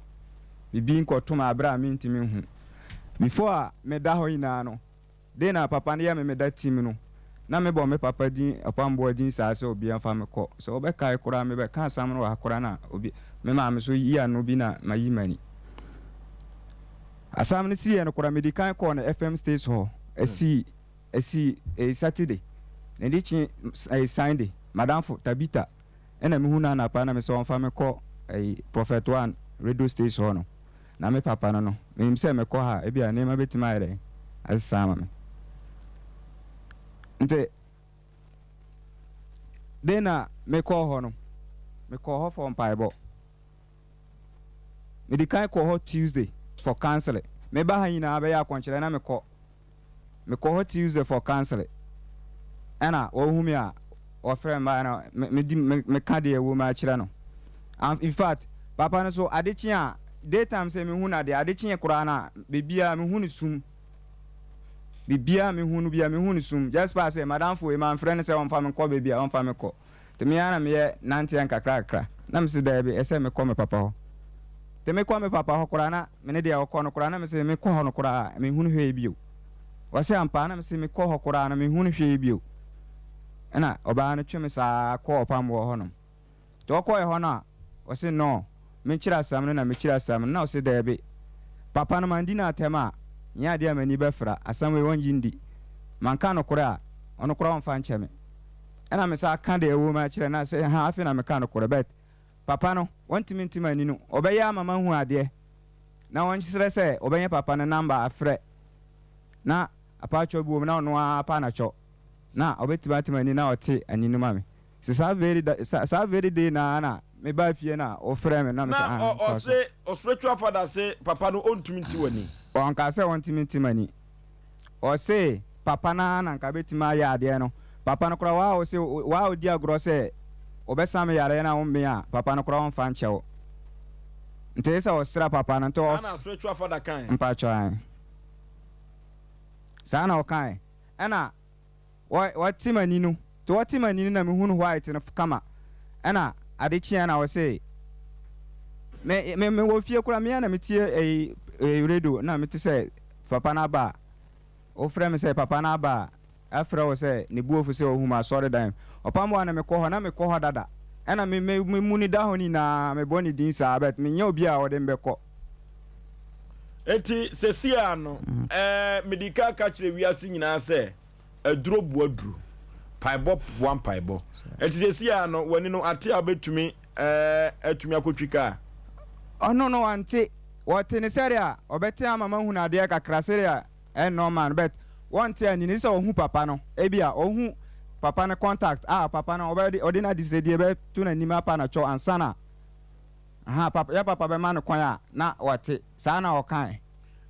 bibi nkɔto me aberɛ a mentumi nhu before a meda hɔ nyinaa no Den na papa no yɛ me meda tim no na me bɔ me papa din ɔpamboa din saa sɛ obia nfa me kɔ sɛ wo bɛ kae koraa me bɛ ka asam no wɔ ha koraa na obi me maame so yi ano bi na ma yi mani. Asɛm no siiɛ no koraa medi kan kɔɔ no FM station hɔ. Ɛsii ɛsii ɛyɛ Saturday. Na ɛde kye ɛyɛ Sunday. Madamfo Tabitha ɛna mehu no anapa na mesɛ ɔmfa me kɔ ɛyi Prophet One radio station hɔ no. Na me papa no no menim sɛ mekɔ ha a ebia nneɛma bɛtumi ayɛ dɛn asesa ama me. Nti den na mekɔɔ hɔ no mekɔɔ hɔ for mpaebɔ. Medi kan kɔɔ hɔ Tuesday for counseling. Meba ha nyinaa bɛyɛ akɔnkyerɛ na mekɔ. Mekɔ hɔ Tuesday for counseling. Ɛna wɔhu me a wɔfrɛ me baeɛ na medi meka deɛ ɛwɔ mu akyerɛ no. In fact, papa no so ade kye a daytime sɛ mehu no adeɛ ade kye koraa no a biribiara mehu no sum. Biribiara mehu no biara mehu no sum. Just pa sɛ madamfo wei mamfrɛ no sɛ ɔmfa me nkɔ baabi a ɔmfa me kɔ. Nti me ara na meyɛ nanteɛ nkakrakra. Na mese daabi, ɛsɛ mekɔ me papa hɔ. Nti mekɔ me papa hɔ koraa na me ne deɛ ɔkɔ no koraa na mese mekɔ hɔ no koraa menhunu hwee bio. Ɔse ampa na mese mekɔ hɔ koraa no menhunu hwee bio. Ɛna ɔbaa no twe me saa kɔɔ ɔpamboɔ hɔ nom. Nti ɔkɔɛ hɔ no a ɔse nɔɔ menkyerɛ asɛm no na mekyerɛ asɛm no na ɔse daabi papa no mandi no atɛm a nyɛ adeɛ a m'ani bɛfra asɛm wei ɔngye ndi. Manka nokorɛ a ɔno koraa ɔmfa nkyɛ me. Ɛna me saa ka deɛ ɛwɔ mu akyerɛ na sɛ ha afei na meka nokorɛ but papa no wɔntumi nte m'ani no ɔbɛyɛ ama mahu adeɛ na wɔnsrɛ sɛ ɔbɛnya papa no number afrɛ na apaatwɔ bi wɔ mu na ɔno ara apa anatwɔ na ɔbɛtumi ate m'ani na ɔte ani no ma me sɛ saa very da saa very day na na mebaa fie na ɔfrɛ me na me sɛ
ah
na
ɔse spiritual father se papa no ɔntumi nte w'ani.
Ɔnka sɛ ɔntumi nte m'ani. Ɔse papa no ara na nka bɛtumi ayɛ adeɛ no, papa no koraa waa ɔse waa ɔdi agorɔ sɛ ɔbɛsa me yareɛ na wo me a papa no koraa ɔmfa nkyɛ wo. Nti ɛsɛ sɛ ɔsra papa no nti
Saa
ɔf.
na spiritual father kae.
Mpakyɛw ae. Saa na ɔkae. Ɛna wɔ wɔte m'ani no, nti wɔte m'ani no na mehunu white no kama. Ɛna ade kyeeɛ na ɔse me me mewɔ fie koraa me ara na metie ɛyi ɛyi radio na mete sɛ Papa no aba a, wofrɛ me sɛ papa no aba a, ɛfrɛ wo sɛ ne bo afu sɛ ɔhu me asɔredan mu. Ɔpam wo a na mekɔ hɔ, na mekɔ hɔ dada. Ɛna me me me mu no da hɔ nyinaa, mebɔ ne din saa, but menyɛ obi a ɔde me bɛkɔ.
Enti seesei ara no, ɛɛ, mede ka ka kyerɛ wiase nyinaa sɛ, aduro boa duro, mpaebɔ boa mpaebɔ. Enti seesei ara no, w'ani no ate a wobɛtumi ɛɛ, atumi akɔtwi kaa?
Ɔno no wante. Wɔte no sɛdeɛ ɔbɛte ama mahunu adeɛ kakra sɛdeɛ ɛyɛ normal no but wɔnte ani no sɛ ɔhu papa no ebia ɔhu papa no contact a papa no ɔbɛde ɔde n'adesrɛdeɛ bɛto n'anim apa no kyɛw ansa na aha papa yɛ papa bɛma no kwan a na wate saa na ɔkae.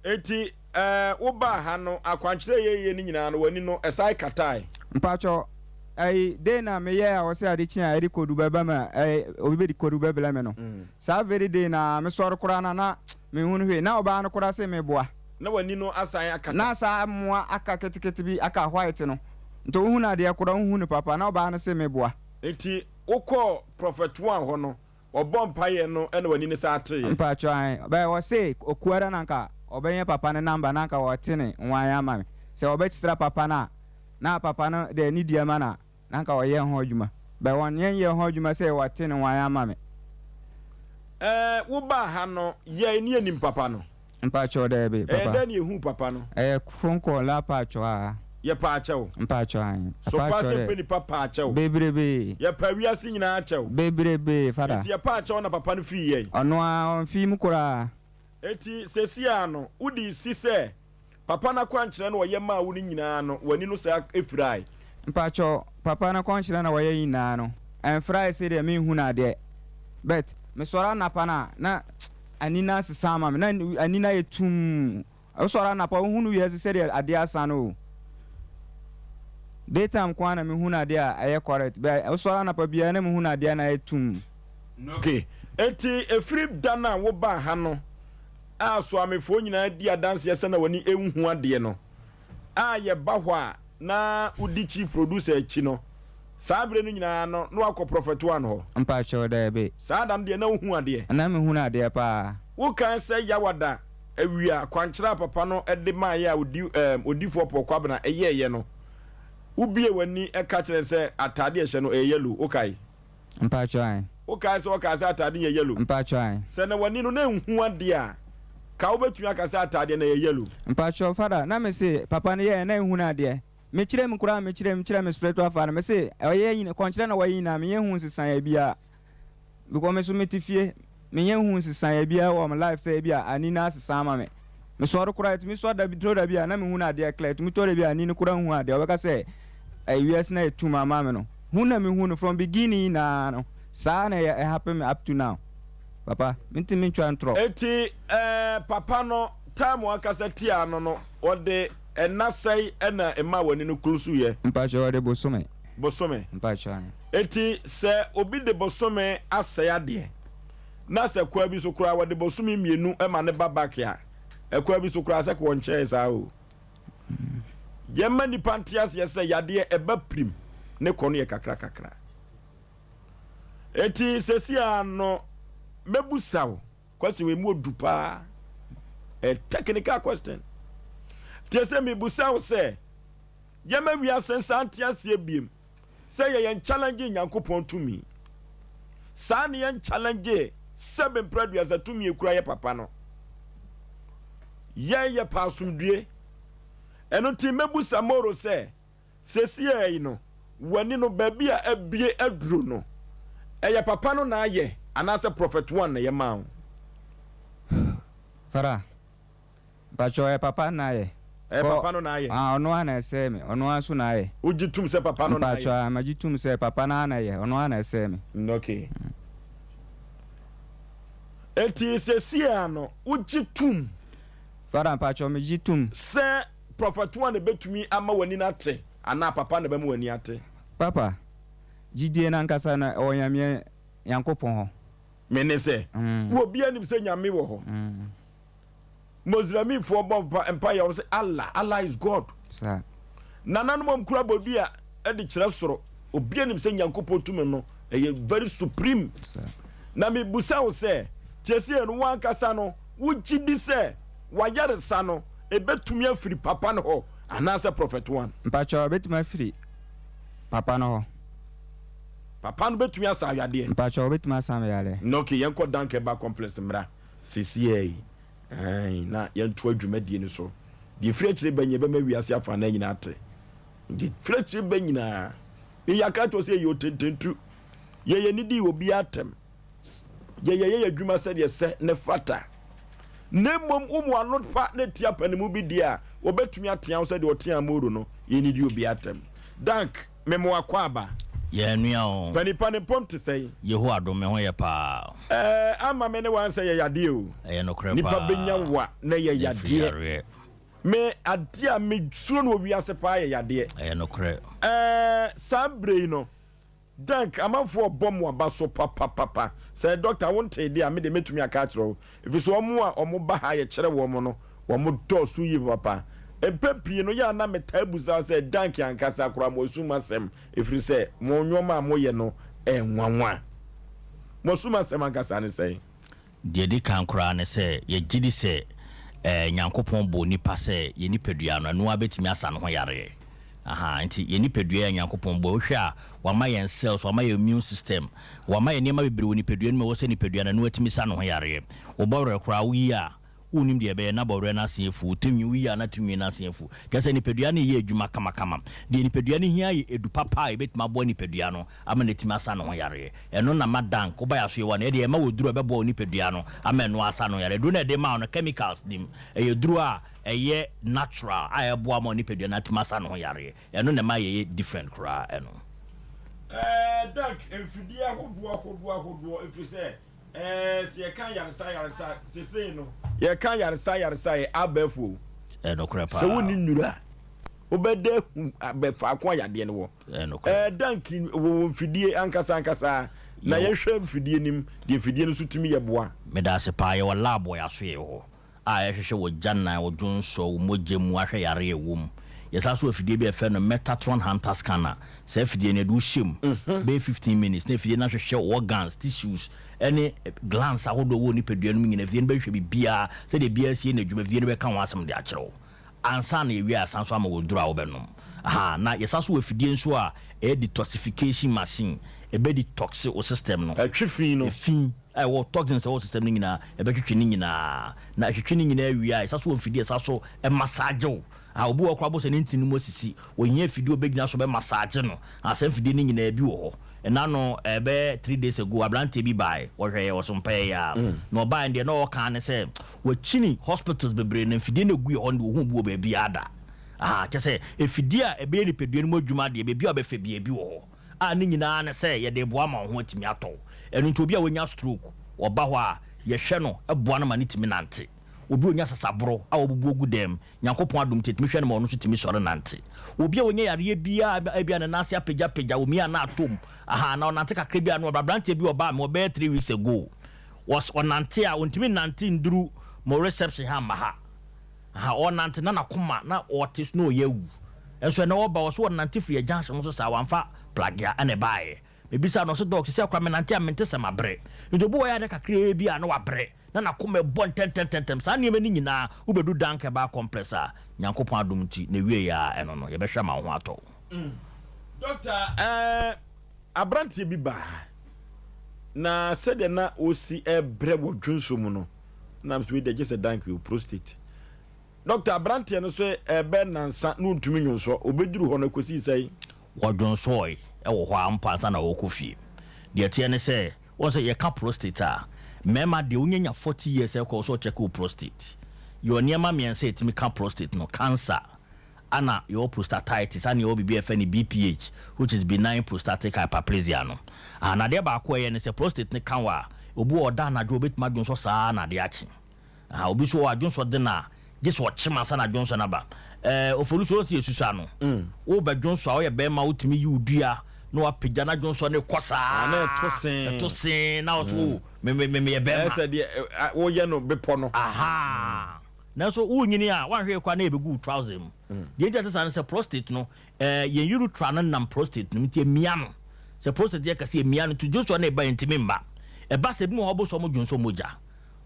Enti ɛɛ wobaa ha no akwankyerɛ yɛyɛ no nyinaa no w'ani no ɛsan katae?
Mpakyɛw ɛyi day na meyɛɛ a wɔsɛ ade kye a ɛde kodu bɛba me a ɛyi obi bɛde kodu bɛbrɛ me no Saa very day no ara, me sɔre koraa no na me nhunu hwee. Na ɔbaa no koraa se me boa.
Na w'ani no asan akata.
Na saa mmoa aka ketekete bi aka white no. Nti wo hunu adeɛ koraa wo nhu no papa. Na ɔbaa no se me boa.
Nti wo kɔɔ Prophet One hɔ no, ɔbɔɔ mpaeɛ no na w'ani no san teeɛ?
Mpakyɛw ae. But ɔse okuada na nka ɔbɛnya papa no number na nka ɔte ne nwan ama me. Sɛ ɔbɛkyesra papa no a, na papa no de anidie ama no a. Na anka wɔyɛ ho adwuma. But wɔn yɛn yɛ ho adwuma sɛ wɔte ne wan ama me.
Ɛɛ wo baa ha no yɛn ne yɛnim papa no.
Mpakyɛw daabi papa.
Ɛyɛ dɛn na yɛhuu papa no.
Ɛyɛ phone call la pakyɛw aa.
Yɛ paa kyɛw.
Mpakyɛw ae.
So paa sɛ mpɛ nipa paa kyɛw.
Bebrebee.
Yɛ paa wiase nyinaa kyɛw.
Bebrebee father.
Enti yɛ paa kyɛw na papa no fii yɛn.
Ɔno aa ɔnfii mu koraa.
Enti seesei ara no wode si sɛ. Papa no akwankyerɛ na ɔyɛ maa wo no nyinaa no, w'ani no saa firae?
Mpakyɛw, papa no akwankyerɛ na wɔyɛ nyinaa no, ɛnfrae sedeɛ menhunu adeɛ. But, mesɔre anapa no a, na ani no asesa ama me, na ani no ayɛ tumm. Wosɔre anapa a, wohunu wiase sɛdeɛ adeɛ asa no o. Daytime nko ara na mehunu adeɛ a ɛyɛ correct, but wosɔre anapa biara na mehunu adeɛ a na ayɛ tumm.
Okay, enti ɛfiri da no a wobaa ha no, a Soamefoɔ nyinaa di adanseɛ sɛ na w'ani nhu adeɛ no, a yɛba hɔ a na wodi chief producer akyi no, saa berɛ no nyinaa no na wakɔ Prophet One hɔ?
Mpakyɛw, daabi.
Saa da no deɛ na wohu adeɛ?
Na mehunu adeɛ paa.
Wokae sɛ Yawada awia akwankyerɛ a papa no de maeɛ a odi ɛɛm Odifoɔ Paul Kwabena yɛeɛ no, wobuee w'ani ka kyerɛɛ no sɛ ataadeɛ a ɛhyɛ no ɛyɛ yellow, wokae?
Mpakyɛw ae.
Wokae sɛ ɔkaa sɛ ataade yɛ yellow?
Mpakyɛw ae.
Sɛ na w'ani no na nhu adeɛ a, Ka wobɛtumi aka sɛ ataadeɛ no ɛyɛ yellow?
Mpakyɛw father na me se papa no yɛɛ na ehunu adeɛ me kyerɛ mu koraa me kyerɛ mu kyerɛ me spiritual father me se ɔyɛ nyina kɔnkyerɛ na wɔyɛ nyinaa me nyɛ hu nsesaeɛ biaa because me so me te fie me nyɛ hu nsesaeɛ biaa wɔ me life sɛ ebia ani no asesa ama me me sɔre koraa etumi sɔ da bi tɔ da bi a na me hunu adeɛ clear etumi tɔ da bi a ani no koraa nhu adeɛ ɔbɛka sɛ wiase no ayɛ tum ama me no hu na me hu no from beginning nyinaa no saa na ɛyɛ ɛhappen me up to now. Papa, mentumi ntwa ntorɔ.
Enti eh, papa no, time ankasa tiaa no no, ɔde ɛna sɛe na ɛmaa w'ani no kulusuiɛ?
Mpakyɛ, ɔde bosome.
Bosome.
Mpakyɛ, ahe.
Enti sɛ obi de bosome asɛe adeɛ, na sɛ kwaa bi so koraa wɔde bosome mmienu ma no ba back a, ɛkwaa bi so koraa sɛ ka ɔnkyɛɛ saa o. Yɛmma nnipa nte aseɛ sɛ yadeɛ ɛba pirim, ne kɔ no yɛ kakra kakra. Enti sɛsi ara no mɛbusa wo question wei mu odu paa. A technical question. Tie sɛ mebusa wo sɛ yɛma wiase nsa nte aseɛ biem sɛ yɛyɛ challenge Nyankopɔn tumi. Saa ne yɛn challenge sɛ bempra duasa tumi ekura yɛ papa no. Yɛn yɛ pa asomdue. Ɛno nti mɛbusa Moro sɛ Sesiei no, w'ani no, baabi a abue aduru no, ɛyɛ papa no na ayɛ anaasɛ Prophet One na ɛyɛ maa wo?
Fada, mpakyɛw ɛyɛ papa no na ayɛ.
Ɛyɛ papa no na ayɛ?
Ah, ɔno ara na ɛsɛɛ me, ɔno ara nso na ayɛ.
Wogye tom sɛ papa no na ayɛ?
Mpakyɛw, ah, magye tom sɛ papa no ara na ɛyɛ, ɔno ara na ɛsɛɛ
me. Okay. Enti sesiei no, wogye tom?
Fada, mpakyɛw megye tom.
Sɛ. Prɔfɛtoa na ɛbɛtumi ama w'ani no ate anaa papa na ɛbɛma w'ani ate?
Papa, gyidie no ankasa no ɛwɔ Nyameɛ Nyankopɔn hɔ.
Mene sɛ, wo obiara nim sɛ Nyame wɔ hɔ. Mosrɛmifoɔ bɔ mpaeɛ wɔn sɛ Allah, Allah is God. Nananom wɔn kura bodua de kyerɛ soro. Obiara nim sɛ Nyankopɔn tumi no ɛyɛ very supreme. Na mebusa wo sɛ, tiesie no wo ankasa no wogye di sɛ wayaresa no Ebetumi afiri papa no hɔ anaasɛ Prophet One?
Mpakyɛw, ebetumi afiri papa no hɔ.
Papa no betumi asa yadeɛ?
Mpakyɛw, obetumi asa me yareɛ.
Na okay, yɛnkɔ Dank Herbal Complex mmra sesiei yi, aane, na yɛntoa dwumadie no so. Deɛ ɛfiri akyire ba nyinaa, yɛbɛma wiase afanan nyinaa ate. Deɛ ɛfiri akyire ba nyinaa, yɛyɛ aka akyerɛ wo sɛ yɛyɛ otententu, yɛyɛ nidi obiara atɛm. Yɛyɛ yɛn adwuma sɛdeɛ ɛsɛ na ɛfata, na mmom wo mu ano pa na ɛtia panimu bi deɛ a, wɔbɛtumi atea wo sɛdeɛ ɔteaa Moro no. Yɛnnidi obiara atɛm. Dank, me mo akwaaba.
Yɛn nua o.
Pani pa ne mpom te sɛn?
Yehowa dom, me ho yɛ paa.
Ɛɛ, ama me ne wo ansɛ yɛ yadeɛ o.
Ɛyɛ nokorɛ paa.
Nipa bɛnya wo a, na ɛyɛ
yadeɛ.
yadeɛ. Me, adeɛ a mesuro no wɔ wiase paa yɛ yadeɛ.
Ɛyɛ nokorɛ.
Ɛɛ, saa berɛ yi no, Dank, amanfoɔ ɔbɔ mo aba so papapapa. Sɛ doctor wo ntee deɛ a, me deɛ mɛtumi aka akyerɛ wo. Ɛfiri sɛ wɔn a wɔn ba ha a yɛkyerɛ wɔn no, wɔn dɔɔso yie papapa. Mpɛn pii no, yɛ a na metaa busa wo sɛ, Dank ankasa koraa mo asum asɛm, ɛfiri sɛ mo nnoɔma a moyɛ no ɛnwanwa. Mo asum asɛm ankasa ne sɛn?
Deɛ ɛdi kan koraa ne sɛ, yɛgye di sɛ Nyankopɔn bɔɔ nipa sɛ yɛn nipadua no, ɛno ara bɛtumi asa ne ho yareɛ. Ahaa, nti yɛn nipadua yi a Nyankopɔn bɔɔ, wohwɛ a, wama yɛn cells, wama yɛn immune system, wama yɛn nneɛma bebree wɔ nipadua no mu a ɛwɔ sɛ nipadua no, ɛno atumi sa ne ho yareɛ. Wo bɔwerɛ koraa, woyi a, Wonnim deɛ ɛbɛyɛ na bɔwerɛ no ase afu, wo tinwi, woyi a na tinwi no ase afu. Kyerɛ sɛ nipadua no reyɛ adwuma kamakama. Deɛ nipadua no hia yɛ edu papa a ɛbɛtumi aboa nipadua no ama no atumi asa ne ho yareɛ. Ɛno na ma dank, woba yɛn asoɛeɛ hɔ a, na ɛdeɛ ɛma wo aduro a ɛbɛboa wo nipadua no ama ɛno asa ne ho yareɛ. Aduro no a yɛde ma wo no, chemicals nnim. Ɛyɛ aduro a ɛyɛ natural a ɛboa ma wo nipadua no atumi asa ne ho yareɛ. Ɛno na ɛma yɛyɛ different koraa ɛno.
Ɛɛ dank, mfidie ahodoɔ ahodoɔ ahodoɔ, ɛfiri sɛ Ɛɛ sɛ yɛka ayaresa ayaresa sesei no. Yɛka ayaresa ayaresa yɛ abɛɛfo o.
Ɛyɛ nokorɛ paa.
Sɛ wonni nnuru a wobɛda ahu abɛ faako a yadeɛ no wɔ.
Ɛyɛ nokorɛ.
Ɛɛ dank wɔwɔ mfidie ankasa ankasa na yɛhwɛ mfidie no mu deɛ mfidie no nso tumi yɛ boa.
Medaase paa yɛwɔ lab wɔ yɛasoɛe hɔ. a ɛhwehwɛ wɔ gyanan, wo dwonsɔ, wo mogya mu ahwɛ yare a ɛwɔ mu. Yɛsan nso wɔ afidie bi a yɛfrɛ no Metatron Hunter Scanner. Saa afidie no, yɛde wo hyɛ mu bɛyɛ 15 minutes na afidie no ahwehwɛ wo organs, tissues ne glands ahodoɔ a ɛwɔ wo nipadua no mu nyinaa. Afidie no bɛhwehwɛ biribiara, sɛdeɛ biara sie n'adwuma, afidie no bɛka ho asɛm de akyerɛ wo. Ansa na yɛwie a, yɛasan nso ama wo aduro a wobɛnom. Ahaa, na yɛsan nso wɔ afidie nso a ɛyɛ detoxification machine. Ɛbɛ detox wo system no.
Ɛtwe fi no.
Efi. a ɛwɔ toxins a ɛwɔ system no nyinaa, ɛbɛtwetwe ne nyinaa. Na ɛtwetwe ne nyinaa wie a, ɛsa so wɔ mfidie a ɛsa so massage wo. Ah, obi wɔ hɔ koraa wobɛhu sɛ ne ntini no mu asisi, ɔhia afidie a ɔbɛgyina so bɛmassage no. Ah, saa mfidie no nyinaa bi wɔ hɔ. Ɛna no, ɛbɛyɛ 3 days ago, aberanteɛ bi baeɛ, wɔhwɛeɛ, ɔso mpaeɛ yi ara. Na ɔbaeɛ no deɛ na ɔreka ara ne sɛ, wakyini hospitals bebree na mfidie no a ɛgu yɛ hɔ no deɛ ɔhuu bi wɔ baabiara da. Ah, kyerɛ sɛ, afidie a ɛbɛyɛ nipadua no mu adwuma deɛ, baabi a wobɛfa biara bi wɔ hɔ. A ne nyinaa ne sɛ yɛde reboa ma wo ho atumi atɔ wo. Ɛno nti obi a wanya stroke, ɔba hɔ a, yɛhwɛ no boa no ma no tumi nante. Obi a onya sasaboro a wabubu agu dɛm, Nyankopɔn adom nti yɛtumi hwɛ no ma ɔno nso tumi sɔre nante. Obi a onya yareɛ biara a ebia ne nan ase apagyapagya, omia na atɔ mu, aha, anaa ɔnante kakra bi a na waba. Aberanteɛ bi ɔbaa me hɔ bɛyɛ 3 weeks ago, ɔs, ɔnante a ɔntumi nnante nduru mo reception ha mma ha. Aha, ɔnante na n'akoma na ɔte so na ɔyɛ awu. Nso ɛnɛ ɔba ɔse ɔnante firi yɛ junction ho so saa, wamfa plagea ɛna ɛbaeɛ. Mebisaa no ɔse doc sesei koraa menante a mente sɛ mabrɛ. Nti obi wɔ hɔ a ɔyɛ ade kakraa bi a na wabrɛ, na n'akoma ɛbɔ ntɛntɛntɛntɛm. Saa nneɛma no nyinaa wobɛdu Dank Herbal Complex a, Nyankopɔn adom nti n'awieɛ ara ɛno no yɛbɛhwɛ ama wo ho atɔ wo.
Doctor, eh, aberanteɛ bi baa ha, na sɛdeɛ na ɔsi ɛbrɛ wɔ dwonsɔ mu no, na nso wei deɛ gye sɛ dank o, prostate. Doctor, aberanteɛ no so ɛbɛ nansa na ɔntumi nwonsɔ, ɔbɛduru hɔ no ɛkɔsii sɛn?
Wɔdwonsɔɔe wɔ hɔ ara mpo ansa na ɔrekɔ fie. Deɛ ɛteɛ ne sɛ, woahu sɛ yɛka prostate a, mmarima deɛ wonya nya 40 years rekɔ wo sɛ ɔkyɛke wo prostate. Yɛwɔ nneɛma mmiɛnsa a ɛtumi ka prostate no, cancer, Ana yɛwɔ prostatitis, ana yɛwɔ biribi a yɛfrɛ no BPH, which is benign prostatic hyperplasia no. Aha, na adeɛ baako a ɛyɛ ne sɛ prostate no ka wo a, obi wɔ hɔ ɔda anadwo a obetumi adwonsɔ saa ara na adeɛ akye. Aha, obi nso wɔ hɔ a dwonsɔ de no a, gye sɛ ɔkyem ansa na dwonsɔ no aba. Ɛɛ, Oforuso, wohu sɛ yɛsusu ano. Wobɛdwonsɔ a, woyɛ barima a wotumi yi wo dua na wapagya na dwonsɔ no rekɔ saa.
Ah, na ɛto see.
Ɛto see na wo so, oh, me, me, me, meyɛ barima.
Ɛyɛ sɛ deɛ woyɛ no bepɔ no.
Aha. Nanso worenyini a, woanhwɛ yie koraa na ɛbɛgu wo trouser mu. Deɛ nti a ɛte saa ne sɛ prostate no, eh, yɛn urethra no nam prostate no mu nti ɛmia no. Sɛ prostate yɛ kɛse a, ɛmia no nti dwonsɔ no ɛba ɛntumi mma. Ɛba sɛ ebi wɔ hɔ a wobɛsɔ wɔn dwonsɔ mogya.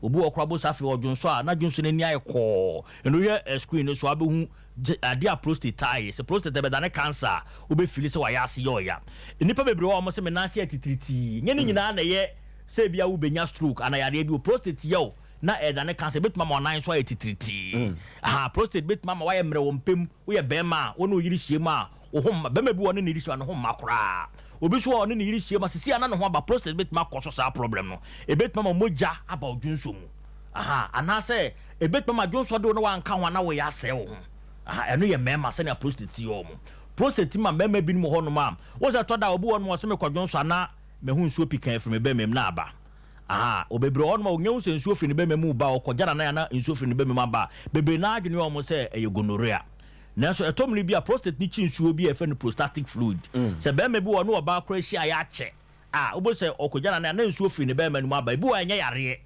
Obi wɔ hɔ koraa wobɛsɔ afei ɔdwonsɔ a na dwonsɔ no ani ayɛ kɔɔ. Ɛno wohwɛ eh, screen no so a wobɛhu adeɛ a prostate taa yɛ. Sɛ prostate ɛbɛdane cancer a, wobɛfili sɛ wayɛ ase yɛ ɔya. Nnipa bebree wɔ hɔ a wɔse me nan ase yɛ titiritii. Nyɛ ne nyinaa na ɛyɛ sɛ ebia wobɛnya stroke anaa yareɛ bi o. Prostate yɛ wo na ɛredane cancer, ebetumi ama w'anan nso ayɛ titiritii. Aha, prostate betumi ama wayɛ mmerɛ wɔ mpa mu. Woyɛ barima a, wo ne wo yere hyiam a, wo ho mma. Barima bi wɔ hɔ, ɔne ne yere hyiam a, ne ho mma koraa. Obi nso wɔ hɔ, ɔne ne yere hyiam a, seesei a na ne ho aba. Prostate betumi akɔ so saa problem no. Ebetumi ama mogya aba wo dwonsɔ mu. Aha, anaasɛ ebetumi ama dwonsɔ de wo na woanka ho a na woyɛ asɛe wo ho. Aha, ɛno yɛ mmarima sɛnea prostate si yɛ wɔn. Prostate ma mmarima binom wɔ hɔnom a, wohu sɛ ɛtɔ da a, obi wɔ hɔnom a ɔse mekɔ dwonsɔ a na mahu nsuo pikaa afiri me bɛma mu na aba. Aha, wɔ bebree wɔ hɔnom a onya hu sɛ nsuo firi ne bɛma mu reba a, ɔkɔgya n'anan a na nsuo firi ne bɛma mu aba a, bebree no ara adwene yɛ wɔn sɛ ɛyɛ gonorrhea. Nanso ɛtɔ mmere bi a, prostate no kyi nsuo bi a yɛfrɛ no prostatic fluid. Sɛ barima bi wɔ hɔ ne ɔbaa koraa hyia a yɛakyɛ a, wobɛhu sɛ ɔkɔgya n'anan a na nsuo firi ne bɛma no mu aba. Ebi wɔ hɔ a ɛnyɛ yareɛ.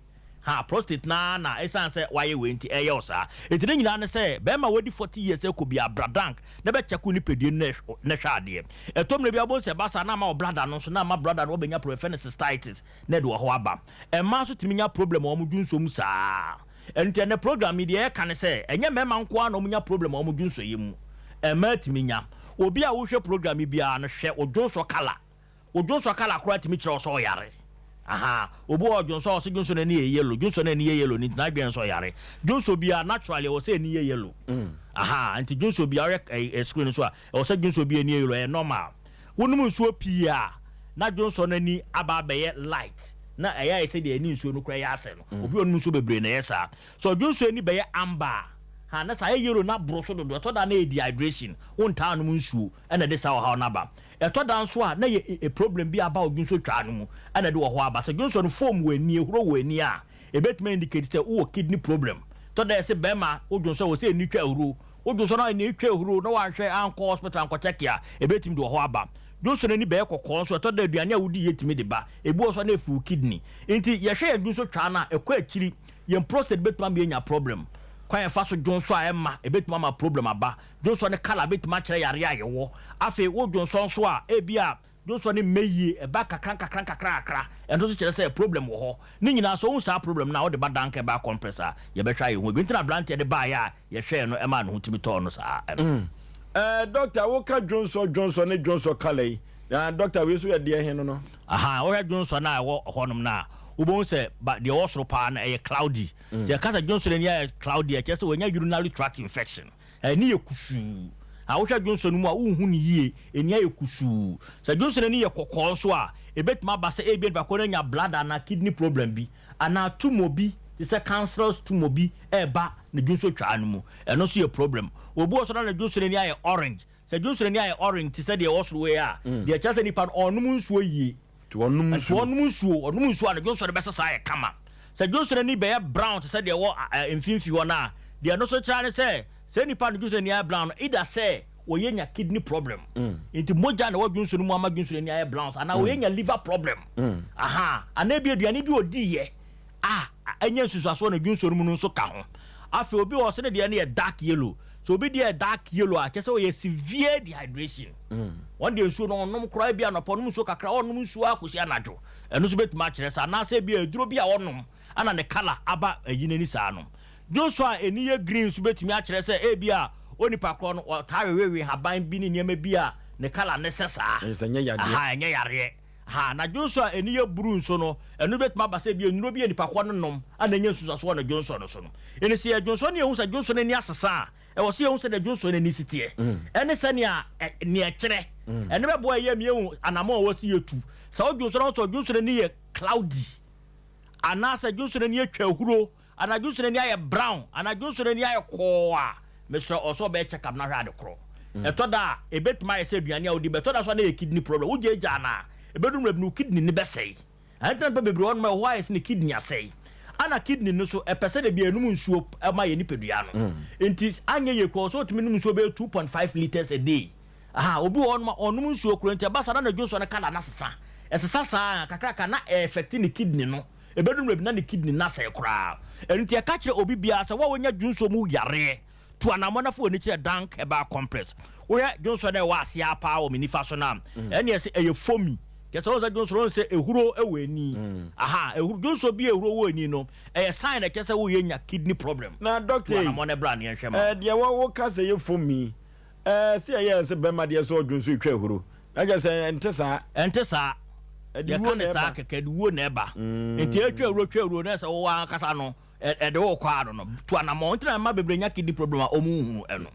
Ha, prostate no ara na ɛsiane sɛ wayɛ wei nti ɛyɛ wo saa. Enti ne nyinaa ne sɛ, barima a wadi 40 years rekɔ biara, bra dank na bɛkyɛke wo nipadua no na hwɛ adeɛ. Ɛtɔ mmerɛ bi a wobɛhu sɛ ɛba saa na ama wo bladder no nso, na ama bladder no wabɛnya problem, yɛfrɛ no cystitis, na ɛde ɔhaw aba. Mmaa nso tumi nya problem wɔ wɔn dwonsɔ mu saa. Ɛno nti ɛnnɛ program yi deɛ yɛreka ne sɛ, ɛnyɛ mmarima nko ara na wɔnya problem wɔ wɔn dwonsɔyɛ mu. Mmaa tumi nya. Obi a wohwɛ program yi biara no, hwɛ wo dwonsɔ colour. Wo dwonsɔ colour koraa tumi kyerɛ wo sɛ ɔyare. Ahaa. Obi wɔ hɔ ɔdwonsɔ a ɔse dwonsɔ no ani yɛ yellow. Dwonsɔ no ani yɛ yellow no nti n'adwene yɛ sɛ ɔyare. Dwonsɔ biara naturally ɛwɔ sɛ ani yɛ yellow. Ahaa. Nti dwonsɔ biara wohwɛ ɛɛ screen no so a, ɛwɔ sɛ dwonsɔ biara ani yɛ yellow, ɛyɛ normal. Wonom nsuo pii a, na dwonsɔ no ani aba abɛyɛ light. Na ɛyɛ ayɛ sɛ deɛ ani nsuo no koraa yɛ asɛ no. Obi a ɔnom nsuo bebree na ɛyɛ saa. Sɛ ɔdwonsɔ ani bɛyɛ amber a, ha na saa ayɛ yellow no aboro so dodo. Ɛtɔ da a na ɛyɛ dehydration, wontaa nnom nsuo ɛna ɛde saa ɔhaw no aba. Ɛtɔ da nso a na ɛyɛ problem bi aba wo dwonsɔ twaa no mu na ɛde ɔhaw aba. Sɛ dwonsɔ no foam wɔ ani, ehuro wɔ ani a, ɛbɛtumi a indicate sɛ wowɔ kidney problem. Ɛtɔ da a yɛse bɛrima wo dwonsɔ a ɛwɔ sɛ ani twa ahuro. Wo dwonsɔ no ani twa ahuro na woanhwɛ ankɔ hospital ankɔ check a, ɛbɛtumi de ɔhaw aba. Dwonsɔ no ani bɛyɛ kɔkɔɔ nso, ɛtɔ da a aduane a wodi yɛ tumi de ba. Ebi wɔ nso a na ɛfiri wo kidney. Nti yɛhwɛ yɛn dwonsɔ twaa no a, ɛkɔ akyiri. Yɛn prostate bɛtumi ama yɛanya problem. Kwan a yɛfa so dwonsɔ a ɛmma, ɛbɛtumi ama problem aba. Dwonsɔ no colour bɛtumi akyerɛ yareɛ a yɛwɔ. Afei wo dwonsɔ nso a, ebia dwonsɔ no mmɛ yie, ɛba kakra nkakra nkakra kakra, ɛno nso kyerɛ sɛ problem wɔ hɔ. Ne nyinaa sɛ wohu saa problem no a, wode ba Danke Bar Compress a, yɛbɛhwɛ ayɛ ho adwuma. Nti na aberanteɛ de baeɛ a yɛhwɛɛ no ɛmaa ne ho tumi tɔɔ no saa no.
Eh doctor wo ka dwonsɔ dwonsɔ ne dwonsɔ colour yi na doctor wei nso yɛ deɛ he no no.
Ahaa wohwɛ dwonsɔ no a ɛwɔ hɔnom no a, wobɛhu sɛ ba deɛ ɛwɔ soro paa no ɛyɛ cloudy. Sɛ yɛka sɛ dwonsɔ no ani ayɛ cloudy a, ɛkyerɛ sɛ wanya urinary tract infection. Ani yɛ kusuu. A Wohwɛ dwonsɔ no mu a, wonhu no yie, ani ayɛ kusuu. Sɛ dwonsɔ no ani yɛ kɔkɔɔ nso a, ɛbɛtumi aba sɛ ebia nipa korɔ no anya bladder anaa kidney problem bi, anaa tumor bi te sɛ cancerous tumor bi reba ne dwonsɔ twaa no mu. Ɛno nso yɛ problem. Obi wɔ hɔ nso na ne dwonsɔ no ani ayɛ orange. Sɛ dwonsɔ no ani ayɛ orange te sɛ deɛ ɛwɔ soro wei a, deɛ ɛkyerɛ sɛ nipa no ɔnnom nsuo yie.
Nti ɔnom
Nti
nsuo.
ɔnom nsuo, ɔnom nsuo a ne dwonsɔ no bɛsesa ayɛ kama. Sɛ dwonsɔ no ani bɛyɛ brown te sɛ deɛ ɛwɔ mfimfini hɔ no a, deɛ ɛno nso kyerɛ ne sɛ, saa nipa no dwonsɔ no ani ayɛ brown no, either sɛ ɔyɛ nya kidney problem, nti mogya na ɛwɔ dwonsɔ no mu ama dwonsɔ no ani ayɛ brown saa, anaa ɔyɛ nya liver problem, aha, anaa ebi aduane bi ɔdiiɛ a anya nsunsuansoɔ wɔ ne dwonsɔ no mu no nso ka ho. Afei obi wɔ hɔ ɔse ne deɛ no yɛ dark yellow. Sɛ obi deɛ yɛ dark yellow a, kyerɛ sɛ ɔyɛ severe dehydration. Wɔn deɛ nsuo no ɔnnom koraa, ebi anɔpa ɔnom nsuo kakra, ɔnnom nsuo ara kɔsi anadwo. Ɛno nso bɛtumi akyerɛ saa. Anaasɛ ebi aduro bi a ɔnom ana ne colour aba ayi n'ani saa no. Dwonsɔ a ani yɛ green nso bɛtumi akyerɛ sɛ ebi a onipa korɔ no ɔtaa wewewe nhaban bi ne nneɛma bi a ne colour no sɛ saa.
Ɛnyɛ sɛ ɛnyɛ yadeɛ.
Aha, ɛnyɛ yareɛ. Aha, na dwonsɔ a ani yɛ bruu nso no, ɛno bɛtumi aba sɛ ebia nnuro bi a nipa korɔ no nom a na anya nsunsuansoɔ wɔ ne dwonsɔ no so no. Enti sɛ yɛdwonsɔ na yɛhu sɛ dwonsɔ no ani asesa a, ɛwɔ sɛ yɛhu sɛdeɛ dwonsɔ no ani si teɛ, ɛne sɛnea nea ɛkyerɛ. Ɛno bɛboa yɛn ma yɛahu anammɔn a ɛwɔ sɛ yɛtu. Sɛ wodwonsɔ na wohu sɛ dwonsɔ no ani yɛ cloudy, anaasɛ dwonsɔ no ani atwa ahuro, anaa dwonsɔ no ani ayɛ brown, anaa dwonsɔ no ani ayɛ kɔɔ a, mesrɛ wo, ɔwɔ sɛ wobɛyɛ check up na ahwɛ ade korɔ. Ɛtɔ da a, ɛbɛtumi ayɛ sɛ aduane a wodi, but ɛtɔ da nso a na ɛyɛ kidney problem. Wogyaagyaa no a, ɛbɛduru mmerɛ bi no, wo kidney no bɛsɛe. Ɛno nti na nnipa bebree wɔ hɔnom a ɛwɔ hɔ ayɛ sɛ ne kidney asɛe. Ɛna kidney no nso, ɛpɛ sɛ da biara ɛnom nsuo ma yɛn nipadua no. Nti anyɛ yie koraa, ɔwɔ sɛ ɔtumi nom nsuo bɛyɛ 2.5 litres a day. Aha, obi wɔ hɔnom a ɔnnom nsuo koraa nti ɛba saa na ne dwonsɔ no colour no asesa. Ɛsesa saa a, kakraka na ɛɛfɛkte ne kidney no. Ɛbɛduru mmerɛ bi na ne kidney no asɛe koraa. Ɛno nti yɛka kyerɛ obi biara sɛ wo a woanya dwonsɔ mu yareɛ, Tu anammɔn na fa w'ani kyerɛ Dank Herbal Complex. Wohwɛ dwonsɔ no a ɛwɔ ase ara paa wɔ me nifa so no a, ɛnneɛ sɛ ɛyɛ foamy. Kyerɛ sɛ wohu sɛ dwonsɔ no, wohu sɛ ehuro wɔ ani. Aha, ehuro, dwonsɔ bi a ehuro wɔ ani no, ɛyɛ sign a ɛkyerɛ sɛ woreyɛ nya kidney problem.
Na
Tu
doctor ei,
anammɔn na bra na yɛnhwɛ ma
eh,
wo.
deɛ wɔ wo ka sɛ ɛyɛ foamy, eh, sɛ ɛyɛ sɛ bɛrima deɛ sɛ ɔdwonsɔ etwa ahuro, na kyerɛ sɛ ɛnte saa.
Ɛnte saa.
Ɛde
Yɛka
wuo
no
na
saa
ɛba.
kɛkɛ, ɛde wuo na ɛba. Nti etwa ahuro twa ahuro na ɛsɛ wo ankasa no, Ɛde wo kɔ ano no, tu anamɔn. Nti na mma bebree nya kidney problem a wɔn nhunu ɛno.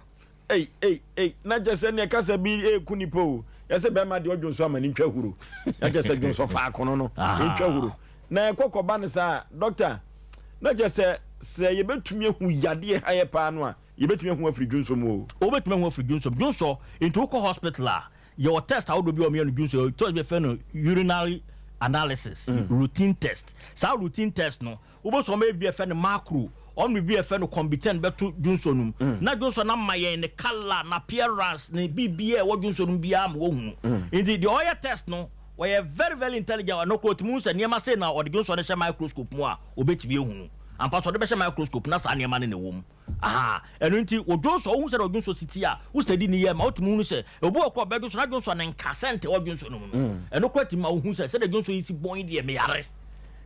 Ei ei ei na kyɛ sɛ neɛ kasa bi ɛɛku nipa o. Yɛsɛ bɛɛma deɛ ɔdwonsɔ ama ne ntwa huro. Na kyɛ sɛ dwonsɔ faako no no ntwa huro. Na ɛkɔ kɔba no saa doctor na kyɛ sɛ sɛ yɛbɛtumi ahu yadeɛ ha yɛ paa no a yɛbɛtumi ahu afiri dwonsɔ mu o.
Wobɛtumi ahu afiri dwonsɔ mu. Dwonsɔ nti wokɔ hospital a yɛwɔ test ahodoɔ bi a wɔyɛ no dwonsɔ yɛwɔ test bi a yɛfrɛ no urinary analysis routine test. Saa routine test no Wobɛhu sɛ wɔyɛ biribi a yɛfrɛ no macro, wɔde biribi a yɛfrɛ no combitent bɛto dwonsɔ no mu, na dwonsɔ no ama yɛn ne colour, n'appearance, ne biribiara a ɛwɔ dwonsɔ no mu biara ma wɔahunu. Nti deɛ ɔyɛ test no, ɔyɛ very very intelligent, ɔno koraa ɔtumi hu sɛ nneɛma sei na ɔde dwonsɔ no hyɛ microscope mu a, ɔbɛtumi ahunu. Ampa sɛ ɔde bɛhyɛ microscope na saa nneɛma no na ɛwɔ mu. Ahaa, ɛno nti wo dwonsɔ, wohu sɛdeɛ ɔdwonsɔ si te a, wo study no yie ma wotumi hunu sɛ, obi wɔ hɔ koraa ɔbɛdwonsɔ na dwonsɔ no nka scent a ɛwɔ dwonsɔ no mu no, ɛno koraa tumi ma wohu sɛ sɛdeɛ dwonsɔ yi si bɔn yi deɛ meyare.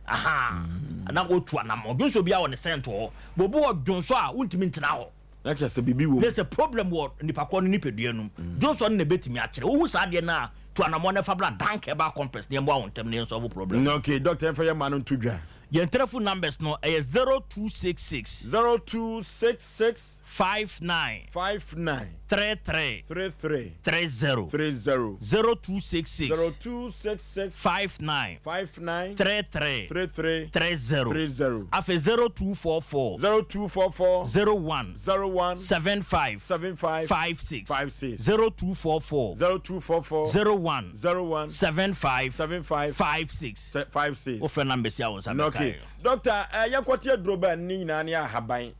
Ahaa, na wotu anammɔn. Dwonsɔ biara wɔ ne scent wɔ hɔ. But obi wɔ dwonsɔ a wontumi ntena hɔ.
Na kyerɛ sɛ biribi wɔ mu.
Na sɛ problem wɔ nipa korɔ no nipadua no mu. Dwonsɔ no na ɛbɛtumi akyerɛ. Wohu saa adeɛ no a, tu anammɔn na fa bra Dank Herbal Complex na yɛmmoa wo ntɛm na yɛnsɔlve problem no.
Okay, doctor yɛmfa yɛn mma no nto dwa.
Yɛn telephone numbers no ɛyɛ 0266.
0266.
59.
59.
33.
33.
30.
30.
0266.
0266.
59.
59.
33.
33.
30.
30.
Afei 0244.
0244.
01.
01.
75.
75.
56.
56.
0244.
0244.
01.
01.
75.
75.
56.
Sɛ 56.
Wofrɛ numbers yi a wo nsa bɛka
Okay.
yɛ.
Doctor, eh, yɛnkɔte aduro bɛn ne nyinaa ne ahaban.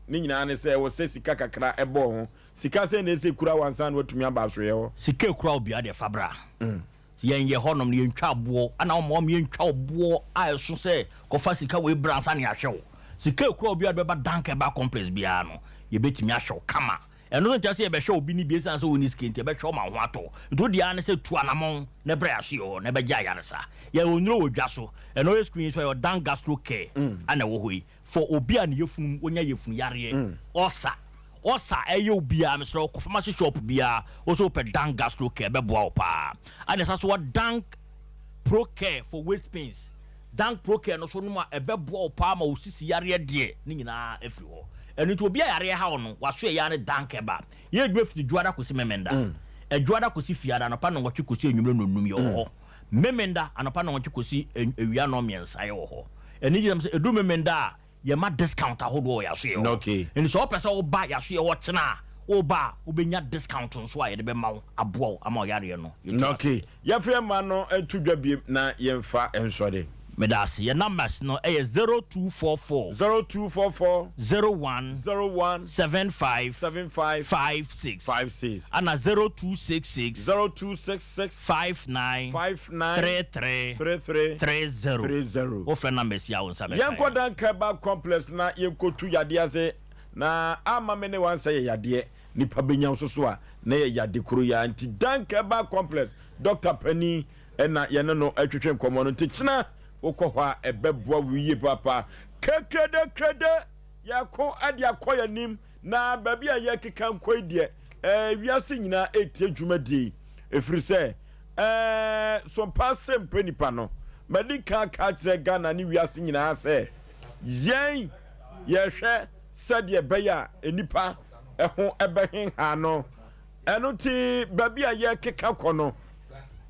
Ne nyinaa ne sɛ ɛwɔ sɛ sika kakra ɛbɔ ho. Sika sɛn na ɛsɛ kura wo ansa na watumi aba asoeɛ hɔ?
Sika ekura wo biara deɛ fa bra. Yɛn yɛ hɔnom no yɛntwa aboɔ ɛna wɔn wɔn yɛntwa ɔboɔ a ɛso sɛ kɔfa sika wei bra ansa na yɛahwɛ wo. Sika ekura wo biara de bɛba Dank Herbal Complex biara no yɛbɛtumi ahwɛ wo kama. Ɛno nso nkyerɛ sɛ yɛbɛhwɛ obi ne bi esiane sɛ onni sika nti, yɛbɛhwɛ wo ma wo ho atɔ wo. Nti wo deɛ ara ne sɛ tu anamɔn na brɛ yɛn asoɛe hɔ na bɛgye ayaresa. Yɛwɔ nnuro wɔ dwa so. Ɛno ɔyɛ screen yi so ɛyɛ Ɔdan Gastro Care ɛna ɛwɔ hɔ yi for obi a ne yafunu mu onya yafunu yareɛ, ulcer. Ulcer ɛyɛ wo biara mesrɛ wo kɔ pharmacy shop biara wo sɛ wopɛ Dan Gastro Care ɛbɛboa wo paa. Ɛna ɛsan so wɔ Dank Pro Care for waist pains. Dank Procare no so nom a, ɛbɛboa wo paa ma wo sisi yareɛ deɛ ne nyinaa afiri hɔ. Ɛno nti obi a yareɛ haw no, waso ɛyɛ ara ne Dank Herbal. Yɛyɛ adwuma fiti Dwoada kɔsi Memenda. Ɛdwoada kɔsi Fiada anɔpa nnɔnwɔtwe kɔsi anwummerɛ nnɔnnum yɛwɔ hɔ. Memenda anɔpa nnɔnwɔtwe kɔsi awia nnɔnmiɛnsa yɛwɔ hɔ. Anigyesɛm sɛ ɛduru Memenda a, yɛma discount ahodoɔ wɔ yɛasoɛɛ hɔ.
Okay.
Nti sɛ wopɛ sɛ woba yɛasoɛɛ hɔ kyena a, woba a, wobɛnya discount nso a yɛde bɛma wo aboa wo ama wo yareɛ no yɛtu aseɛ.
Okay. Yɛmfa yɛn mma no nto dwa biem na yɛmfa nsɔre.
Meda ase. Yɛn numbers no yɛ 0244.
0244.
01.
01.
75.
75.
56.
56.
Ana 0266.
0266.
59.
59.
33.
33.
30.
30.
Wofrɛ numbers yi a wo nsa bɛka
Yɛnkɔ
yɛn.
Dankɛba complex na yɛnkɔtu yadeɛ ase na amma me ne wansɛ yɛ yadeɛ. Nipa bɛnya nso so a na yɛ yade koro yi ara nti Dank Herbal Complex dɔkta panin na yɛne no retwetwe nkɔmmɔ no nti kyena wokɔ hɔ a ɛbɛboa wo yie paapa. Kekrede krede yɛko de akɔ yɛn anim na baabi a yɛkeka nkɔ yi deɛ ɛɛ wiase nyinaa ɛretie dwumadie yi ɛfiri sɛ ɛɛ sompa se mpɛ nipa no madi kan aka akyerɛ Ghana ne wiase nyinaa sɛ yɛn yɛhwɛ sɛdeɛ ɛbɛyɛ a nnipa ho bɛhenha no. Ɛno nti baabi a yɛrekeka kɔ no,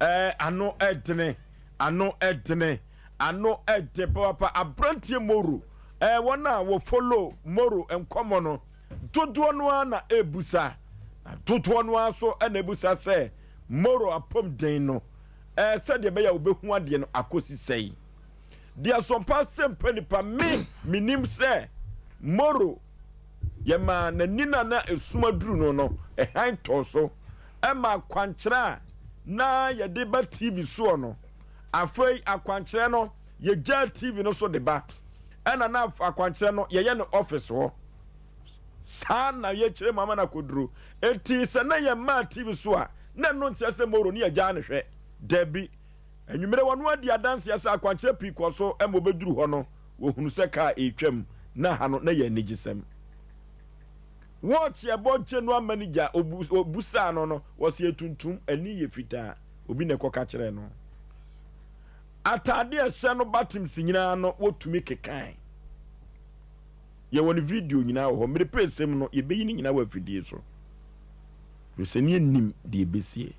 ɛɛ ano ɛdene, ano ɛdene, ano ɛden papaapa. Aberanteɛ Moro, ɛɛ wɔn a wɔfollow Moro nkɔmmɔ no, dodoɔ no ara na ɛrebusa, na dodoɔ no ara nso na ɛbusa sɛ Moro apɔmuden no, ɛɛ sɛdeɛ ɛbɛyɛ a wɔbɛhu adeɛ no akɔsi sɛe. Deɛ sɔmpa sɛmpa nipa me menim sɛ Moro yɛmaa n'ani no a na esum aduru no no hann tɔɔ so ɛma akwankyerɛ a na yɛde ba TV soɔ no afei akwankyerɛ no yɛgyaa TV no so de ba ɛna na akwankyerɛ no yɛyɛ no office hɔ saa na yɛkyerɛ mu ama no akɔduro enti sɛ na yɛmaa TV so a na ɛno nkyerɛ sɛ Moro ne yɛgyaa no hwɛ dabi Anwummere wɔn adi adanseɛ sɛ akwankyerɛ pii kɔɔ so ma wɔbɛduru hɔ no, wɔhunu sɛ kaa retwam, na ha no na ɛyɛ anigyesɛm. Wɔɔkye ɛbɔ general manager ɔbusaa no no, wɔsi yɛ tuntum, ani yɛ fitaa. Obi na ɛkɔka kyerɛɛ no. Ataade a ɛhyɛ no buttons nyinaa no wɔtumi kekae. Yɛwɔ ne video nyinaa wɔ hɔ. Mmere pɛ sɛm no, yɛbɛyi ne nyinaa wɔ afidie so. Firi sɛ ne yɛnim deɛ ɛbɛsie.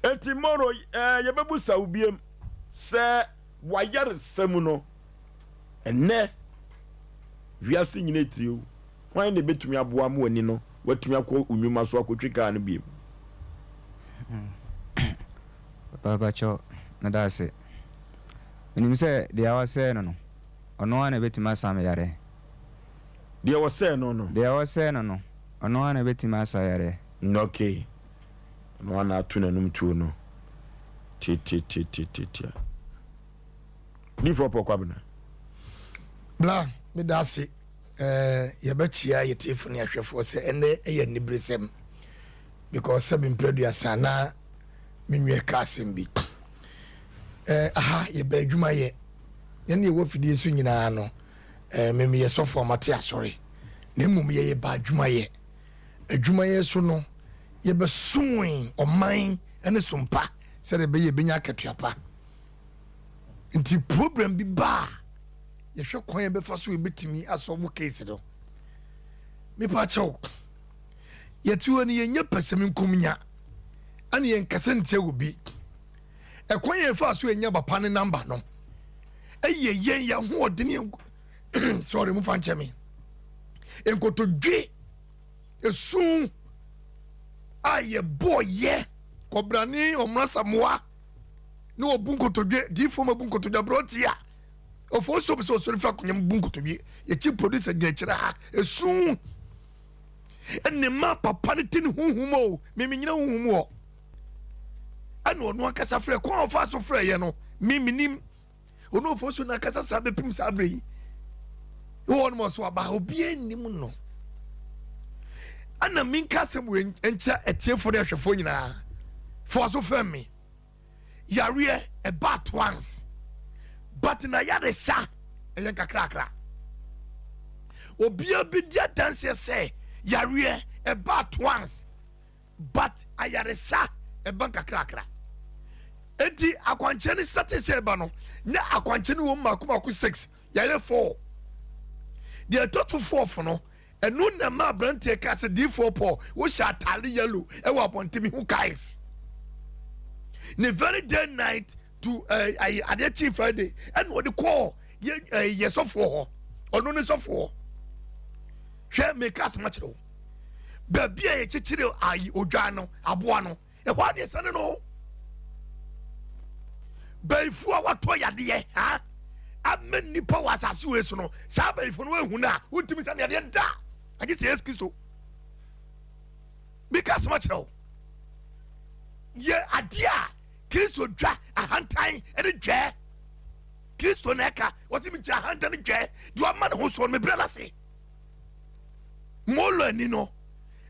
Enti Moro, eh, yɛbɛbusa wo biem sɛ w'ayaresa mu no, ɛnnɛ wiase nyina etire wo, hwan na ebetumi aboa ma w'ani no watumi akɔ wo nnwuma so akɔtwi kaa no biem?
Papa pakyɛw, meda ase. Menim sɛ deɛ wɔsɛɛ no no, ɔno ara na ebetumi asa me yareɛ.
Deɛ wɔsɛɛ no no?
Deɛ wɔsɛɛ no no, ɔno ara na ebetumi asa yareɛ.
Okay. Ɔno ara na ato n'anum tuo no. Tiatiatiatiatia. Difoɔ Paul Kwabena.
Bla, meda ase. Eh, yɛbɛkyea yɛ tiefo ne ahwɛfoɔ sɛ ɛnɛ ɛyɛ aniberesɛm because sɛbi mprɛduasa na me nua ka asɛm bi. Eh, aha yɛbɛ adwuma yɛ. Yɛne yɛwɔ afidie so nyinaa no, eh, me meyɛ sɔfo a mate asɔre. Na mmom yɛyɛ ba adwuma yɛ. Adwumayɛ so no, yɛbɛsoe ɔman ne som pa sɛdeɛ ɛbɛyɛ yɛbɛnya akatua pa. Nti problem bi ba a, yɛhwɛ kwan yɛbɛfa so yɛbɛtumi asɔlvo case no. Mepa kyɛw, yɛte hɔ no yɛnyɛ pɛsɛmenkomnya ɛne yɛnkasa ntia wɔ bi. Ɛkwan yɛfa so yɛnya papa ne namba no ɛyɛ yɛn yɛn ahoɔden sorry mo fa nkyɛ me nkotodwe esu a yɛbɔɔ yɛ kɔbrane ɔmra samoa ne ɔbu nkotodwe diifoɔ ma bu nkotodwe aberɛnteɛ a ɔfo so sɛ ɔsɔre firi akonnwa mu bu nkotodwe yɛkyi producer gyina akyire ha esu ɛne ma papa no te ne honhom o meme nyina honhom hɔ ɛna ɔno ankasa frɛ kwan a ɔfa so frɛ yɛ no memenim Ɔno ofosu no akasa saa bɛpem saa berɛ yi. Wɔ nom ɔso aba obiara nnim no. Ɛna menka asɛm wei nkyerɛ atiefoɔ ne ahwɛfoɔ nyinaa. Foa so fɛm me. Yareɛ ɛba at once. But na yaresa ɛyɛ nkakrakra. Obiara bɛdi adanseɛ sɛ yareɛ ɛba at once. But ayaresa ɛba nkakrakra. Enti akwankyerɛ no startee sɛ ɛba no, na akwankyerɛ no wɔ mu mako mako six, yɛayɛ four. Deɛ ɛtɔ so fourth no, ɛno na ɛma aberanteɛ kaa sɛ diifoɔ Paul, wohyɛ ataare yellow ɛwɔ abɔnten mehu guys. Ne very day night to ɛɛ eh, adeɛ kyi Friday ɛna ɔde kɔɔ yɛ ɛɛ eh, yɛ sɔfoɔ hɔ, ɔno ne sɔfoɔ. Hwɛ meka asɛm akyerɛ wo. Baabi a yɛkyekyere ayi odwan no aboa no. Ɛhɔ a ne ɛsane no. Bayifo a watɔ yadeɛ ha ama nnipa wɔ asase wei so no, saa bayifo no ehu no a wontumi sane yadeɛ da agye sɛ Yesu Kristo. Meka asɛm akyerɛ wo. Yɛ adeɛ a Kristo dwa ahantan ne dwɛɛ. Kristo na ɛka wɔsi mi kyerɛ ahantan ne dwɛɛ deɛ ɔma ne ho soɔ no mebrɛ no ase. Molo ani no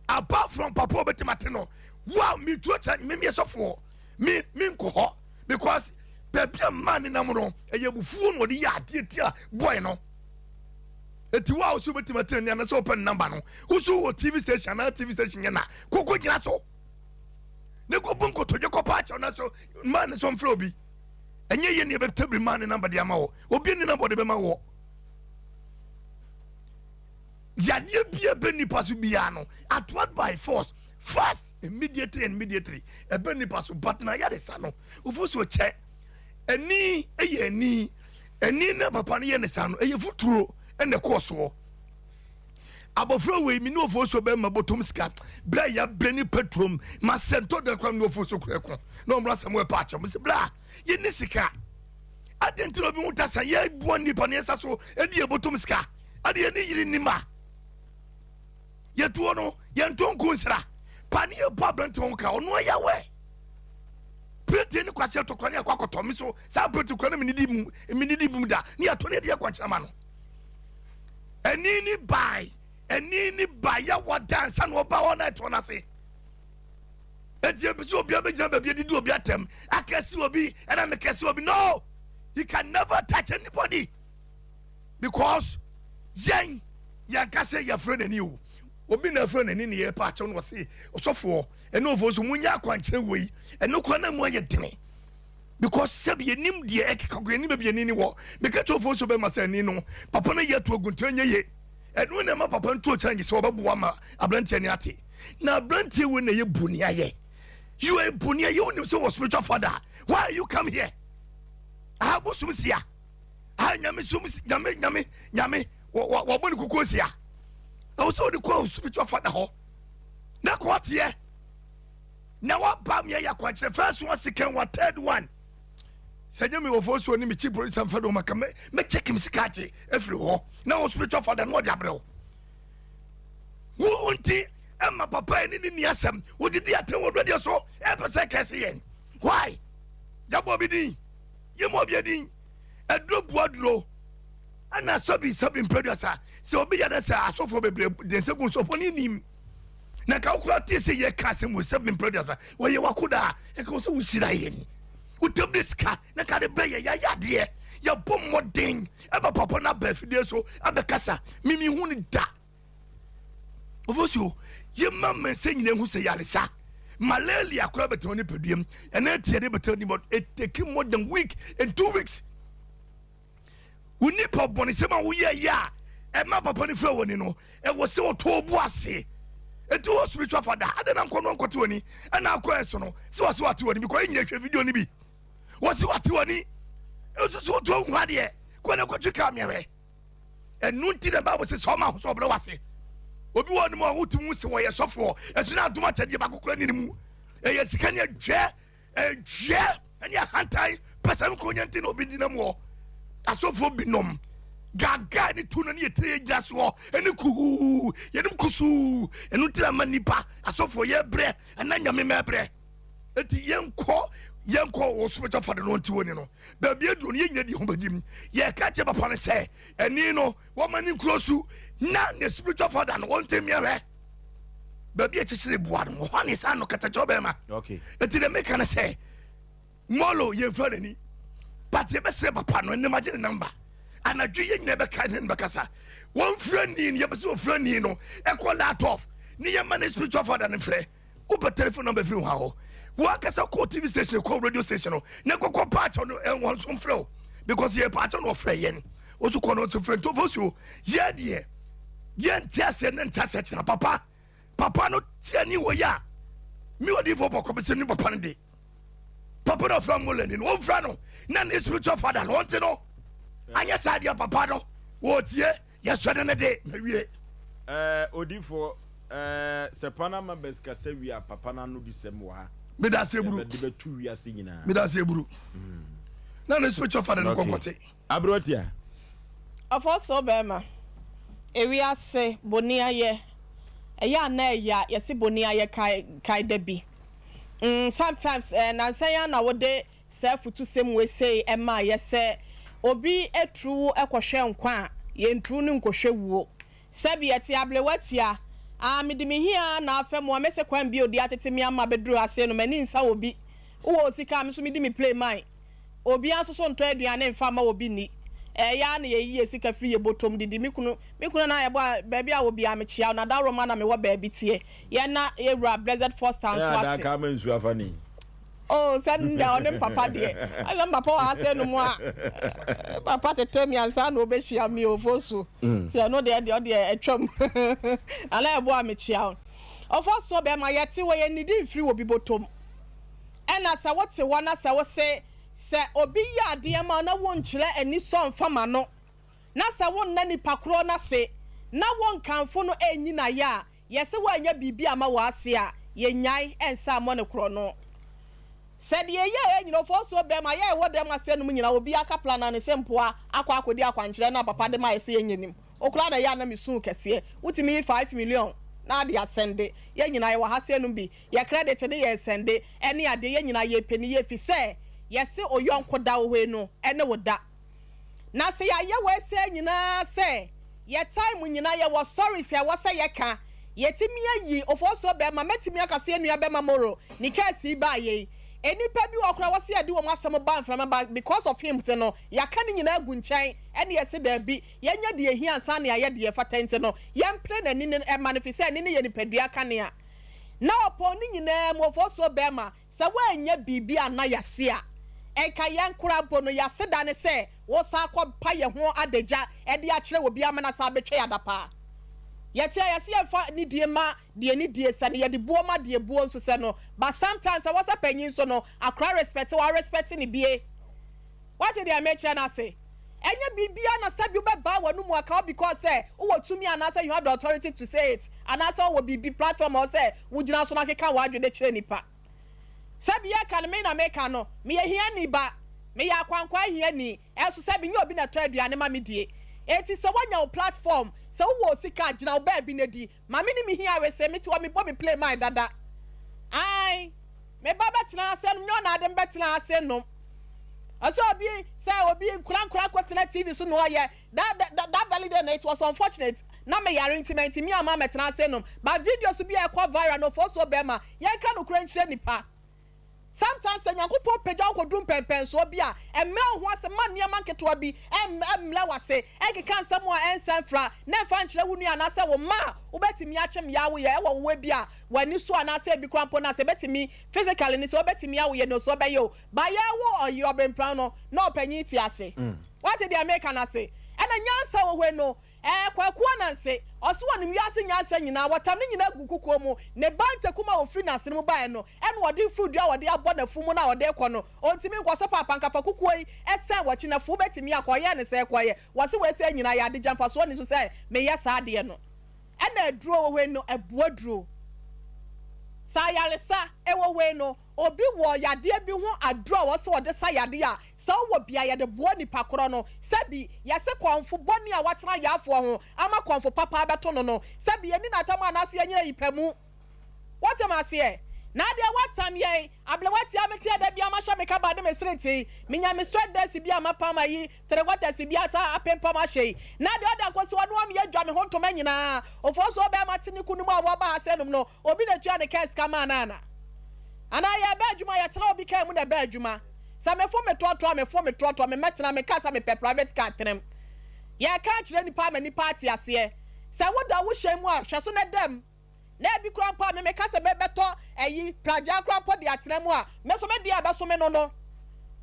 apart from papa obetumi ate no wa mi tuo kyɛ mi mi sɔfoɔ mi mi nkɔ hɔ because baabi a mmaa ne nam no ɛyɛ bufuo na ɔde yɛ adeɛ tia boy no eti wa a ɔsi obetumi ate ne anasɛ ɔpɛ ne namba no wosu wɔ tv station anaa tv station yɛ na koko gyina so ne ko bu nkotodwe kɔpa akyɛw na so mmaa ne so mfrɛ obi ɛnyɛ yɛ ne ɛbɛtabiri mmaa ne namba de ama wɔ obi ne namba de bɛma wɔ. Yadeɛ bi a ɛbɛ nipa so biara no, atoa by force, fast, immediately and immediately, ɛbɛ nipa so, but na yaresa no, ofo so kyɛ. Ani yɛ ani, ani na papa no yɛ ne saa no, ɛyɛ futuro ɛna ɛkɔɔ soɔ. Abɔfra wei, me ne ofo so bɛma bɔtɔm sika, berɛ a yɛabrɛ ne petrom, ma sɛ ntɔ da kora me ne ofo so kora ko, na ɔmmra sɛ mo ɛpa akyɛ, mo sɛ bra, yɛnni sika. Adɛn nti na obi ho ta sɛ yɛboa nnipa na yɛsa so de yɛn bɔtɔm sika ade yɛne yere nim a yɛtuo no yɛnto nko nsra pa ne yɛbɔ aberante ho ka ɔno ayɛ wɛ prete ne kwasɛ tɔkwa ne akɔ akɔtɔ me so saa prete kura no menidi mu menidi mu da ne yɛtɔ ne yɛde akwankyerɛ ma no ɛni ne bae ɛni ne bae yɛwɔ dansa na ɔba hɔ na ɛtoɔ no ase Eti ebi sɛ obi abɛgyina baabi adidi obi atɛm akɛse obi ɛna mekɛse obi no you can never touch anybody because yɛn yɛn kasa yɛfrɛ n'ani o obi na afrɛ n'ani ne yɛpɛ akyɛw no wɔse ɔsɔfoɔ ɛne ɔfoɔ nso munya akwankyerɛ wei ɛno kora na mu ayɛ dene because sɛbi yɛnim deɛ ɛkeka ko yɛnim baabi ani ne wɔ meka kyerɛ ɔfoɔ nso bɛma sɛ ani no papa no yɛ ato agu nti ɛnyɛ ye ɛno na ɛma papa no tuo challenge sɛ ɔbɛboa ma aberanteɛ no ate na aberanteɛ wei na ɛyɛ boniayɛ you are boniayɛ wonim sɛ wɔ spiritual father why you come here aha bosom sia aha nyame som nyame nyame nyame wɔbɔ ne kukuo sia ɛwɔ sɛ wode kɔ spiritual father hɔ na kɔ ateɛ na waba meɛ yɛ akwankyerɛ first one second one third one sɛ nyɛ me wɔfoɔ suo ne mekyi polisi amfa de ɔma ka mɛkyɛke me sika akye afiri hɔ na wo spiritual father na ɔde abrɛ wo wo nti ɛma papa ɛne ne ni asɛm wodidi atɛn wɔ radio so ɛpɛ sɛ kɛse yɛn why yɛbɔ obi din yɛmu obi din aduro bu aduro ɛna sɛbi sɛbi mpɛduasa sɛ obi yɛ dɛ sɛ asɔfoɔ bebree de nsa gu nsɔfoɔ ne nim na nka wokora te sɛ yɛka asɛm wɔ sɛbi mpɛduasa wɔyɛ wakoda a ɛka wo sɛ wohyira yɛn wotam de sika na ka de brɛ yɛ yɛayɛ adeɛ yɛbɔ mmɔden ɛba papa no aba afidie so abɛkasa mimi hu no da ofosuo yɛma mmɛnsɛ nyina hu sɛ yaresa malaria koraa bɛtena nipaduam ɛna tiɛde bɛtena ni but it take more than week and 2 weeks wo nipa bɔnesɛm a woyɛ yɛ a ɛma papa no fira w'ani no ɛwɔ sɛ ɔtɔ bu ase ɛti wɔ spiritual father adɛn na nkɔ no nkɔte w'ani ɛna akɔ ɛso no sɛ wɔ sɛ wate w'ani because ɛnyina hwɛ video no bi wɔ sɛ wate w'ani ɛso sɛ wotu ahu adeɛ kɔ na kɔtwi kaa mmeɛwɛ ɛno nti na bible sɛ sɛ ɔma ho sɛ ɔbrɛ wase obi wɔ no mu a wotumi hu sɛ wɔyɛ sɔfoɔ ɛso na adom akyɛdeɛ baako kora ne ne mu ɛyɛ sika ne adwɛ Ɛdweɛ ne ahantan pɛsɛmenkonya nti na obi nenam hɔ. Asɔfoɔ binom gaagaa ne tu no ne yɛtire yɛgyina soɔ ne kuhuu yɛnom kusuu ɛno nti na ma nnipa asɔfoɔ yɛbrɛ ɛna nyame mɛbrɛ enti yɛnkɔ yɛnkɔ wɔ spiritual father no nti wɔ ni no baabi aduro no yɛnyina di ho bɛgyim yɛka kyɛ papa no sɛ ɛni no wɔma ne nkuro su na ne spiritual father no wɔnte mmiɛhwɛ baabi a kyekyere boa no wɔ hɔ ne saa no katakyɛ bɛrima ɛti dɛ meka no sɛ molo yɛmfa n'ani but yɛbɛsrɛ papa no ɛnam agye ne namba anadwo yɛ nyina bɛka ne no bɛkasa wɔmfrɛ ni no yɛpɛ sɛ wɔfrɛ ni no ɛkɔ latɔf ne yɛma ne spiritual father no mfrɛ. Wopɛ telephone number firi hwan hɔ? Wankasa kɔ TV station kɔ radio station no na kɔkɔ paakyɛw no wɔn nso mfrɛ wo because yɛ paakyɛw na ɔfrɛ yɛn. Woso kɔ no nso frɛ nti ofosuo yɛ deɛ yɛ nte aseɛ ne nte aseɛ kyena papa papa no tie ni wɔ yɛ a mi odiifoɔ bɔkɔ bɛsɛ ni papa no de papa no ɔfrɛ Angolani no wɔmfrɛ no na ne spiritual father no ɔnte no anyɛ saa deɛ papa no wɔtie yɛsɔ ne ne de na wie.
Ɛɛ odiifoɔ ɛɛ sɛ Panama members kasa wie a papa no ano di sɛm wɔ ha.
Meda ase eburu.
Yɛbɛde bɛto wiase nyinaa.
Meda ase eburu. Na ne spiritual father no kɔnkɔte.
Aberewatia.
Ɔfɔsoo bɛɛma, ewiase boniayɛ, ɛyɛ a na ɛya, yɛse boniayɛ kae kae dabi. Mm sometimes eh, nansa yi ara na wode saa afutusɛm wei sei maa yɛ sɛ obi turu wo kɔhwɛ nkwa a, yɛnturu no nkɔhwɛ wuo. Sɛbi yɛte abrewa tia, ah mede me hia ara na afa mu a mɛsɛ kwan bi a odi atete me ama abɛduru ha sei no m'ani nsa obi. Wowɔ osika a me nso medi me play mine. Obiara nso so ntɔ aduane mfa mma obi nni. Ɛyɛ ara na yɛyi yɛn sika firi yɛn bɔtɔm didi. Me kunu, me kunu na yɛbɔ a, baabi a wɔ biara mekyea wo. N'adaworoma na mewɔ baabi teɛ. Yɛn na yɛn wura Blessed Foster nso
Ɛyɛ
ase.
adaka ama nsuo afa ne yi.
Oh, sɛ ndɛ ɔne me papa deɛ, asɛ me papa wɔ ha sɛ no mu a, papa tete me ansa na ɔbɛhyia me o, Fosu. Nti ɛno deɛ deɛ ɔdeɛ atwam. Nana yɛboa a mekyea wo. Ɔfɔsoɔ bɛɛma yɛte hɔ yɛnnidi mfiri wɔ bi bɔtɔm. Ɛna sɛ wote hɔ na sɛ wose sɛ obi yɛ adeɛ ma wo na wonkyerɛ anisɔ mfa ma no, na sɛ wonna nipa korɔ no ase na wonkamfo no ɛnyi no ayɛ a, yɛse woanyɛ biribi amma w'ase a, yɛnnyae nsa mmɔ no korɔno. Sɛ deɛ yɛyɛeɛ nyina, Ofosuo bɛɛma, yɛ a yɛwɔ dɛm ase nom nyina, obiara kapla na ne se mpoa akɔ akɔdi akwankyerɛ no a papa de maɛ sɛ yɛnyɛ nim. Wo koraa na ɛyɛ a na mesuu kɛseɛ. Wotumi yi 5 million na ade asɛnde. Yɛn nyinaa yɛwɔ ha sɛ nom bi. Yɛ credit ne yɛ sɛnde ɛne adeɛ yɛn nyinaa yɛpɛ ne yie fisɛ yɛse oyɔnko da wohɔ yi no ɛne wo da. Na sɛ yɛayɛ wei sɛɛ nyinaa sɛ yɛ time nyinaa yɛwɔ stories a ɛwɔ sɛ yɛka yɛtumi ayi Ofosuo bɛɛma mɛtumi aka sɛ yɛn nua bɛɛma Moro ne case yi baayɛ yi nnipa bi wɔ hɔ koraa wɔse yɛde wɔn asɛm ba mframa ba because of him nti no yɛaka ne nyinaa agu nkyɛn ɛne yɛse daabi yɛnyɛ deɛ ɛhia ansa na yɛayɛ deɛ ɛfata nti no yɛmpere n'ani no ɛma no fisɛ ɛne no yɛ nipadua kanea. Na ɔpɔn ne nyinaa mu ofosuo bɛɛma, sɛ woannya biribi anna yase a, nka yɛn koraa mpo no yase da ne sɛ wosan akɔ pa yɛn ho adagya de akyerɛ obi ama no asan abɛtwa yɛn adapaa. Yɛte a yɛse yɛmfa nidie ma deɛ nidie sɛ no, yɛde buo ma deɛ buo nso sɛ no, but sometimes ɛwɔ sɛ panyin nso no akora respect wo, arespect no bie. Woate deɛ mekyerɛ no ase? Ɛnyɛ biribiara na sɛbi wobɛbaa w'anomu aka wo because sɛ wowɔ tumi anaasɛ you have the authority to say it anaasɛ wowɔ biribi platform a ɛwɔ sɛ wogyina so na keka w'adwene de kyerɛ nnipa. Sɛbi yɛka no me na meka no, meyɛ hiani ba, meyɛ akwankwaa hiani, ɛnso sɛbi nyɛ obi na ɛtɔ aduane ma me die. Enti sɛ woanya wo platform, sɛ wowɔ sika a, gyina wo baabi na di. Ma me ne me hia wese, mete hɔ mebɔ me play mae dada. Ae. Me ba bɛtena ase nom, nyɛ ɔna ade mbɛtena ase nom. Ɔsɛ obi sɛ obi nkora nkora kɔtena TV so na ɔyɛ that that that very day na it was unfortunate na me yare nti mantumi amma mɛtena ase nom but videos bi a ɛkɔ viral no ofosuo bɛrima yɛnka nokorɛ nkyerɛ nipa. Sometimes sɛ Nyankopɔn pagya wo kɔduru mpɛnpɛnsoɔ bi a ɛmmrɛ wo ho ase ma nneɛma nketewa bi ɛmmrɛ wo ase ɛnkeka nsɛm a ɛnsɛ mfra na ɛmfa nkyerɛ wo nua anaasɛ wo mma a wobɛtumi akyem yaw yɛ ɛwɔ wo bi a w'ani so anaasɛ ebi koraa mpo no a sɛ ebetumi physically no sɛ obetumi awo yɛ no so ɔbɛyɛ o but yɛwo ɔyere ɔbempran no na ɔpanyin te ase wate deɛ meka no ase ɛna nyansa wɔ hɔ yi no ɛɛ Kwaku Ananse ɔso wɔnim wiase nyansa nyinaa wɔtam ne nyinaa gu kukuo mu ne ba ntakum a ofiri n'asene mu baeɛ no ɛna ɔde mfuru dua a ɔde abɔ n'afu mu no a ɔde kɔ no ɔntumi nkɔ sɛ paapa nka fa kukuo yi ɛsɛn w'akyi na fu bɛtumi akɔ ɔyɛɛ ne sɛ kɔyɛ wɔse wei sɛ nyinaa yɛ adegya mfasoɔ ni so sɛ meyɛ saa adeɛ no Ɛna aduro wɔ hɔ yi no ɛboa duro. Sɛ ayaresa ɛwɔ hɔ yi no obi wɔ yadeɛ bi ho aduro a wɔsɛ wɔde sa yadeɛ a sɛ wowɔ bi a yɛde boa nipa korɔ no. Sɛbi yɛse kɔmfo bɔne a watena yaafoɔ ho ama kɔmfo papa abɛto no no sɛbi yɛni n'atam anaase yɛnyera yi pɛ mu. Wote m'aseɛ? Na adeɛ woatam yɛn ablewa tia me teɛ da biara mahyɛ me kaba de me seretee menya me straight dɛsi bi a mapam ayi Trequarters bi asa apempam ahyɛ yi, na deɛ ɔda nkosi hɔ no ɔme adwa me ho ntoma nyinaa. Ofosuo bɛɛma te ne kunu mu a wɔba ha sɛ nom no, obi na tua ne kaa sika maa no ana? Anaa yɛɛba adwuma yɛtena obi kaa mu na ɛba adwuma? Sɛ mefo me trɔtrɔ a mefo me trɔtrɔ, me mɛtena me kaa sɛ mepɛ private car tenam. Yɛɛka akyerɛ nipa ama nipa ate aseɛ. Sɛ woda wo hyɛn mu a hwɛ so na da mu. Na ebi koraa mpo a me meka sɛ mɛbɛtɔ ɛyi. ayi pragyaa koraa mpo de atena mu a, me nso me deɛ a ɛbɛso me no no.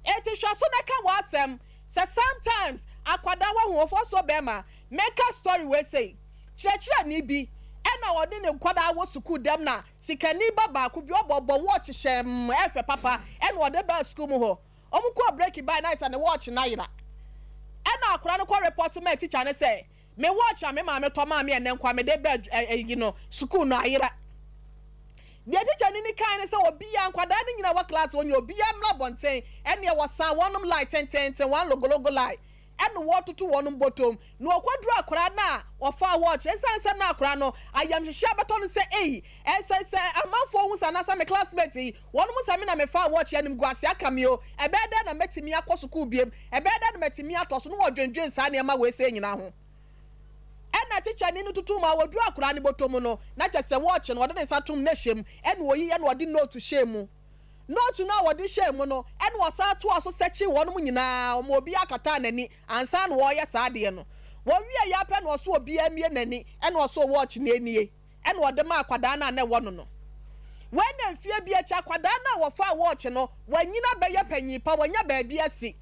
Enti hwɛ so na ka w'asɛm. Sɛ sometimes akwadaa wahu ofosuo bɛɛma, menka story wei sei, kyerɛkyerɛni bi ɛna ɔne ne nkwadaa wɔ sukuu dɛm na sikani ba baako bi ɔbɔ bɔ watch hyɛmm ɛfɛ papa ɛna ɔde baa sukuu mu hɔ. Wɔn kɔɔ break bae na ayɛ sɛ ne watch no ayera. Ɛna akwadaa no kɔ report maa teacher no sɛ Me watch a me maame tɔ maa me ɛnnɛ nko a mede ba ayi no sukuu no ayera. Deɛ tikyani no kae ne sɛ obiara, nkwadaa no nyinaa wɔ class hɔ nyinaa obiara mmra abɔnten, ɛnneɛ wɔsaa wɔnom line tenteenten, one logologo line, ɛna wɔretoto wɔnom bɔtɔm. Na wɔkɔduruu akwadaa no a ɔfaa watch no, ɛsiane sɛ na akwadaa no ayamhyehyeɛ abɛtɔ no sɛ ei, ɛsɛ sɛ amanfoɔ hu sɛ anaasɛ me classmate yi, wɔnom hu sɛ me na mefaa watch yi, animguaseɛ aka me o, ɛbɛyɛ dɛn na mɛtumi akɔ sukuu biom? Ɛbɛyɛ dɛn na matumi atɔ so? Na wɔdwendwen saa nneɛma wei sei nyinaa ho. Ɛnna tikyani no tutuu mu a wɔduruu akwadaa no bɔtɔ mu no, na kyerɛ sɛ wɔɔkye no, ɔde ne nsa toom na ɛhyɛ mu, ɛnna ɔyiiɛ na ɔde nootu hyɛɛ mu. Nootu no a wɔde hyɛɛ mu no, ɛnna ɔsan toaa so sɛkyee wɔnom nyinaa, ɔma obiara kataa n'ani ansa na wɔreyɛ saa adeɛ no. Wɔwieeɛ ara pɛ na ɔse obiara mmue n'ani, ɛnna ɔsoo wɔɔkye no nie. ɛna ɔde maa akwadaa no a na ɛwɔ no no. Wei na mfeɛ bi akyi, akwadaa no a wɔfaa wɔɔkye no, wanyini abɛyɛ panyin pa, wanya baabi asi.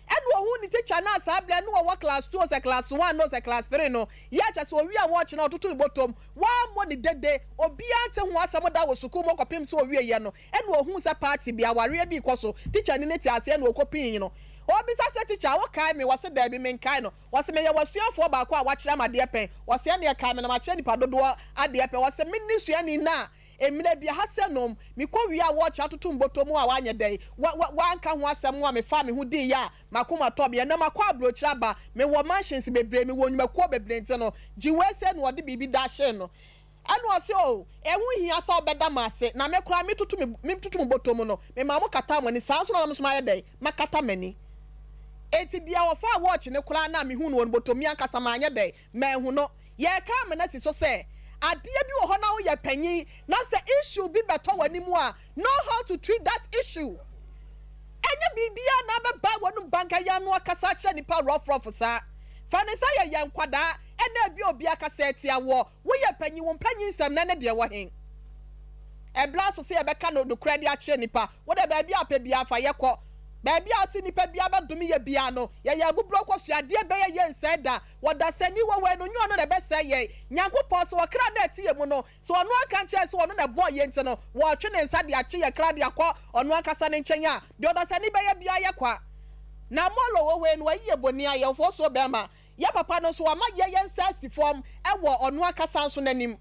Ɛna ɔhuu ne tikya no a saa berɛ no ɔwɔ class two o sɛ class one o sɛ class three no, yɛ a kyerɛ sɛ ɔwia wɔɔkye no a ɔtoto ne bɔtɔm, wammɔ ne dede, obiara nte ho asɛm da wɔ sukuu mu kɔpem sɛ ɔwieeɛ no, ɛna ɔhuu sɛ party bi, awareɛ bi rekɔ so, tikyani no te aseɛ na ɔkɔpii no. Ɔbisa sɛ, Tikya, wokae me? Ɔse, Daabi, menkae no. Ɔse, Meyɛ w'asuafoɔ baako a woakyerɛ me adeɛ pɛn. Ɔse, Ɛneɛ kae me na makyerɛ nnipa dodoɔ adeɛ pɛn. Ɔse, Mene suani no a mmerɛ bi ha sɛ nom, mekɔ wie a wɔɔkye atoto mbɔtɔ mu a woanyɛ dɛn, wa, wa, woanka ho asɛm a mefaa me ho diiɛ a m'akoma tɔɔ me. Ɛnnɛ makɔ aburokyire aba, mewɔ mansions bebree, mewɔ nnwumakuo bebree nti no, gye wei sei na ɔde biribi dahyee no. Ɛna ɔse, Oh, ɛho nhia sɛ wobɛda m'ase, na me koraa metoto me, metoto mo bɔtɔ mu no, memaa mo kataa mo ani, saa nso na na me nso mayɛ dɛn? Makata m'ani. Enti deɛ ɔfaa watch no koraa no a mehuu no wɔ ne bɔtɔ mu, me ankasa manyɛ dɛn? Manhu no. Yɛreka amena si so sɛ, adeɛ bi wɔ hɔ na woyɛ panyin, na sɛ issue bi bɛtɔ w'anim a, know how to treat that issue. Ɛnyɛ biribiara na abɛbae w'anom bankaya ano akasa akyerɛ nnipa rough rough saa. Fa no sɛ yɛyɛ nkwadaa, ɛna ebia obi akasa atia woɔ, Woyɛ panyin, wo mpanyinsɛm nnɛ ne deɛ ɛwɔ he? Ɛbra so sɛ yɛbɛka no nokorɛ de akyerɛ nnipa. Wo deɛ baabi a wopɛ biara fa yɛ kɔ. Baabi a wose nnipa biara bɛdome yɛ biara no, yɛyɛ abuburo kosua, adeɛ bɛyɛ yɛn nsɛe da. Ɔdasani wɔ wei no, nyɛ ɔno na ɛbɛsɛe yɛn. Nyankopɔn, sɛ ɔkra no a ɛte yɛn mu no, sɛ ɔno anka nkyerɛ yɛn sɛ ɔno na ɛbɔɔ yɛn nti no, wɔretwe ne nsa de akye yɛn kra de akɔ ɔno ankasa ne nkyɛn a, deɛ ɔdasani bɛyɛ biara yɛ kwa. Na Molo wɔ wei no, wayi yɛ boni ayɛ, ɔfoɔ bɛrima. Yɛ papa no nso wama yɛ yɛn nsa asi fam wɔ ɔno ankasa nso n'anim.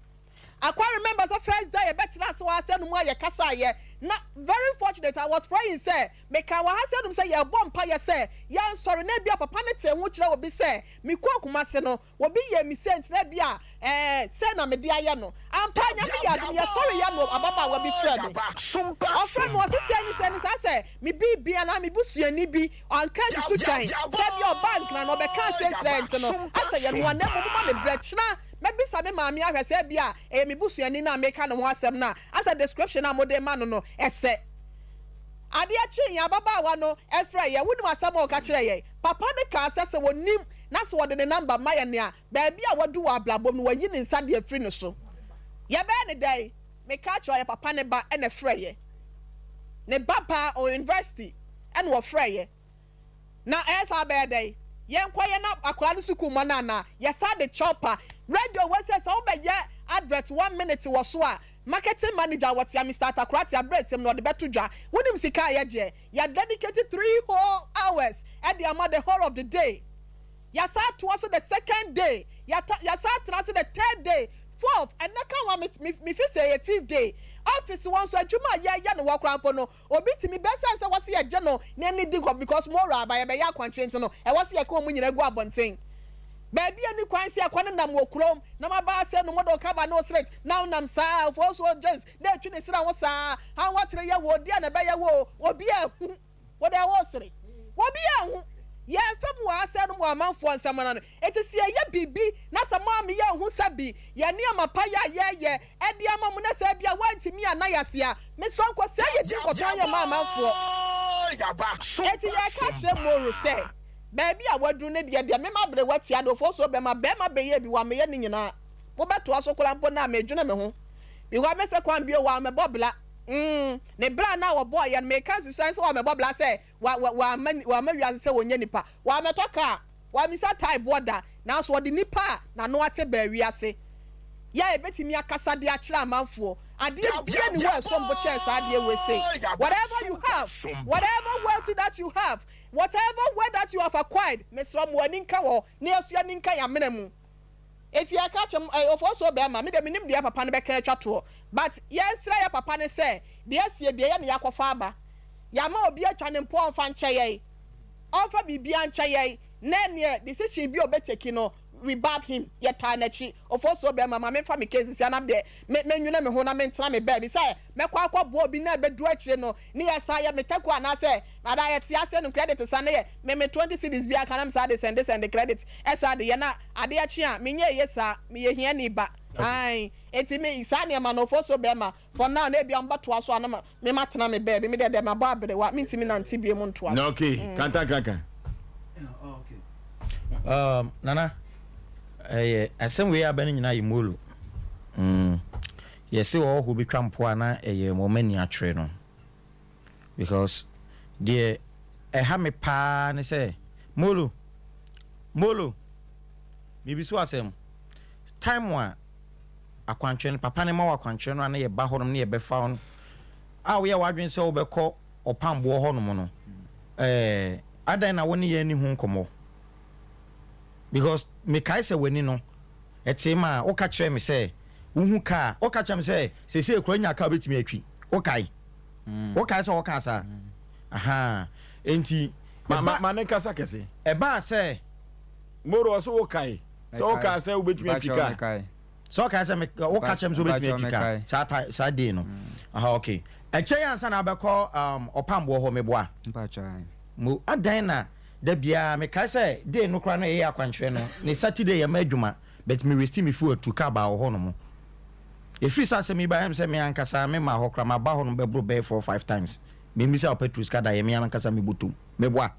Akwa remember sɛ first day a yɛbɛtena ase wɔ ha sɛ no mu a yɛkasaeɛ na very fortunate I was praying sɛ mekaa wɔ ha sɛ nom sɛ yɛrebɔ mpaeɛ sɛ yɛnsɔre na ebia papa no tee ho kyerɛ obi sɛ mekɔɔ Kumasi no obi yɛɛ me sei nti na ebia ɛɛ sei na mede ayɛ no. Ampa Nyame yɛ adom yɛsɔreeɛ no ababaawa bi frɛɛ me. Ɔfrɛɛ me ɔse sei ne sei ne saa sɛ me biribi anaa me busuani bi Anka nsusu twɛn sɛ ebia ɔbaa Nkran na ɔbɛkaa sei kyerɛɛ nti no, asɛ yɛnoa na mmom momma me berɛ. Kyena mɛbisa me maame ahwɛ sɛ ebia ɛyɛ me busuani no a mereka ne ho asɛm no a, asɛ description a mode rema no no ɛsɛ. Adeɛ kyeeɛ, ababaawa no frɛɛ yɛn. Wonim asɛm a ɔka kyerɛɛ yɛn? Papa no kaa sɛ, sɛ ɔnim na sɛ ɔde ne number ma yɛn a, baabi a wadu wɔ abrabɔ mu no, wayi ne nsa de afiri ne so. Yɛbɛyɛ no dɛn? Meka kyerɛ ɔyɛ papa ne ba na ɛfrɛ yɛ. Ne ba baa ɔwɔ university ɛna ɔfrɛ yɛ. Na ɛyɛ saa bɛyɛ dɛn? Yɛnkɔ yɛ na akwadaa no sukuu mma no anaa? Yɛsan de kyɛw pa. Radio wei sɛ sɛ wobɛyɛ advert one minute wɔ so a, marketing manager wɔ tea Mister Atakorati abrɛsɛm no ɔde bɛto dwa. Wonim sika a yɛgyeɛ? Yɛ dedicate 3 whole hours ɛde ama the whole of the day. Yɛasan atoa so the second day, yɛata yɛasan atena ase the third day, fourth, ɛnnɛ ka ho a me me mefi sɛ ɛyɛ fifth day. Office hɔ nso adwuma a yɛyɛ no hɔ koraa mpo no, obi tumi bɛ ɛsiane sɛ wɔse yɛgye no na ɛne di nkɔmmɔ because moral aba yɛbɛyɛ akwankyerɛ nti no, ɛwɔ sɛ yɛka wɔn nyinaa gu abɔnten. Baabi a ɛnni kwan sɛ yɛkɔ no nam wɔ kurom na maba ase no mode wo kaba ne wo slit na wonam saa, ofosuo jeans na ɛtwi ne srɛ ho saa, anwakyere yɛ wo, deɛ na ɛbɛyɛ wo o, obi anhu. Wo deɛ woresere. Obi anhu. Yɛn fam wɔ ha sɛɛ no mu amanfoɔ nsɛm no ano. Enti sɛ yɛyɛ biribi na sɛ moamme yɛanhu sɛ bi yɛn nneɛma pa yɛ a yɛreyɛ de ama mo na sɛ ebia woantumi anna yɛn ase a, mesrɛ wo nkɔsɛe yɛn din nkɔtɔn yɛn mma amanfoɔ. Enti yɛreka akyerɛ Moro sɛ baabi a waduru no deɛ, deɛ mema bere watia de ofosuo bɛma barima bɛyɛ bi wammɛyɛ ne nyinaa. Mobɛtoa so koraa mpo no a medwene me ho. Because mese kwan bio wammɛbɔ bla. Mm, ne bra no a wɔbɔɔ yɛ no, meka nsusuan sɛ wɔamɛbɔ bra sɛ wa, wa, wamma, wamma wiase sɛ wɔnyɛ nipa. Wammɛtɔ kaa, wammisa tae boɔ da, nanso ɔde nipa a n'ano ate baa wiase. Yɛ a yɛbɛtumi akasa de akyerɛ amanfoɔ. Adeɛ biara nni hɔ a ɛsom bo kyɛn saa adeɛ wei sei. Whatever you have, whatever wealthy that you have, whatever wealth that you have acquired, mesrɛ mo ani nka wɔ hɔ na yɛn nso yɛn ani nka yɛn amena mu. Enti yɛka kyerɛ mo, ɛyɛ Ofosuo bɛɛma, me deɛ mennim deɛ papa no bɛka atwa toɔ, but yɛnsrɛ yɛ papa no sɛ, deɛ asie biara yɛ na yɛakɔfa aba. Yɛama obi atwa ne mpo ɔmfa nkyɛ yɛn, ɔmfa biribiara nkyɛ yɛn, na ɛneɛ decision bi a ɔbɛ take no, we bab him, yɛtaa n'akyi. Ofosuo bɛɛma, ma memfa me case nsi ha na medeɛ me menwene me ho na mentena me baabi sɛ mɛkɔ akɔboa obi na ɛbɛduru akyire no ne yɛsan yɛ me taku anaasɛ Ada yɛte aseɛ no credit sa ne yɛ me me 20 cedis biara ka na me saa de sɛnde sɛnde credit ɛsaa de yɛ na adeɛ kye a me nyɛ yie saa me yɛ hiani ba ae enti me saa nneɛma no ofosuo bɛɛma for now na ebia mo bɛtoa so a na ma me ma tena me baabi me deɛ deɛ mabɔ aberewa me ntumi nante bio mu ntoa so.
Okay, kantan kankan.
Um, Nana, ɛyɛ asɛm wei aba no nyinaa yɛ molo. Mm. Yɛse ɔhɔhoɔ bɛtwa mpoa na ɛyɛ wɔn ani atwere no. Because deɛ ɛha me paa ne sɛ Molo Molo mebisa wo asɛm time a akwankyerɛ no papa no ma wo akwankyerɛ no a na yɛba hɔnom na yɛbɛfa wo no a woyɛ w'adwene sɛ wobɛkɔ ɔpamboɔ hɔnom no ɛɛ adan na wo ne yɛn ani ho nkɔmmɔ because mekae sɛ w'ani no ɛtee ma woka kyerɛ me sɛ wohu kaa woka kyerɛ me sɛ seesei kura nya kaa wobɛtumi atwi wokae Wokae sɛ ɔkaa saa? Ahaa. Enti,
Ma, ma, ma ne nkasa kɛse.
Ɛbaa sɛ.
Moro, ɔse wokae sɛ wokaa sɛ wobɛtumi atwi kaa.
Sɛ ɔkae sɛ me, woka kyerɛ me sɛ wobɛtumi atwi kaa saa ta, saa day no. Aha, okay. Ɛkyɛ yi ansa na wabɛkɔ um, ɔpamboɔ hɔ, meboa? Mo, adan na da biara mekae sɛ day no koraa na ɛyɛ akwankyerɛ no, ne Saturday yɛ ma adwuma, but me waste me fuel tu kaa baa wɔ hɔ nom. Ɛfiri saa asɛm yi baeɛ, ɛyɛ me sɛ me ankasa me maa hɔ koraa, maba hɔ nom bɛboro bɛyɛ four five times. Memmisa wo Petro sika da, ɛyɛ me ankasa me bɔtɔm. Meboa.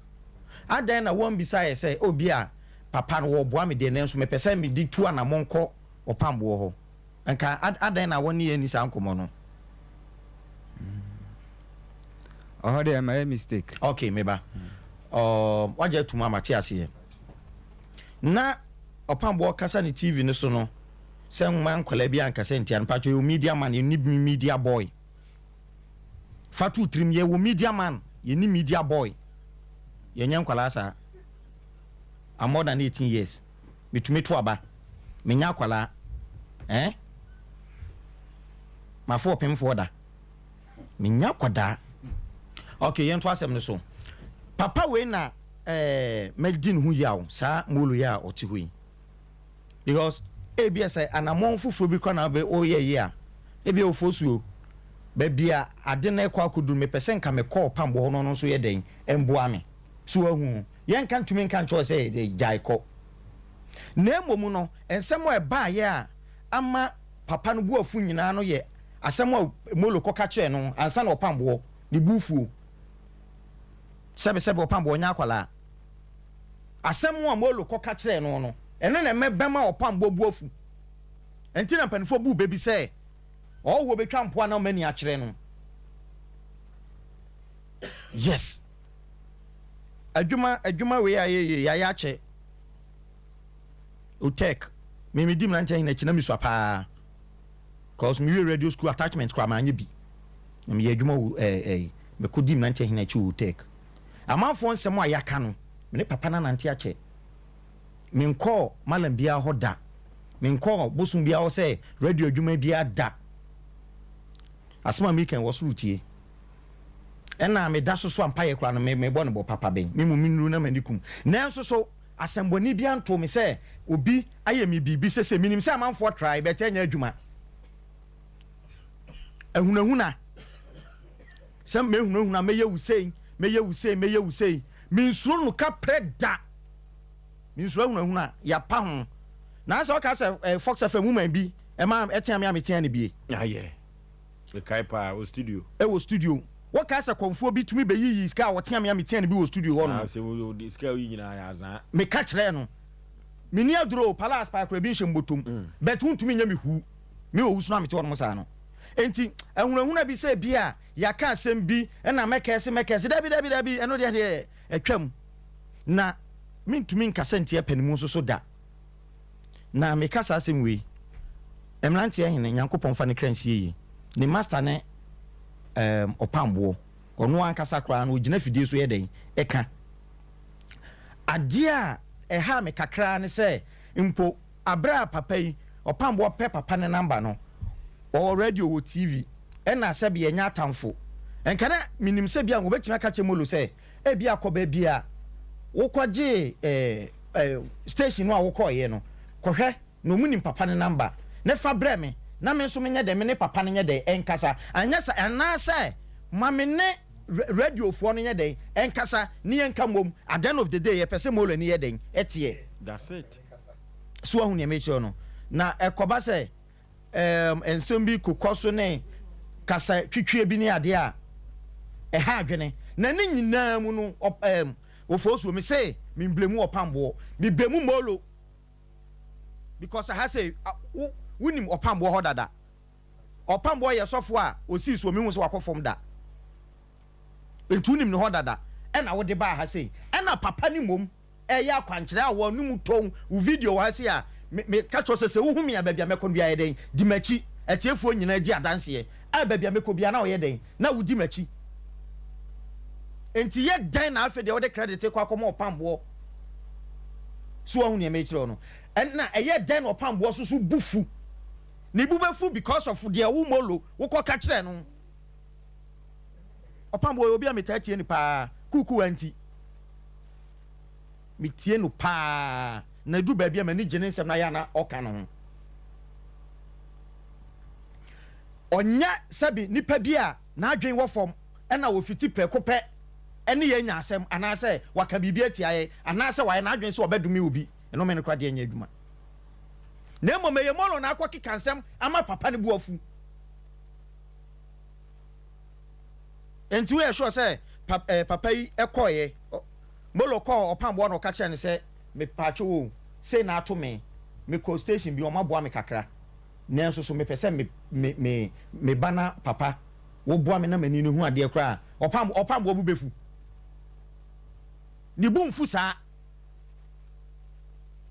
Adɛn na woammisa yɛ sɛ, oh bia papa no wɔboa me deɛ nanso mepɛ sɛ mede tu anamɔn kɔ ɔpamboɔ hɔ. Nka adɛn na wɔne yɛn anni saa nkɔmmɔ no?
Ɔhɔ deɛ mayɛ mistake.
Okay, me ba. Um, wagye atum a mate aseɛ. Na ɔpamboɔ kasa ne TV no so no, Sɛ nwoma nkwadaa bi ankasa ntia no mpakyɛ yɛwɔ media man yɛnni media boy fa to tirim yɛwɔ media man yɛnni media boy yɛnyɛ nkwadaa saa I'm more than 18 years metumi to aba menyɛ akwadaa eh mafo ɔpemfoɔ da menyɛ akwadaa ok yɛnto asɛm no so papa wei na eh, mɛdi ne ho yaw saa molo yi a ɔte hɔ yi Because ebia sɛ anamɔn foforɔ bi koraa na wobɛ woyɛ yie a, ebia Ofosuo, baabi a ade no rekɔ akɔduru no, mepɛ sɛ nka mekɔ ɔpamboɔ hɔ na ɔno nso yɛ dɛn mboa me. So wahu? Yɛnka ntumi nka nkyerɛ wo sɛ gyae kɔ. Na mmom no, nsɛm a ɛbaeɛ a ama papa no bo afu nyinaa no yɛ asɛm a Molo kɔka kyerɛɛ no ansa na ɔpamboɔ, ne bo fuo. Sɛbesɛbe ɔpamboɔ nyɛ akwadaa. Asɛm a Molo kɔka kyerɛɛ no no, ɛno na ɛma ɛbɛma ɔpamboɔ bo afu. Ɛnti na mpanimfoɔ buu bɛ bi sɛ, Ɔhɔhoɔ bɛtwa mpoa na ɔma ani akyerɛ no. Yes. Adwuma, adwuma wei a yɛyɛ yi, yɛayɛ akyɛ. Otek, me medi mmeranteɛ ahene akyi na mesua paa. Cause me wie radio school attachment koraa manyɛ bi. Na meyɛ adwuma wɔ ɛɛ ɛɛ mekɔdi mmeranteɛ ahene akyi wɔ Otek. Amanfoɔ nsɛm a yɛaka no, me ne papa no anante akyɛ. Menkɔɔ mallam biara hɔ da. Menkɔɔ bosom biara hɔ sɛ radio adwuma biara da. Asɛm a mereka yi, wɔ soro tie. Ɛna meda so so a mpaeɛ koraa no, me, mebɔ no bɔ papa bɛn. Me mmom mennuru na m'ani kum. Nanso so asɛmmɔne biara ntoo me sɛ obi ayɛ me biribi sese. Menim sɛ amanfoɔ try, but ɛnyɛ adwuma. Ahunahuna. Sɛ mɛhunahuna, mɛyɛ wo sei, mɛyɛ wo sei, mɛyɛ wo sei. Mensuro no kaprɛ da. Mensuro ahunahuna, yɛapa ho. Na sɛ ɔka sɛ eh, Fox FM woman bi ɛma ɛtea me a metea no bie.
Ayɛ. Mekae paa, wɔ studio.
Ɛwɔ studio. Wokae sɛ kɔmfoɔ bi tumi bɛyiyi sika a ɔtea me a metea no bi wɔ studio hɔ nom.
Ah, sɛ sika a woyi nyinaa yɛ azaa.
Meka kyerɛɛ no. Menni aduro o, palace paa koraa bi nhyɛ me bɔtɔm. But wontumi nyɛ me huu. Me wɔ wusu no a mete hɔ nom saa no. Enti ahunahuna bi sɛ bi a yɛaka asɛm bi na mɛkɛse mɛkɛse, dabi dabi dabi, ɛno deɛ deɛ atwam. Na mentumi nkasa ntia panimu nso so da. Na meka saa asɛm wei, mmeranteɛ hene, Nyankopɔn mfa ne kra nsie yie, ne master ne um, ɔpamboɔ, ɔno ankasa koraa no ɔgyina fidie so yɛ dɛn ɛka. Adeɛ a ɛhaa me kakra ne sɛ mpo aberɛ a papa yi, ɔpamboɔ pɛ papa ne number no, ɔwɔ radio, ɔwɔ TV, ɛna sɛbe yɛnyɛ atamfo. Nka na menim sɛ bia wɔbɛtumi aka kyerɛ Molo sɛ, Ebia kɔ baabi a wokɔgyee ɛɛ station no a wokɔeɛ no, kɔhwɛ na wɔn nim papa no number na fa brɛ me na me nso menyɛ dɛn, me ne papa no nyɛ dɛn nkasa. Anyɛ sa anaasɛ ma me ne radiofoɔ no nyɛ dɛn nkasa ne yɛnka mmom. At the end of the day yɛpɛ sɛ Molo ani yɛ dɛn ɛteɛ.
That's it.
So wahu nea mekyerɛ no? Na ɛkɔba sɛ um, nsɛm bi kokɔ so ne kasa twitwie bi ne adeɛ a ɛha adwene. Na ne nyinaa mu no, um, Ofosuo, me se memblemu ɔpamboɔ, meblemu Molo because aha sɛ wo wonim ɔpamboɔ hɔ dada. Ɔpamboɔ yɛ sɔfo a osii soɔ mehu sɛ wakɔ fam da. Nti wonim ne hɔ dada ɛna wode baa ha sei. Ɛna papa ne mmom ɛyɛ akwankyerɛ a wɔn mu tɔn wo video wɔ ha sei a, me me ka kyerɛ sɛ sɛ wohu me a baabi a mɛkɔ no biara yɛ dɛn di m'akyi. Atiefoɔ nyinaa di adanseɛ a baabi a mɛkɔ biara na ɔyɛ dɛn na wodi m'akyi. Nti yɛ dɛn na afei deɛ wode credit kɔ akɔma ɔpamboɔ so wahu nea mekyerɛ wo no ɛna ɛyɛ dɛn na ɔpamboɔ so so bu fu ne bu bɛfu because of deɛ wo molo wokɔ ka kyerɛ no. Ɔpamboɔ yɛ obi a metaa tie no paa kuukuwa nti. Metie no paa na ɛduru baabi a m'ani gye ne nsɛm no ayɛ a na ɔka no ho. Ɔnyɛ sɛbe nipa bi a n'adwene wɔ fam ɛna ɔfiti prɛko pɛ ɛne yɛn anya asɛm anaasɛ waka biribi atia yɛn anaasɛ wayɛ n'adwene sɛ ɔbɛdome obi. Nnome no koraa deɛ ɛnyɛ adwuma. Na mmom ɛyɛ Molo na akɔkeka nsɛm ama papa no bo afu. Enti woyɛ sure sɛ pa, eh, papa yi kɔeɛ? Molo kɔɔ ɔpamboa na ɔka kyerɛɛ no sɛ, Mepaakyɛw o, sei na ato me. Mekɔɔ station bi, wɔaboa me kakra. Nanso so mepɛ sɛ me, me, me, me ba na papa, woboa me na m'ani no hu adeɛ koraa a, ɔpam, ɔpamboa bo bɛfu. Ne bo mfu saa.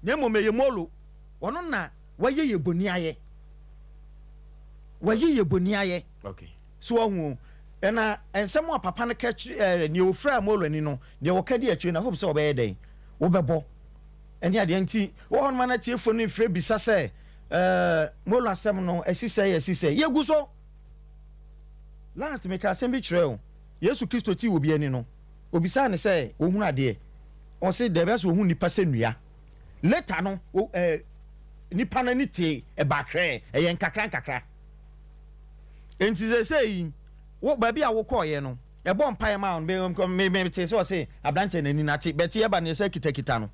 Na mmom ɛyɛ Molo. Ɔno na wayɛ yɛ boniayɛ. Wayi yɛ boniayɛ.
Okay.
So wahu o? Ɛna nsɛm a papa no ka kyerɛ ɛɛ nea ofura Molo ani no, deɛ wɔka di akyire no, I hope sɛ wɔbɛyɛ dɛn? Wobɛbɔ. Ɛne adeɛ nti, wɔ hɔ nom na tiefo no frɛ bisa sɛ ɛɛ Molo asɛm no asi sɛe asi sɛe. Yɛgu so. Last meka asɛm bi kyerɛ o. Yesu Kristo tii obi ani no, obisaa no sɛ ohunu adeɛ. Ɔse daabi asɛ ohun nipa sɛ nnua. Later no, o ɛɛ nipa no ani tee, ɛbaa hwɛɛ, ɛyɛ nkakra nkakra. Enti seesei yi, wo, baabi a wokɔeɛ no, yɛbɔɔ mpaeɛ maa wo no, me, me, metee sɛ ɔse aberanteɛ no ani no ate, bɛte yɛba no yɛsɛ kitakita no.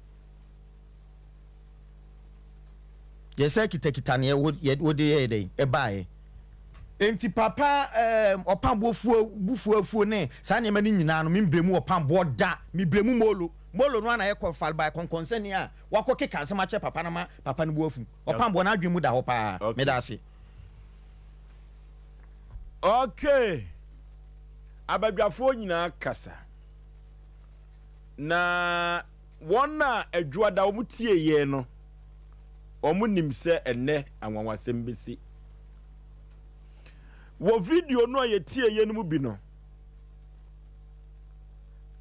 Yɛsɛ kitakita no, yɛ, yɛ, wode yɛɛ dɛn, ɛbaeɛ. Enti papa, ɛɛm, ɔpamboɔ fuo, bu fuo afuo ne saa nneɛma no nyinaa no, membrɛ mu ɔpamboɔ da, mebrɛ mu molo. Molo no ara na yɛkɔ falbae kɔnkɔnsani a wakɔ keka nsɛm akyerɛ papa no ma papa no bo afu. Ɔpamboɔ no adwene mu da hɔ paa. Meda ase.
Okay. Abadwafoɔ nyinaa kasa. Na wɔn a adwuada wɔn tie yɛn no, wɔn nim sɛ ɛnnɛ anwanwasɛm bɛsi. Wɔ video no a yɛtie yɛn no mu bi no,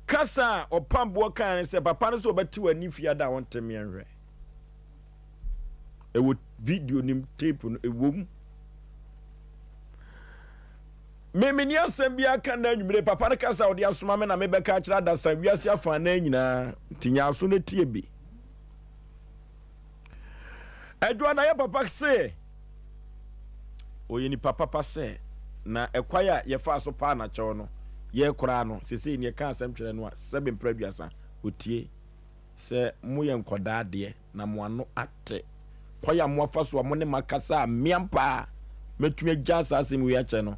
kasa a ɔpamboɔ kan ne sɛ papa no sɛ ɔbɛte w'ani fiada a ɔnte meɛ nhwɛ. Ɛwɔ video nim tape no ɛwɔ mu. Me menni asɛm bi aka na anwummere papa no kasa a ɔde asoma me na mebɛka akyerɛ adasa wiase afa anan nyinaa nti nya aso no tie bi. Adwoa na yɛ papa se ɔyɛ nipa papa sɛ na ɛkwae a yɛfaa so paa n'akyɛw no yɛ koraa no sesei ne yɛka asɛm kyerɛ no a sɛbe mpra aduasa ɔtie sɛ moyɛ nkɔdaa deɛ na mo ano ate. Kwan a moafa so a mo ne m'akasa a me ampa ara mɛtumi agyaa saa asɛm wei akyɛ no,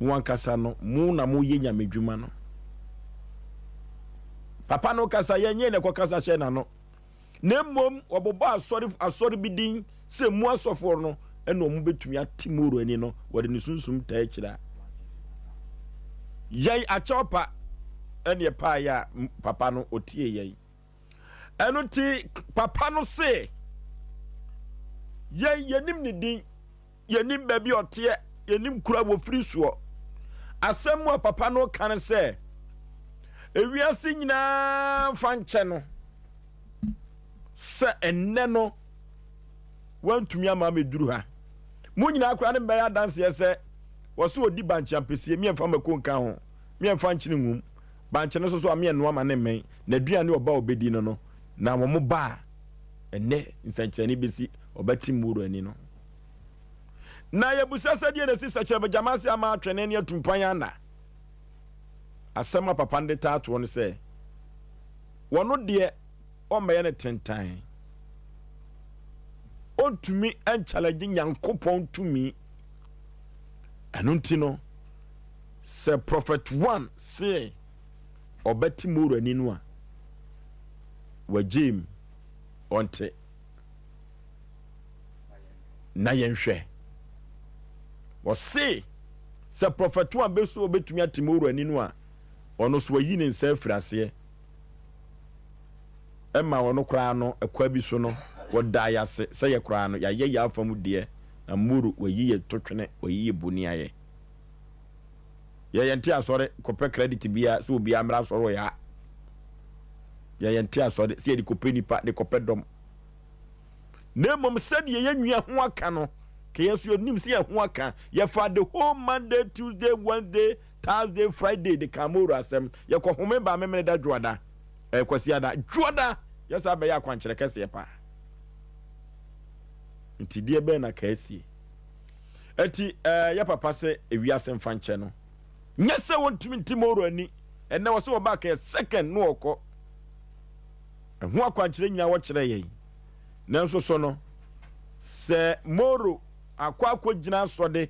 mo ankasa no, mo na moyɛ nyamedwuma no. Papa no kasa, yɛnyɛ na ɛkɔkasa hyɛ n'ano. Na mmom wɔbobɔ asɔre asɔre bi din sɛ mu asɔfoɔ no. ɛna wɔn bɛtumi ate Moro ani no, wɔde ne sunsum taa akyire a. Yɛn akyɛw pa ɛne ɛpaeɛ a papa no ɔtie yɛn. Ɛno nti papa no se yɛn yɛnim ne din, yɛnim baabi ɔteɛ, yɛnim kura wɔfiri soɔ. Asɛm mu a papa no ka no sɛ ewiase nyinaa mfa nkyɛ no sɛ ɛnnɛ no wantumi ama amɛduru ha. Mo nyinaa koraa ne mbɛyɛ adanseɛ sɛ wɔse ɔdi bankye ampesie miɛmfa mako nka ho, miɛmfa nkyene ngum. Bankye no nso so a meɛnoa ma ne mmɛn, n'aduane ɔba a ɔbɛdi no no, na wɔn ba a ɛnnɛ nsɛnkyerɛnne bɛsi ɔbɛte Moro ani no. Na yɛbusa sɛ deɛ na ɛsi sɛkyerɛmɛgyama ase ama atwene ne atumpan ana? Asɛm a papa no de taa toɔ no sɛ, wɔno deɛ ɔmmɛyɛ no tentan. Ɔntumi nkyalɛgye Nyankopɔn tumi. Ɛno nti no, Sɛ Prophet One se ɔbɛte Moro ani no a, wagyee mu, ɔnte. Na yɛnhwɛ. Ɔse sɛ Prophet One bɛsu ɔbɛtumi ate Moro ani no a, ɔno so wayi ne nsa afiri aseɛ. Ɛma ɔno koraa no, ɛkwa bi so no, wɔdaa yɛase sɛ yɛ koraa no, yɛayɛ yɛ afa mu deɛ, na Moro wayi yɛ totwene, wayi yɛ boniayɛ. Yɛ yɛnte asɔre kɔpɛ credit biara sɛ obiara mmra asɔre wɔ yɛ ha. Yɛ yɛnte asɔre sɛ yɛde kɔpɛ nipa de kɔpɛ dɔm. Na mmom sɛdeɛ yɛn nua ho aka no, ka yɛn nso yɛnim sɛ yɛn ho aka. Yɛfa the whole Monday, Tuesday, Wednesday, Thursday, Friday de ka Moro asɛm. Yɛkɔ home ba Memeneda Dwoada, ɛyɛ Kwasiada. Dwoada yɛsa bɛyɛ akwankyerɛ kɛseɛ paa. Nti deɛ bɛn na ka asie? Enti ɛɛ yɛ papa sɛ ewiase mfa nkyɛ no. Nyɛ sɛ wɔntumi nti Moro ani. Ɛnnɛ wɔsɛ wɔba kɛyɛ second na wɔkɔ. Ɛho akwankyerɛ nyinaa wɔkyerɛ yɛn. Nanso so no, sɛ Moro akɔ akɔgyina asɔde,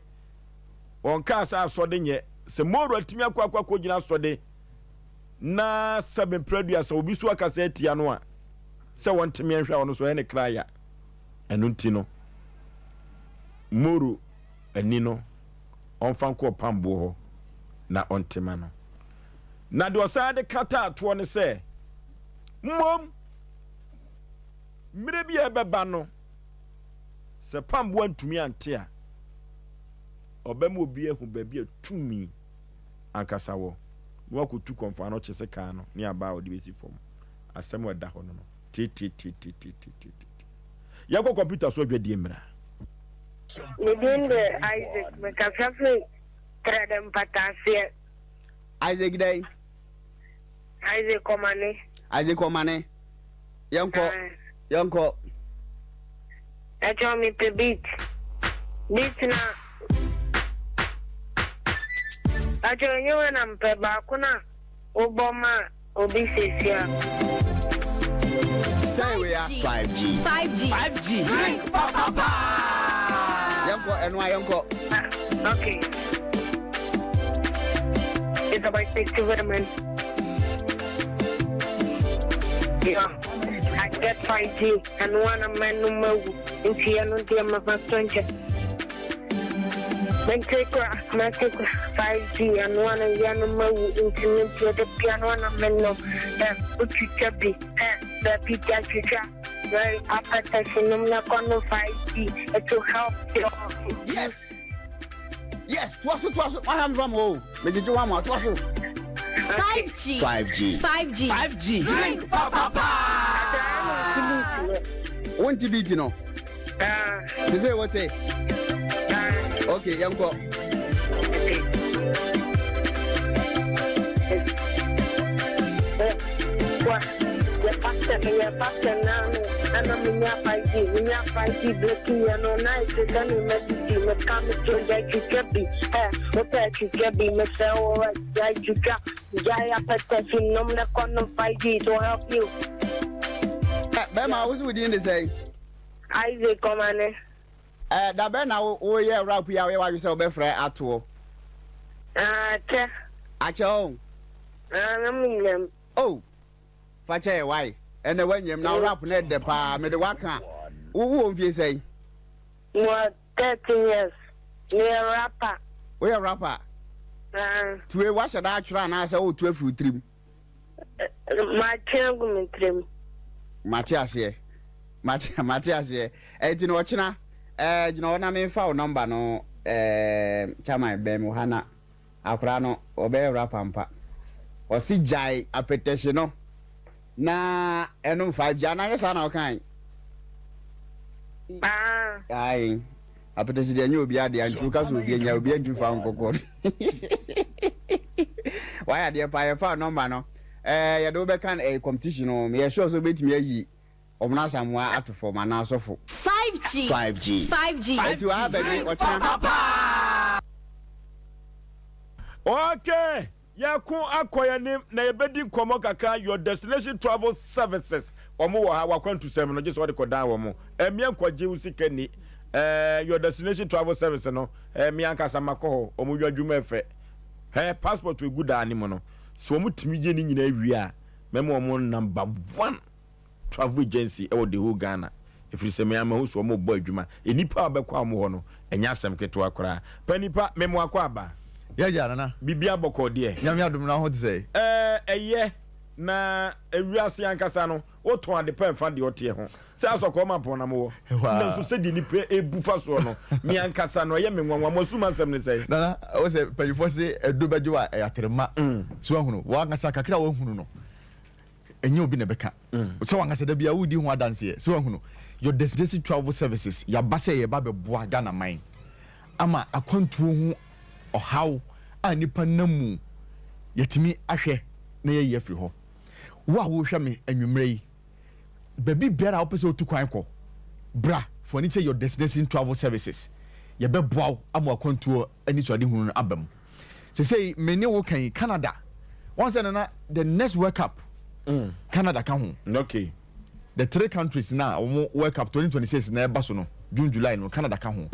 wɔnkaa sɛ asɔde nyɛ, sɛ Moro atumi akɔ akɔ akɔgyina asɔde na sɛbe mprɛduasa obi so akasa atia no a, sɛ wɔnteme nhwɛ a ɔno so ɛyɛ ne kra ya. Ɛno nti no, Moro ani no, ɔmfa nkɔ ɔpamboɔ hɔ na ɔnte ma no. Na deɛ ɔsan de kataa toɔ ne sɛ, mmom mmerɛ bi a ɛbɛba no, sɛ pamboɔ antumi ante a, ɔbɛma obi ahu baabi a tumi ankasa wɔ, na wakɔtu kɔmfoano kye sekan no ne abaa a ɔde bɛsi fam. Asɛm a ɛda hɔ no no. Tetetetetetete. Yɛnkɔ kɔmputa so adwadie mmra.
Me din de Isaac, mekasa firi Trɛdɛ mpataaseɛ.
Isaac dɛn?
Isaac Ɔmane.
Isaac Ɔmane. Yɛnkɔ, yɛnkɔ.
Ɛkyɛw mepɛ beat. Beat na. Ɛkyɛw enye wei na mepɛ baako na wobɔ ma. Obi sesia.
Sɛ we are 5G.
5G.
5G.
Drink papa paa.
Yɛnkɔ ɛno a yɛnkɔ.
Okay. It's about 60 women. Yeah. I get 5G and one of my number nti ɛno deɛ mafa so nkyɛ. Mente kora, mate kora, 5G ɛno ana wia no mawu nti me deɛ da bia no ana menom ɛ wotwitwa bi ɛ baabi da twitwa very apɛtɛsi nom na kɔ no 5G it will help your
Yes! Yes! Toa so, toa so, wahwɛ me fa mo o, megyegye wo ama, toa so.
5G.
5G.
5G.
5G.
Drink papa
paa.
Wonte beat no? Sese wote? Okay, yɛnkɔ.
Yɛ pastor meyɛ pastor naa no ɛna menya 5G menya 5G breaking yɛ no na ɛte sɛ ne ma didi meka me to gya twitwa bi ɛ wopɛ twitwa bi mesrɛ wo gya twitwa gya apɛtɛ fi nom na kɔ nom 5G to help you.
Bɛma wo so wo din de sɛn?
Isaac Omane.
Eh, da bɛn na wo woyɛ rap yi a woyɛ w'adwene sɛ wobɛfrɛ atoɔ?
Ah, akyɛ.
Akyɛ o.
Ah, na menyam.
Oh, fa kyɛ yɛ wae. Ɛnɛ woanyam na wo rap no ɛdɛ paa, mede waka. Wo wowɔ mfie sɛn?
Mewɔ. 13 years. Meyɛ rapper.
Woyɛ rapper?
Aane.
Nti wei woahyɛ da atwerɛ anaasɛ woreto afiri wo tirim?
Matwe agu me tirim.
Mate aseɛ. Mate mate aseɛ. Ɛnti no ɔkyena ɛɛ gyina hɔ na memfa wo number no ɛɛ chairman bɛn me wɔ ha na akwadaa no ɔbɛyɛ rapper ampa. Ɔse gyae apɛtɛhye no na ɛnom 5G anaa nyɛ saa na wokae?
Ah.
Ae. Apɛtɛhye deɛ ɛnyɛ obi adeɛ nti woka sɛ obi anya obi antumi fa nkɔkɔ. Wayɛ adeɛ paa yɛfa nɔmba no. Ɛɛ yɛde wo bɛka ɛɛ competition no meyɛ sure sɛ wobɛtumi ayi Ɔmono Asamoah ato fam anaa asɔfo.
5G.
5G.
5G.
Ɛnti wɔ ha bɛgye ɔkyena.
Okay, yɛko akɔ yɛn anim na yɛbɛdi nkɔmmɔ kakra. Your Destination Travel Services, wɔn wɔ ha, wakwantusɛm no gye sɛ wɔde kɔdan wɔn. Ɛmmea nkɔgye wo sika ni. Ɛɛ, Your Destination Travel Service no, ɛɛ, me ankasa makɔ hɔ, wɔn yɛ adwuma ɛfɛ. Hɛ, passport egu daa ne mu no, sɛ wɔn tumi yɛ ne nyinaa wie a, mɛma wɔn number one travel agency ɛwɔ the whole Ghana ɛfiri sɛ me ara mahu sɛ wɔn rebɔ adwuma. Nnipa a wɔbɛkɔ wɔn hɔ no ɛnyɛ asɛm ketewa koraa. Panipa, me mo akɔ aba.
Yɛgya, Nana.
Biribi abɔkɔɔ deɛ.
Nyame adom na ho te sɛn?
Ɛɛ, ɛyɛ. Na ewiase ankasa no, wotɔn ade pa mfa deɛ ɔteɛ ho. Sɛ asɔkɔɔ ma pɔn na mowɔ. Nanso sɛdeɛ nnipa ebu fa soɔ no, me ankasa no, ɛyɛ me nwanwa. Mo asum asɛm ne sɛn?
Nana, wo sɛ mpanyinfoɔ se ɛdo bɛgye wo a, ɛyɛ aterema. So wahunu? Wo ankasa kakra a wahunu no, ɛnyɛ obi na ɛbɛka. Sɛ wankasa da biara woredi ho adanseɛ. Sɛ wahunu? Your Destination Travel Services, yɛaba sɛ yɛreba abɛboa Ghana man ama akwantuo ho ɔhaw a nnipa nam mu yɛatumi ahwɛ na yɛayi afiri hɔ. Wo a worehwɛ me anwummerɛ yi, Baabi biara a wopɛ sɛ wotu kwan kɔ, bra fa w'ani kyerɛ Your Destination Travel Services. Yɛbɛboa wo ama w'akwantuo anisoadehunu no aba mu. Seesei me ne wo ka yi, Canada, wɔn sɛ Nana, the next World Cup, Canada ka ho.
Okay.
The three countries na wɔn World Cup 2026 na ɛba so no, June, July no, Canada ka ho.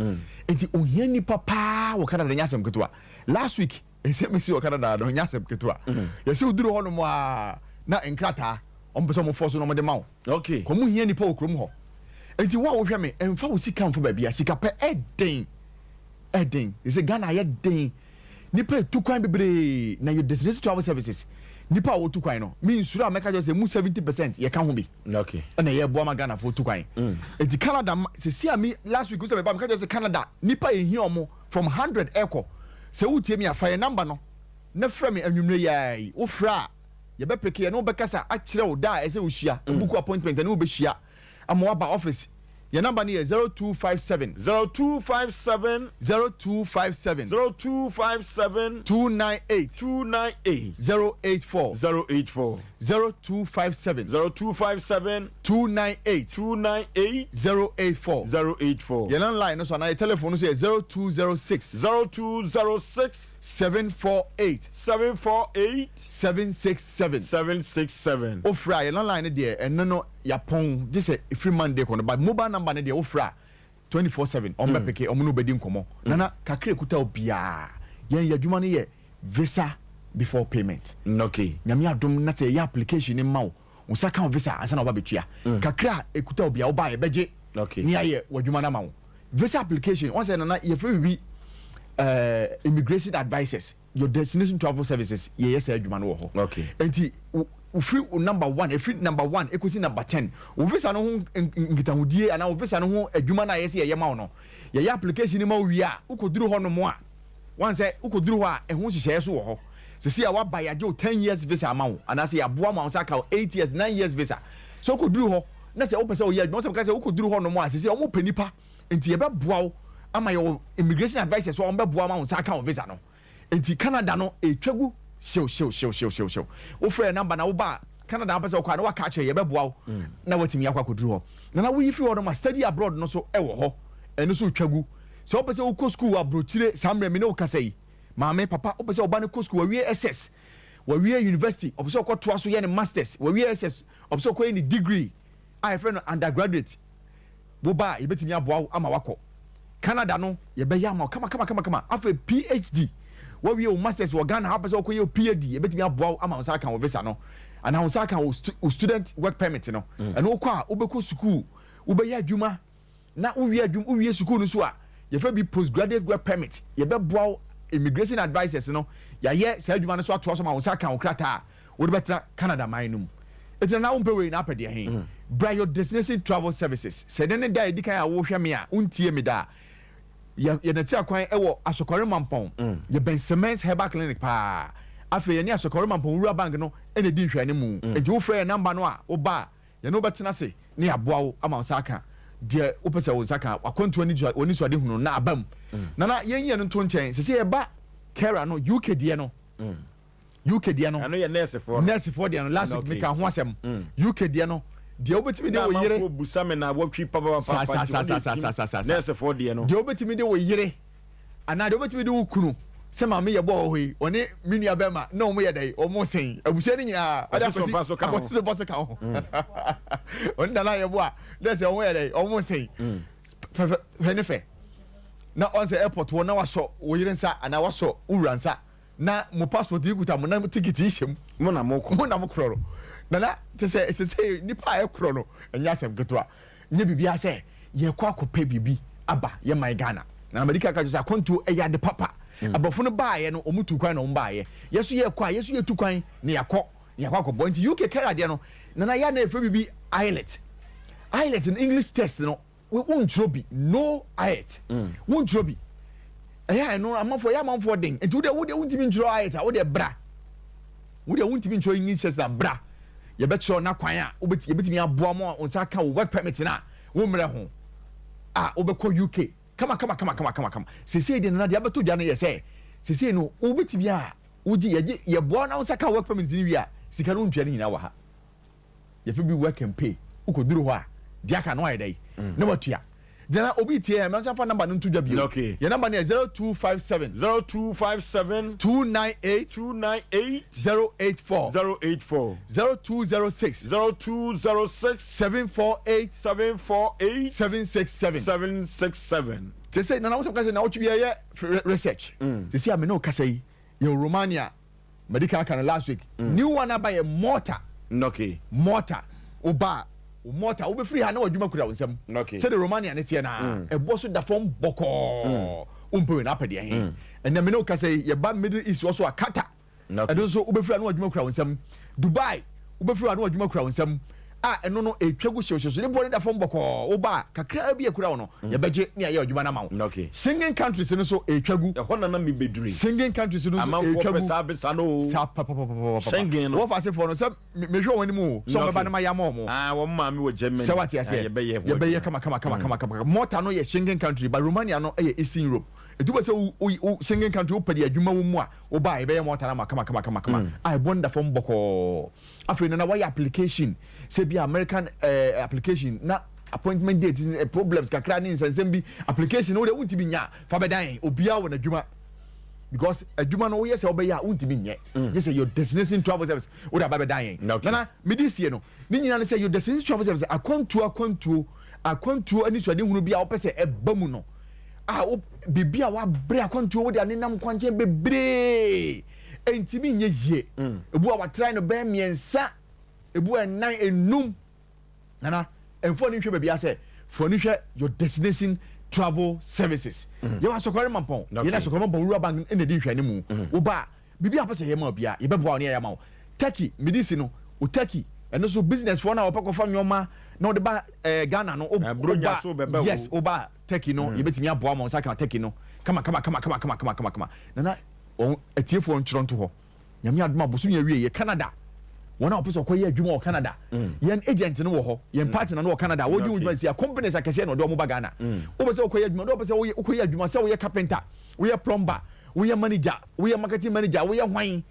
Nti ohia nipa paa wɔ Canada nyɛ asɛm ketewa. Last week, Nsɛm esi wɔ Canada no nyɛ asɛm ketewa. Yɛsɛ woduru hɔ nom a na nkrataa wɔn pɛ sɛ wɔn fɔ so na wɔn de ma wo.
Okay.
Wɔn hia nipa wɔ kurom hɔ. Nti wo a wohwɛ me, mfa wo sika mfa baabi a sika pɛ ɛden. Ɛden. Yɛsɛ Ghana ayɛ den. Nipa etu kwan bebree na your destination travel services. Nipa a wɔtu kwan no, me nsuro a mɛka kyerɛ sɛ mu 70% yɛka ho bi.
Okay.
Ɛna yɛboa ma Ghana fo tu kwan. Nti Canada, sɛsi a me last week wosɛ meba meka kyerɛ sɛ Canada nipa ehia wɔn from hundred ɛkɔ. Sɛ wotie me a, fa yɛn number no na frɛ me anwummerɛ yi ara yi. Wofrɛ a, yɛbɛpeke, yɛne wo bɛkasa akyerɛ wo da a ɛsɛ wohyia, book appointment, yɛne wo bɛhyia ama woaba office. Yɛn number no yɛ 0257.
0257.
0257.
0257.
298.
298.
084.
084.
0257.
0257.
298.
298.
084.
084.
Yɛn landline no so anaa yɛ telephone no so yɛ 0206.
0206.
748.
748.
767.
767.
Wofrɛ a yɛn landline no deɛ ɛno no yɛapɔn gye sɛ ɛfiri Monday kɔ no but mobile number no deɛ wofrɛ a 24/7 wɔn bɛpeke wɔn ne wo bɛdi nkɔmmɔ. Nana kakra ɛkuta wo biara yɛn yɛ adwuma no yɛ visa before payment.
Okay.
Nyame adom na sɛ yɛyɛ application no ma wo Wo nsa ka wo visa ansa na woaba bɛtua. Kakra a ɛkuta wo biara, woba a yɛbɛgye ne ayɛ w'adwuma no ama wo. Visa application, wɔn sɛ nana yɛfrɛ biribi eh, immigration advisors, your destination travel services, yɛyɛ saa adwuma no wɔ hɔ. Nti wofiri wo number one, ɛfiri number one ɛkɔsi number ten, wo visa no ho nkitahodie anaa wo visa no ho adwuma no a yɛsɛ yɛyɛ ma wo no, yɛyɛ application no ma wo wie a, wokɔduru hɔ nom a, Woahu sɛ wokɔduru hɔ a, ɛho nhyehyɛeɛ nso wɔ hɔ. Seesei a woaba, yɛagye wo ten years visa ama wo, anaasɛ yɛaboa ma wo nsa aka wo eight years, nine years visa. Sɛ wokɔduru hɔ na sɛ wopɛ sɛ woyɛ adwuma, wo sɛ meka sɛ wokɔduru hɔ nom a, seesei wɔpɛ nnipa, nti yɛbɛboa wo ama yɛwɔ immigration advisors a wɔbɛboa wo ama wo nsa aka wo visa no. Nti Canada no, ɛtwa gu hyew hyew hyew hyew hyew hyew. Wofrɛ yɛn number na woba a, Canada wopɛ sɛ wokɔ a, na woaka akyerɛ yɛn, yɛbɛboa wo na woatumi akɔ akɔduru hɔ. Na na woyi firi hɔ nom a, study abroad no nso wɔ hɔ, ɛno nso retwa gu. Sɛ wopɛ sɛ wokɔ sukuu wɔ aburokyire saa mmerɛ me ne wo kasa yi, maame, papa, wopɛ sɛ wo ba no kɔ sukuu, wawie SS, wawie university, ɔpɛ sɛ ɔkɔtoa so yɛ ne masters, wawie SS, ɔpɛ sɛ ɔkɔyɛ ne degree a yɛfrɛ no undergraduate, wo ba a, yɛbɛtumi aboa wo ama wakɔ. Canada no, yɛbɛyɛ ama wo kama kama kama kama. Afei PhD, wawie wo masters wɔ Ghana ha, wopɛ sɛ wokɔyɛ wo PhD, yɛbɛtumi aboa wo ama wo nsa aka wo visa no, anaa wo nsa aka wo student work permit no. Ɛno wokɔ a, wobɛkɔ sukuu, wobɛyɛ adwuma, Na wowie adwum wowie sukuu no nso a, Yɛfrɛ bi postgraduate work permit. Yɛbɛboa wo immigration advisers no, yɛayɛ saa adwuma no so atoa so ma wo nsa aka wo krataa a wode bɛtena Canada man no mu. Enti Nana wompɛ wei na apɛ deɛ he? Bra your destination travel services. Sɛ ɛnɛ ne da a ɛdi kan a wohwɛ me a wontie me da a, yɛ yɛn akyira kwan wɔ Asɔkɔre Mampɔn. Yɛbɛn Semens Herbal Clinic paa. Afei yɛne Asɔkɔre Mampɔn Rural Bank no na ɛdi nhwɛanimu. Enti wofrɛ yɛn namba no a woba a, Yɛne wo bɛtena ase na yɛaboa wo ama wo nsa aka deɛ wopɛ sɛ wo nsa ka, w'akwantuo w'anisoadehunu no na aba mu. Nana, yɛnyi ɛno nto nkyɛn. Sɛsɛ yɛba Kera no, UK deɛ no, UK deɛ no,
Ɛno yɛ nɛɛsefoɔ no.
Nɛɛsefoɔ deɛ no, last week
Okay.
meka ho asɛm. UK deɛ no, deɛ wobɛtumi de
Na
wo yere.
amanfoɔ busa me na wɔtwi papapapa
Saa, saa,
nti
saa,
wɔde
saa, saa,
tim
saa, saa, saa.
nɛɛsefoɔ deɛ no.
Deɛ wobɛtumi de wo yere anaa deɛ wobɛtumi de wo kunu sɛ maame yɛ bɔɔ hɔ yi ɔne me nua bɛrima na wɔn yɛ dɛ wɔn sɛn abusua no nyinaa ɔde
Kwasi Sompa so ka ho.
Kwasi Sompa so ka ho ɔne nana yɛ bɔ a na sɛ wɔn yɛ dɛ wɔn sɛn fɛfɛ fɛ ne fɛ na ɔn sɛ airport wɔ na wasɔ wo yere nsa anaa wasɔ wo wura nsa na mo passport yi kuta mo na ticket yi hyɛ mu.
Mo na mo kɔ.
Mo na mo korɔ no nana te sɛ ɛsɛ sɛ nipa a ɛkorɔ no ɛnyɛ asɛm ketewa. Nyɛ biribiara sɛ yɛrekɔ akɔpɛ biribi aba yɛn man Ghana. Nana madi kan aka kyerɛ sɛ akwantuo ɛyɛ ade papa. Aborɔfo no baeɛ no wɔn tuu kwan na wɔn baeɛ. Yɛn nso yɛrekɔ a yɛn nso yɛtu kwan na yɛakɔ na yɛakɔ akɔbɔ. Nti UK kari adeɛ no Nana yɛ a na yɛfrɛ biribi IELTS. IELTS no English test no wontwerɛ bi no IELTS wontwerɛ bi. Ɛyɛ a ɛno amanfoɔ ɛyɛ amanfoɔ den. Nti wodeɛ wodeɛ wontumi ntwerɛ IELTS a wodeɛ bra. Wo deɛ wontumi ntwerɛ English test a bra yɛbɛkyerɛ wo na kwan a wobɛti yɛbɛtumi aboa mo a wo nsa aka wo work permit no a wo mmerɛ ho a wobɛkɔ UK kama kama kama kama kama kama seesei deɛ nana deɛ abɛtɔ dwa no yɛ sɛ seesei no wobɛtumi a wogye yɛgye yɛboa wo na wo nsa ka work permit no wie a sika no wontua no nyinaa wɔ ha. Yɛfrɛ bi work and pay. Wokɔduru hɔ a, deɛ aka no ayɛ dɛn? Na watua. Gyina obi tie yɛn, mɛnsa fa number no nto dwa bio.
Okay.
Yɛn number no yɛ 0257.
0257.
298.
298.
084.
084.
0206.
0206.
748.
748.
767.
767.
Te sɛ nana wosɛm ka sɛ na wotwe bi yɛ research. Te sɛ a me ne wo kasa yi, yɛwɔ Romania. Madi kan aka no last week. Mm. New one aba yɛ mortar.
Okay.
Mortar. Woba wo mortar wobɛfiri ha na w'adwuma kura wo nsam.
Okay.
Sɛde Romania ne teɛ naa. Mm. Ɛboɔ so da fam bɔkɔɔ. Mm. Wompɛ wei na apɛ deɛ he. Mm. Ɛnna me ne wo kasa yi yɛba Middle East wɔ so a Qatar.
Okay.
Ɛno nso wobɛfiri ha na w'adwuma kura wo nsam. Dubai wobɛfiri ha na w'adwuma kura wo nsam. A ɛno no ɛtwa gu hyewhyew ne boɔ no da fam bɔkɔɔ. Woba a kakraa bi akura wo no mm. yɛbɛgye ne ayɛ adwuma no ama wo.
Okay.
Schengen countries no so ɛtwa gu.
Ɛhɔ na na mebɛduru yi.
Schengen countries no nso
Amanfoɔ
ɛtwa
pɛ
gu.
saa visa no o.
Saa papapapapapa.
Schengen no.
Wɔfa asefoɔ no sɛ mehwɛ wɔn anim o sɛ wɔn bɛba no ma yɛ ama wɔn.
Ah, wɔn maame wɔ Germany.
Sɛ wate aseɛ.
Ah, yɛbɛyɛ ho
Yɛbɛyɛ
adwuma.
kama kama kama kama kama. Malta no yɛ Schengen country but Romania no yɛ Eastern Europe. Nti wopɛ sɛ wo wo wo Schengen country wopɛ deɛ adwuma wɔ mu a woba a yɛbɛyɛ Malta no ama kama kama kama kama. A ɛbɔ no da fam bɔkɔɔ. Afei no na wayɛ application sɛ bi a American eh, application na appointment date eh, problems kakra ne nsɛnsɛm bi application no wodeɛ wontumi nya fa bɛdan yɛn obiara wɔ n'adwuma because adwuma no woyɛ sɛ wobɛyɛ a wontumi nyɛ mm. gye sɛ your destination travel service wode aba bɛdan yɛn okay. nana mede sie no ne nyina ne sɛ your destination travel service akwantuo akwantuo akwantuo anisoadehunu bi a wopɛ sɛ ɛba mu no a wo biribi a wabrɛ akwantuo wode anenam kwankyɛn bebree ɛntumi nyɛ yie. Ebu a watrae no bɛyɛ mmiɛnsa, ebu a nnan, enum. Nana, mfa w'ani nhwɛ baabi asɛ, fa w'ani hwɛ your destination travel services. Mm. Yɛwɔ Asɔkɔre Mampɔn, yɛne Asɔkɔre Mampɔn Rural Bank na ɛdi nhwɛanimu. Mm. Woba a, biribi a wopɛ sɛ yɛma wo biara, yɛbɛboa wo ne yɛayɛ ama wo. Turkey, mede si no, wo Turkey, ɛno so business foɔ no a wɔpɛ kɔfa nneɛma na wɔde ba eh, Ghana no, woba, yes, woba Turkey no, mm. yɛbɛtumi aboa ma wo nsa ka Turkey no kama kama kama kama kama kama kama. Nana, Wɔn atiefoɔ ntwerɛ nto hɔ. Nyame adom a bosome awieɛ Canada wɔn a wɔpɛ sɛ wɔkɔyɛ adwuma wɔ Canada yɛn agent no wɔ hɔ yɛn partner no wɔ Canada wɔdi ho dwuma si a companies akɛseɛ na ɔde wɔn ba Ghana wopɛ sɛ wokɔyɛ adwuma na wopɛ sɛ wokɔyɛ adwuma sɛ woyɛ carpenter woyɛ plumber woyɛ manager woyɛ marketing manager woyɛ hwan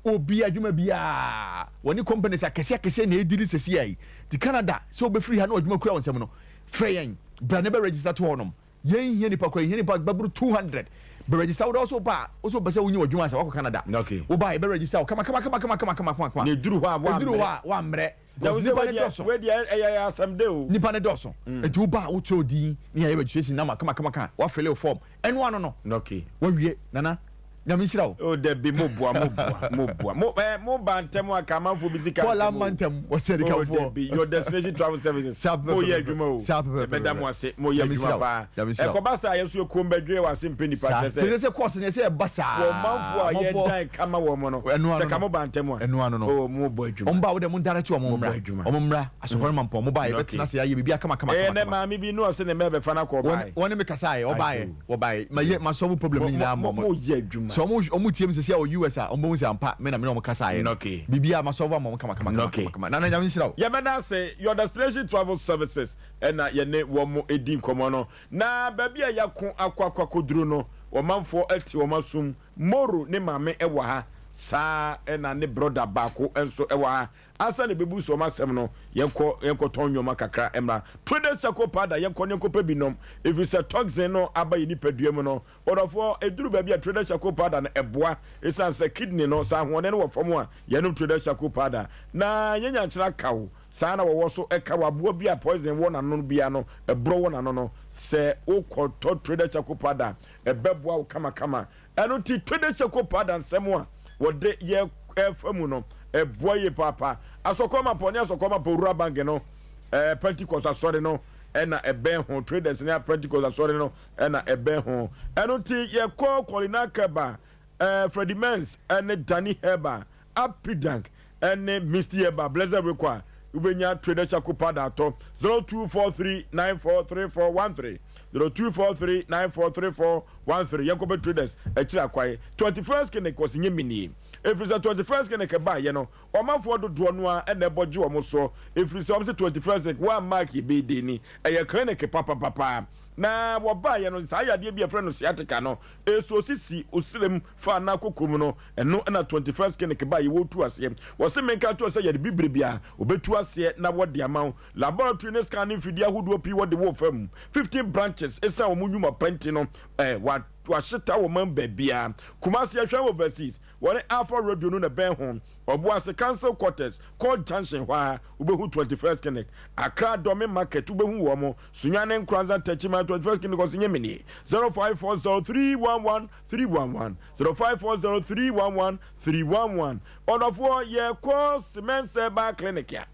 obi adwuma biara wɔne companies akɛseɛ akɛseɛ na ɛdili sɛsi yi ti Canada sɛ wobɛfiri ha na adwuma kura wɔn nsam no frɛ yɛn bra ne bɛ register to hɔnom Yɛn hia nipa koraa, yɛhia nipa bɛboro 200. Bɛ register wo dɛ wo so ba a, wo so pɛ sɛ wo nya w'adwuma ansa wakɔ Canada.
Okay.
Wo ba a yɛbɛ register wo kama kama kama kama kama kama kama.
Na eduru hɔ a woammrɛ.
Eduru hɔ a woammrɛ. Because nipa ne dɔɔso.
Wei deɛ ɛyɛ asɛm dɛ o.
Nipa ne dɔɔso. Nti wo ba a wo kyerɛ wo din ne yɛayɛ registration number kama kama kama, wa fill wo form. Ɛno ano no.
Okay.
Wawie, Nana. Nyame nhyira wo.
Oh dabi mo boa mo boa mo boa mo eh mo ba ntɛm a ka amanfoɔ bi sika
Paul
ntɛm
ama
o.
ntɛm wɔsɛ
Oh
adikanfoɔ.
dabi your destination travel services
Saa
mo yɛ
pɛpɛpɛpɛ.
adwuma o
Saa pɛpɛpɛpɛ.
yɛbɛda mo ase mo yɛ
Nyame
adwuma
nhyira wo.
paa
Nyame nhyira wo.
ɛkɔba saa yɛso yɛ kom bɛdwe wɔ ase mpɛ nipa
Saa
kyerɛ
sɛ
sɛ
sɛ course no ɛsɛ ɛba saa.
wɔ manfoɔ a
Amanfoɔ
yɛdan kama wɔn no
ɛno ano
sɛ ka
no.
mo ba ntɛm a
Ɛno ano no.
oh mo bɔ adwuma
Wɔn ba wo dɛ mo direct wɔn
mo bɔ
mmra.
adwuma
Wɔn mmra asɔkɔrɔ ma mpɔn. Mo ba
Okay.
yɛbɛtena ase ayɛ biribi kama kama
ɛyɛ
kama
nɛ
kama.
maame bi ne ɔse ne mɛ bɛfa no akɔ ɔbaeɛ
Wɔn ne me kasaeɛ ɔbaeɛ
Ayo.
wɔbaeɛ ma yɛ ma solve problem no
Mo
nyinaa
mo
ma
mo
wɔn.
yɛ adwuma.
Sɛ wɔn wɔn tie mi sisi a wɔ US a wɔn bɛhu sɛ ampa me na me ne wɔn kasaeɛ no.
Okay.
Biribi a ma solve ama wɔn kama kama kama
Okay.
kama kama. Nana Nyame nhyira wo.
Yɛbɛda ase, Your Destination Travel Services ɛna yɛne wɔn di nkɔmmɔ no. Na baabi a yɛako akɔ akɔ akɔduru no, ɔmanfoɔ ate wɔn asom. Moro ne maame wɔ ha, saa ara na ne brɔda baako nso wɔ ha. Ansa na yɛbɛbu so wɔn asɛm no, yɛnkɔ yɛnkɔtɔn nneɛma kakra mmra. Traders Charcoal Powder, yɛnkɔ na yɛnkɔpɛ bi nnom, ɛfiri sɛ toxin no aba yɛn nipadua mu no. Ɔdɔfoɔ, ɛduru baabi a Traders Charcoal Powder no ɛboa, ɛsiane sɛ kidney no, sɛ ahoɔden no wɔ fam a, yɛnom Traders Charcoal Powder na yɛnya nkyene aka wo. Saa ara na wɔwɔ so ɛka wo aboa bi a poison wɔ n'ano biara no, ɛborɔ wɔ n'ano no, sɛ wokɔtɔ Traders Charcoal Powder a, ɛbɛboa wo kamakama. Ɛno nti, Twede Seko Pada nsɛm a wɔde yɛ ɛfa mu no, ɛboa yie paapa. Asɔkɔmapɔ ne Asɔkɔmapɔ Rural Bank no, ɛɛ Pentecost Asɔre no ɛna ɛbɛn ho. Traders ne Pentecost Asɔre no ɛna ɛbɛn ho. Ɛno nti, yɛkɔ Colina Keba, ɛɛ Freddie Mens ɛne Danny Herbal, Apidank ɛne Misty Herbal, Blessed Rekwa, wobɛnya Trader Charcoal Powder atɔ 0243943413, 0243943413. 13 yɛnkɔpɛ traders akyiri akwae 21st clinic ɔse nyɛ menie ɛfiri sɛ 21st clinic baayɛ no ɔmanfoɔ dodoɔ no ara na ɛbɔ gye wɔn soɔ ɛfiri sɛ wɔn se 21st clinic wɔn mark yɛ bɛyɛ den ni ɛyɛ clinic papapapa na wɔbaayɛ no saa yadeɛ bi a ɛfrɛ no sciatica no ɛso sisi osirem fa anaa kokom no ɛno na 21st clinic baayɛ wɔtu aseɛ wɔse menka kyerɛ sɛ yɛde bibire bi a wɔbɛtu aseɛ na wɔde ama wo Laboratory ne scan ne mfidie ahodoɔ pii wɔde wɔ fam. 15 branches ɛsiane wɔn nnwuma pa nti no eh, wɔahyeta wɔn man baabiara. Kumasi ɛhwɛn overseas, wɔne Alpha Radio no na ɛbɛn ho. Ɔboase Council Quarters, Court Junction hɔ ara wobɛhu 21st Clinic. Accra Dome Market wobɛhu wɔn. Sunyani Nkoranza Techiman 21st Clinic ɔse nyɛ menie 0540 311311 0540 311311. Ɔdɔfoɔ yɛkɔ Cement Herbal Clinic a.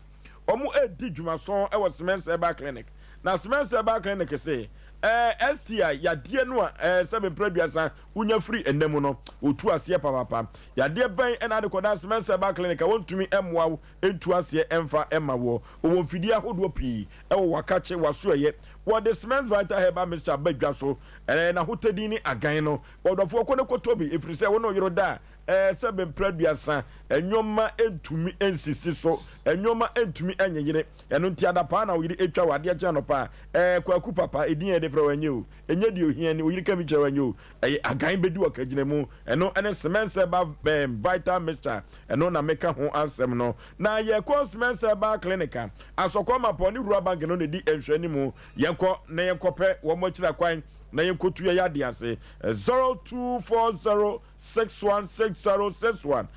Wɔredi dwumason wɔ Semens Herbal Clinic. Na Semens Herbal Clinic se, ɛɛ STI yadeɛ no a ɛɛ sɛ mprɛ aduasa wonya firi ɛna mu no, wɔtu aseɛ papaapa. Yadeɛ bɛn na ade kɔda Semens Herbal Clinic a wɔntumi mmoa wo ntu aseɛ mfa mma woɔ? Wɔwɔ mfidie ahodoɔ pii wɔ wakakye, wasoɛyɛ. Wɔde Semens Vital Herbal Mixture ba dwa so. Ɛɛ n'ahotadin ne agan no. Ɔdɔfoɔ kɔ na kɔtɔ bi ɛfiri sɛ wo ne wo yere da a, Ɛɛ, sɛ mprɛ aduasa, nnoɔma ntumi nsisi so, nnoɔma ntumi nyeyere, ɛno nti adapaa na wo yere twa wo adeɛ kye anɔpa a, ɛɛ, Kwaku papa, edin a yɛde frɛ wo ɛnyɛ o, ɛnyɛ deɛ ohia ni, wo yere ka bi kyerɛ wo ɛnyɛ o, ɛyɛ agan bɛdi wɔ kagyinamu, ɛno ne Semens Herbal ɛɛ, Vital Mixture, ɛno na meka ho asɛm no. Na yɛkɔ Semens Herbal Clinic a, Asɔkɔ Mapɔ ne Rural Bank no na ɛdi nhwɛanimu, yɛnkɔ na yɛnkɔpɛ wɔn akyiri akwan na yɛnkɔtu yɛn yadeɛ ase, 0240. 616061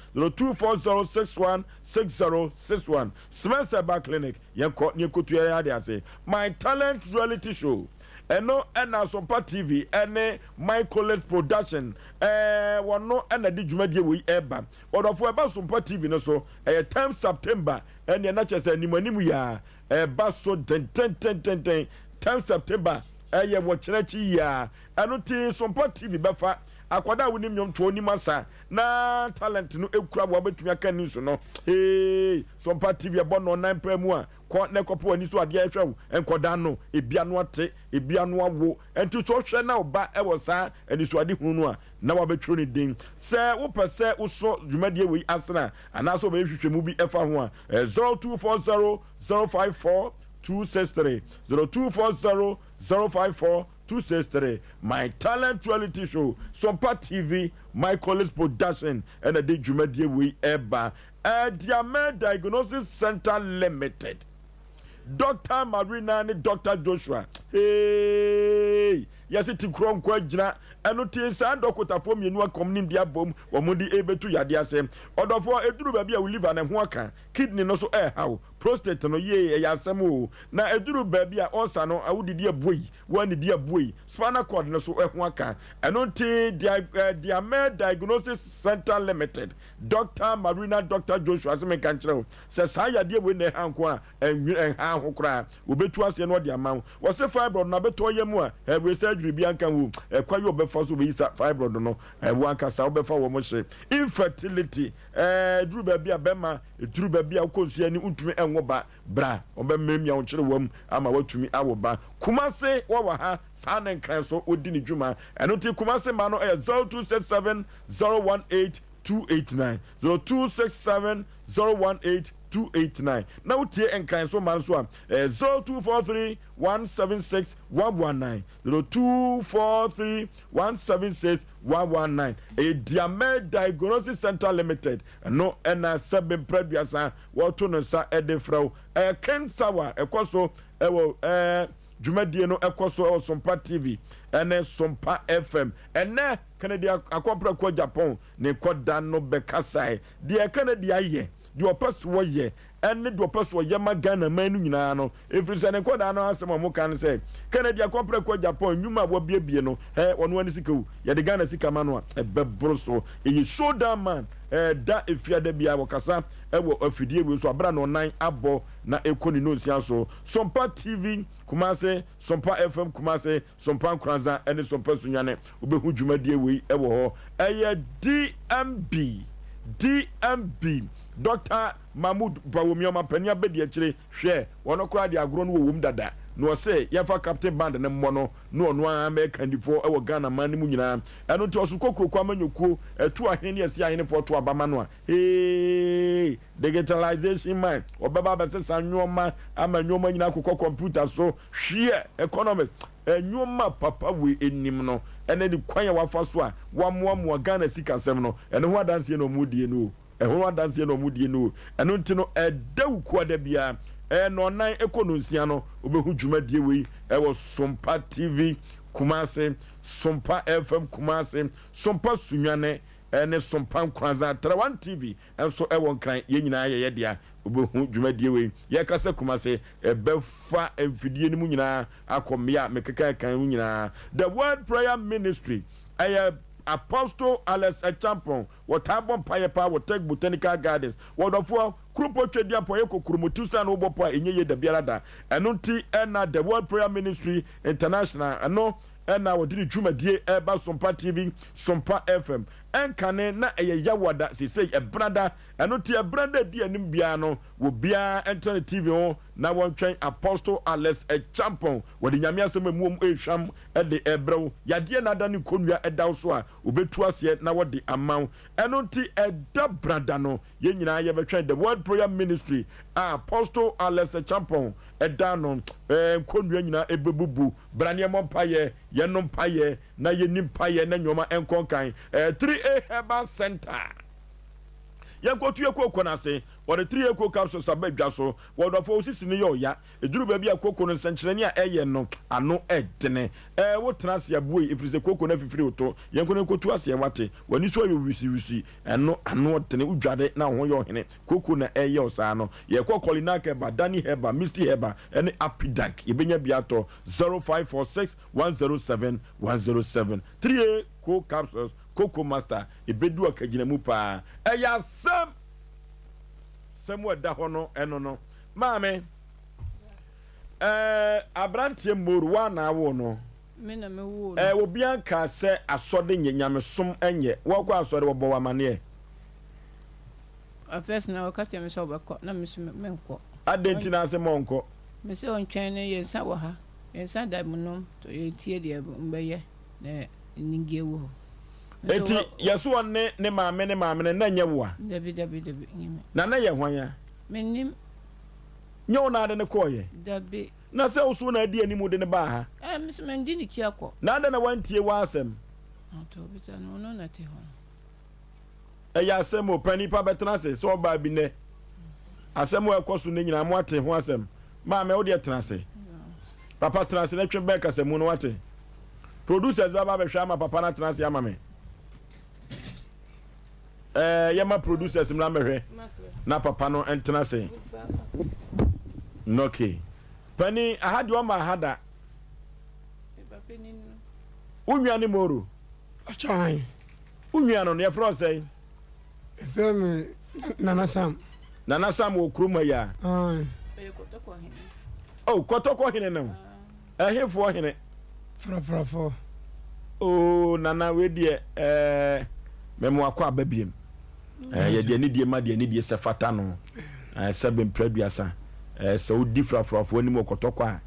0240616061 Smith Herbal Clinic yɛnkɔ ne yɛnkɔtu yɛn ade ase. My Talent Reality Show ɛno ɛna Asompa TV ɛne Michaelis Production ɛɛ wɔno ɛna de dwumadie wei ɛba. Ɔdɔfoɔ ɛba Asompa TV no so ɛyɛ 10 September ɛneɛ na kyerɛ sɛ anim anim yia ɛba so dententententen 10 September ɛyɛ wɔ kyerɛ akyi yia ɛno ti Sompa TV bɛfa Akwadaa a wonim nnwomtoɔ, wonim asa, na talent no kura wo a wobɛtumi aka news no. Hey, Sompa TV ɛbɔ nnɔnnan paa mu a, kɔ na kɔpɛ w'ani so adeɛ hwɛ wo. Nkɔdaa no, ebi ano ate, ebi ano awo. Ɛnti sɛ wohwɛ na wo ba wɔ saa anisoadehunu no a, na wabɛtwerɛ ne din. Sɛ wopɛ sɛ wosɔ dwumadie wei asene a, anaasɛ wobɛyɛ nhwehwɛmu bi ɛfa ho a, 0240 054 263, 0240 054 263 My Talent Reality Show, Sompa TV, Michaelis Production ɛna de dwumadie wei ɛba. Ɛdiamɛ Diagnosis Center Limited, Doctor Marina ne Doctor Joshua, hey! Yɛse ti korɔ nko agyina. Ɛno tee saa dɔkotafoɔ mmienu akɔm nimdeɛ abom wɔn de rebetu yadeɛ ase. Ɔdɔfoɔ, ɛduru baabi a wo liver no ɛho aka, kidney no so ɛreha wo, prostate no, yee, ɛyɛ asɛm oo. Na ɛduru baabi a ulcer no, wodidi abuei, woannidi abuei, spinal cord no so ɛho aka. Ɛno nti Diamel Diagnosis Centre Limited, Dɔkta Marina Dɔkta Joshua se menka nkyerɛ wo sɛ saa yadeɛ wei na ɛha nko a, ɛnhwere ɛnha ho koraa. Wɔbɛtu aseɛ na wɔde ama wo. Wɔse fibroid no abɛtɔ yam a, ɛwei surgery biara nka ho. Ɛkwan yi wɔbɛfa so wɔbɛyi sa fibroid no, wo ankasa wobɛfa wɔn hye. Infertility, ɛduru baabi a bɛrima, ɛduru baabi a wokɔ nsuo ani wontumi nwo ba, bra wɔbɛmiamia wo nkyerewa mu ama woatumi awo ba. Kumase wɔwɔ ha, saa ne Nkran so wɔdi ne dwuma. Ɛno nti Kumase ma no ɛyɛ 0267 018 289 0267 018 289 na wotie Nkran so ma nso a ɛyɛ 0243 176 119 0243 176 119. Ɛyɛ Diamel Diagnosis Center Limited ɛno ɛna sɛbe mprɛduasa wɔto no nsa ɛde frɛ wo. Ɛyɛ Kensawa ɛkɔ so ɛwɔ ɛɛ dwumadie no ɛkɔ so ɛwɔ Sompa TV ɛne Sompa FM. Ɛnɛ Kennedy Akɔmprɛko Agyapong ne nkɔda no bɛkasae. Deɛ Kennedy ayɛ, deɛ ɔpɛ so ɔyɛ, ɛne deɛ ɔpɛ so ɔyɛ ma Ghana man no nyinaa no, ɛfiri sɛ ne nkɔdaa no asɛm a wɔka ne sɛ, Kennedy Akɔmprɛko Agyapong nnwuma a wabiebie no, hɛ, ɔno ara ne sika o, yɛde Ghana sika ma no a, ɛbɛboro so. Ɛyɛ showdown man, ɛda Efiada biara wɔkasa wɔ afidie wei so aberɛ a nnɔnnan abɔ na ɛkɔ ne nnɔnsia so. Sompa TV Kumase, Sompa FM Kumase, Sompa Nkoranza ne Sompa Sunyani. Wobɛhu dwumadie wei wɔ hɔ. Ɛyɛ DMB, DMB, Dɔkta Mahmood Bawumia ɔmampanin abadiakyire. Hwɛ, ɔno koraa deɛ agorɔ no wɔ wom dada. Na ɔse yɛmfa Captain Band no mmɔ no na ɔno ara mmɛyɛ kandifoɔ wɔ Ghana man no mu nyinaa. Ɛno nti ɔso kokuroko amanyɔkuo, ɛtu ahene ne ɛsi ahenefoɔ to aba ma no a, Eeii digitalization man ɔbɛba abɛsesa nnoɔma ama nnoɔma nyinaa akokɔ computer so hweɛ economist nnoɔma papa wei anim no ɛne ne kwan a wafa so a wamoamoa Ghana sikasɛm no ɛno ho adanseɛ na ɔmo die no o ɛho adanseɛ na ɔmo die no o ɛno nti no ɛda wukuada biara ɛyɛ nɔnan ɛkɔ nonsia no wobɛhu dwumadie wei ɛwɔ Sompa TV Kumase Sompa FM Kumase Sompa Sunyane ne Sompa Nkoranza Tarawan TV nso wɔ Nkran yɛn nyinaa yɛyɛ dea wobɛhu dwumadie wei yɛkasa Kumase ɛbɛfa mfidie no mu nyinaa akɔ mmea a mekeka kan mu nyinaa The Word Prayer Ministry ɛyɛ Apostle Alex Acheampong wɔtaa bɔ mpaeɛ paa wɔ Tech Botanical Gardens wɔdɔfoɔ Kuropɔ Tweduampɔn yɛ kokuromoti sane wobɔ pɔ a ɛnyɛ yie dabiara da ɛno nti ɛna The Word Prayer Ministry International ɛno Ɛna wɔde ne dwumadie ɛreba Sompa TV, Sompa FM. Ɛnkane na ɛyɛ Yawada, seesei Ɛbenada. Ɛno nti Ɛbenada ɛdi anim biara no, obiara ntena ne TV ho na wɔntwɛn Apostle Alex Acheampong. Wɔde Nyame asɛm a ɛmu wɔm rehwam de rebrɛ wo. Yadeɛ na ada ne kɔnnua ɛda wo so a, wɔbɛtu aseɛ na wɔde ama wo. Ɛno nti ɛda Benada no, yɛn nyinaa yɛbɛtwɛn The Word Prayer Ministry a Apostle Alex Acheampong da ano. Nkɔnnua nyinaa ɛbɛbubu. Bra na yɛmmɔ mpaeɛ, yɛnnom mpaeɛ, na yɛnni mpaeɛ na nnoɔma nkɔ nkan. 3A Herbal Center. Yɛnkɔtu yɛ kooko no ase. Wɔde 3A Coco Capsules aba dwa so. Wɔ ɔdɔfoɔ, wo sisi no yɛ ɔya. Ɛduru baabi a kooko no nsɛnkyerɛnne a ɛyɛ no ano dene. Ɛɛ, wotena ase a buei, ɛfiri sɛ kooko no afifiri wo to. Yɛnkɔ na yɛnkɔtu aseɛ, woate? W'ani so ayɛ wisiwisi. Ɛno ano dene. Wodware na wo ho yɛ ɔhene. Kooko na ɛreyɛ wo saa no. Yɛkɔ Kolinak Herbal, Dani Herbal, Misty Herbal, ne Apidank. Yɛbɛnya bi atɔ. 0546 107 107. 3A Co Capsules, Coco Master. Ɛbɛdu akagyinamu paa. Ɛyɛ asɛm! Sɛm a ɛda hɔ no, ɛno no. Maame, ɛɛ, aberanteɛ Moro, wo a na awoo no?
Me na mewoo no.
Ɛɛ, obiara nkaa sɛ asɔde nyɛ, nyamesom nyɛ. Woakɔ asɔre, wɔbɔ wo amaneɛ?
At first na ɔka kyerɛ me sɛ ɔbɛkɔ na me nso menkɔ.
Adɛn nti na ase ma ɔnkɔ?
Me sɛ ɔntwɛn no yɛn nsa wɔ ha, yɛn nsa da mu nom to yɛntie deɛ mbɛyɛ na anigyeɛ wɔ hɔ.
Enti yɛse ɔne ne maame ne maame no na ɛnyɛ wo a?
Dabi dabi dabi nyɛ me.
Na na ɛyɛ hwan a?
Mennim.
Nyɛ wo na ade no kɔɔeɛ?
Dabi.
Na sɛ wo so na adi anim de no baa ha?
Ɛɛ me nso mandi ne kyi akɔ.
Na adɛn na wantie w'asɛm?
Ɔtɔ bisa no ɔno na ɛte hɔ no.
Ɛyɛ asɛm o, pɛ nipa bɛtena ase sɛ ɔbaa bi nnɛ. Asɛm a ɛkɔ so nnɛ nyinaa mo ate ho asɛm. Maame wo deɛ tena ase. Papa tena ase na twe bɛn kasamu no wate. Producers bɛba abɛhwɛ ama papa no atena ase ama me. Ɛɛ yɛma producers mmra mmɛhwɛ na papa no ntena ase. Okay. Pani, aha deɛ ɔma aha da. Wo nua ne Moro?
Ɔkyan.
Wo nua no, yɛfrɛ wo sɛn?
Yɛfrɛ me Nana Sam.
Nana Sam wɔ kurom ha yi a?
Aye.
Oh, Kɔtɔkɔ hene no. Ɛhefoɔ hene?
Frafrafoɔ.
Oh, Nana, wei deɛ, ɛɛ, mɛmo akɔ aba biem. Ɛɛ, yɛde anidie ma deɛ anidie sɛ fata no. Ɛɛ, sɛbe mprɛ aduasa. Ɛɛ, sɛ wodi frafrafoɔ anim wɔ Kɔtɔkɔ a,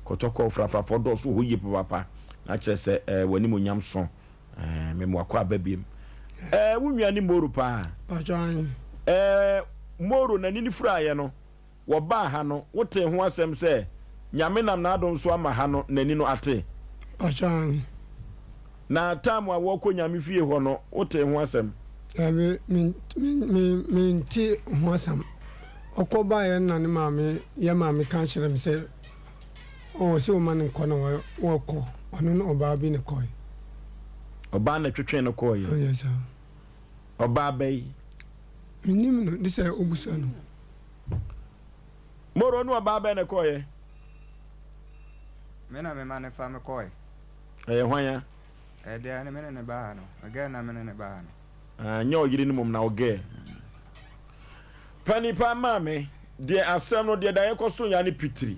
Kɔtɔkɔ, frafrafoɔ dɔɔso wɔ hɔ yie papaapa. Na kyerɛ sɛ, ɛɛ, w'animuonyam so. Ɛɛ, mɛmo akɔ aba biem. Ɛɛ, wo nua ne Moro paa?
Pakyɛ ahe?
Ɛɛ, Moro, n'ani ne furaeɛ no. Wɔbaa ha no, wotee ho asɛm sɛ Nyame nam n'adom so ama ha no n'ani no ate?
Mpakyɛw.
Na time a wɔkɔ Nyame fie hɔ no, wotee ho asɛm?
Daabi, me me me mente ho asɛm. Ɔkɔ baeɛ no na ne maame, yɛ maame ka kyerɛ me sɛ ɔwɔ sɛ ɔma no nkɔ na wɔkɔ. Ɔno ne ɔbaa bi na ɛkɔe.
Ɔbaa na ɛtwetwee no kɔeɛ?
Ɔyɛ saa.
Ɔbaa bɛyi?
Mennim no, gye sɛ wobisa no.
Moro ne ɔbaa bɛn na ɛkɔeɛ?
Me na mema no fa me kɔe.
Ɛyɛ hwan a?
Ɛyɛ deɛ ne me ne no baa ha no. Me girl na me ne no baa ha no.
Ah, nyɛ ɔyere no mmom na wo girl. Pa nipa maame, deɛ asɛm no deɛ daeɛ kɔ so ya ne pitiri.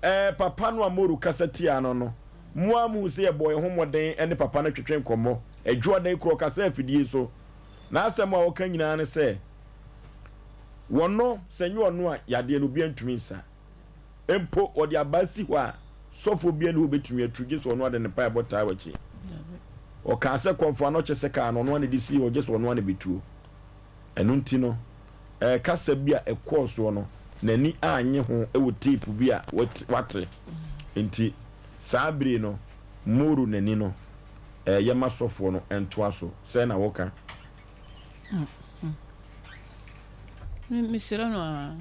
Ɛɛ papa no a Moro kasa tiaa no no, mo ara muhu sɛ yɛbɔɔ yɛn ho mmɔden ne papa no twetwe nkɔmmɔ. Adwoada yi kura ɔkasa afidie so. N'asɛm a ɔka nyinaa ne sɛ, Wɔno, sɛ nyɛ ɔno a, yadeɛ no obiara ntumi nsa. Mpo wɔde abaa si hɔ a, sɔfoɔ biara nni hɔ a ɔbɛtumi atu gye sɛ ɔno ara de ne mpaebɔ taa w'akyi. Ɔkaa sɛ kɔmfoɔ ano kyɛ sɛ kaa no, ɔno ara na ɛde sii hɔ gye sɛ ɔno ara na ɛbɛtuo. Ɛno nti no, ɛɛ kasa bi a ɛkɔɔ soɔ no, n'ani annye ho wɔ tape bi a wate nti, saa bere no, Moro n'ani no, ɛɛ yɛma sɔfoɔ no ntoa so. Sɛn na woka?
Mesrɛ no aa,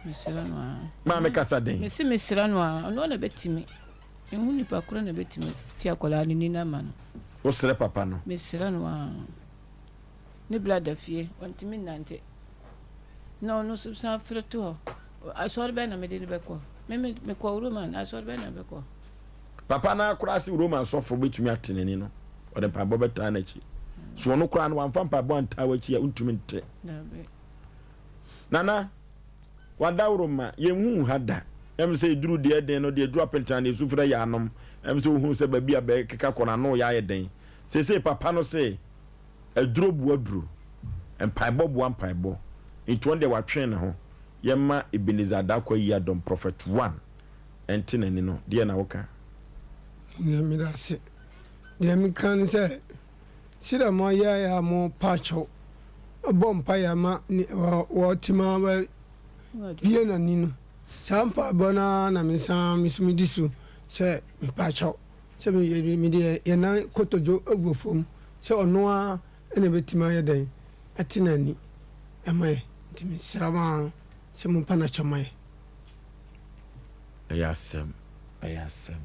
mesrɛ no aa.
Maame kasa den.
Mese mesrɛ no aa, ɔno na bɛtumi. Mehu nipa korɔ na bɛtumi ti akwadaa no ni no ama no.
Wosrɛ papa no?
Mesrɛ no aa. Ne bla da fie, ɔntumi nnante. Na ɔno nso san frɛ to hɔ. Asɔre bɛn na mede no bɛkɔ? Me me mekɔ Roman, asɔre bɛn na mebɛkɔ?
Papa no ara koraa se Roman sɔfo betumi ate n'ani no, ɔde mpaebɔ bɛtaa n'akyi. So ɔno koraa no wamfa mpaebɔ antaa w'akyi a, wontumi nte. Nana, wadaworo ma yɛnhuu ha da. Ɛm sɛ eduru deɛ ɛden no deɛ eduru apentena deɛ esu frɛ yɛ anom. Ɛm sɛ wohunu sɛ baabi a bɛkeka kɔ no ano yɛ ayɛ den. Seesei papa no se aduro boa duro, mpaebɔ boa mpaebɔ. Nti ɔno deɛ watwe ne ho. Yɛmma Ebenezer Darko Ayi Adom Prophet One nte n'ani no, deɛ na woka?
Deɛ meda ase. Deɛ meka ne sɛ, sɛdeɛ moayɛ a mopa kyɛw bɔ mpaeɛ ama wɔte ma wabue n'ani no, saa mpaebɔ no ara na mesan me nso medi so sɛ mepa kyɛw sɛ mede yɛn nan kotodwo agu fam sɛ ɔno ara na ɛbɛtumi ayɛ dɛn ate n'ani ama yɛn. Nti mesrɛ mo ara sɛ mompa no akyɛ ma yɛn.
Ɛyɛ asɛm, ɛyɛ asɛm.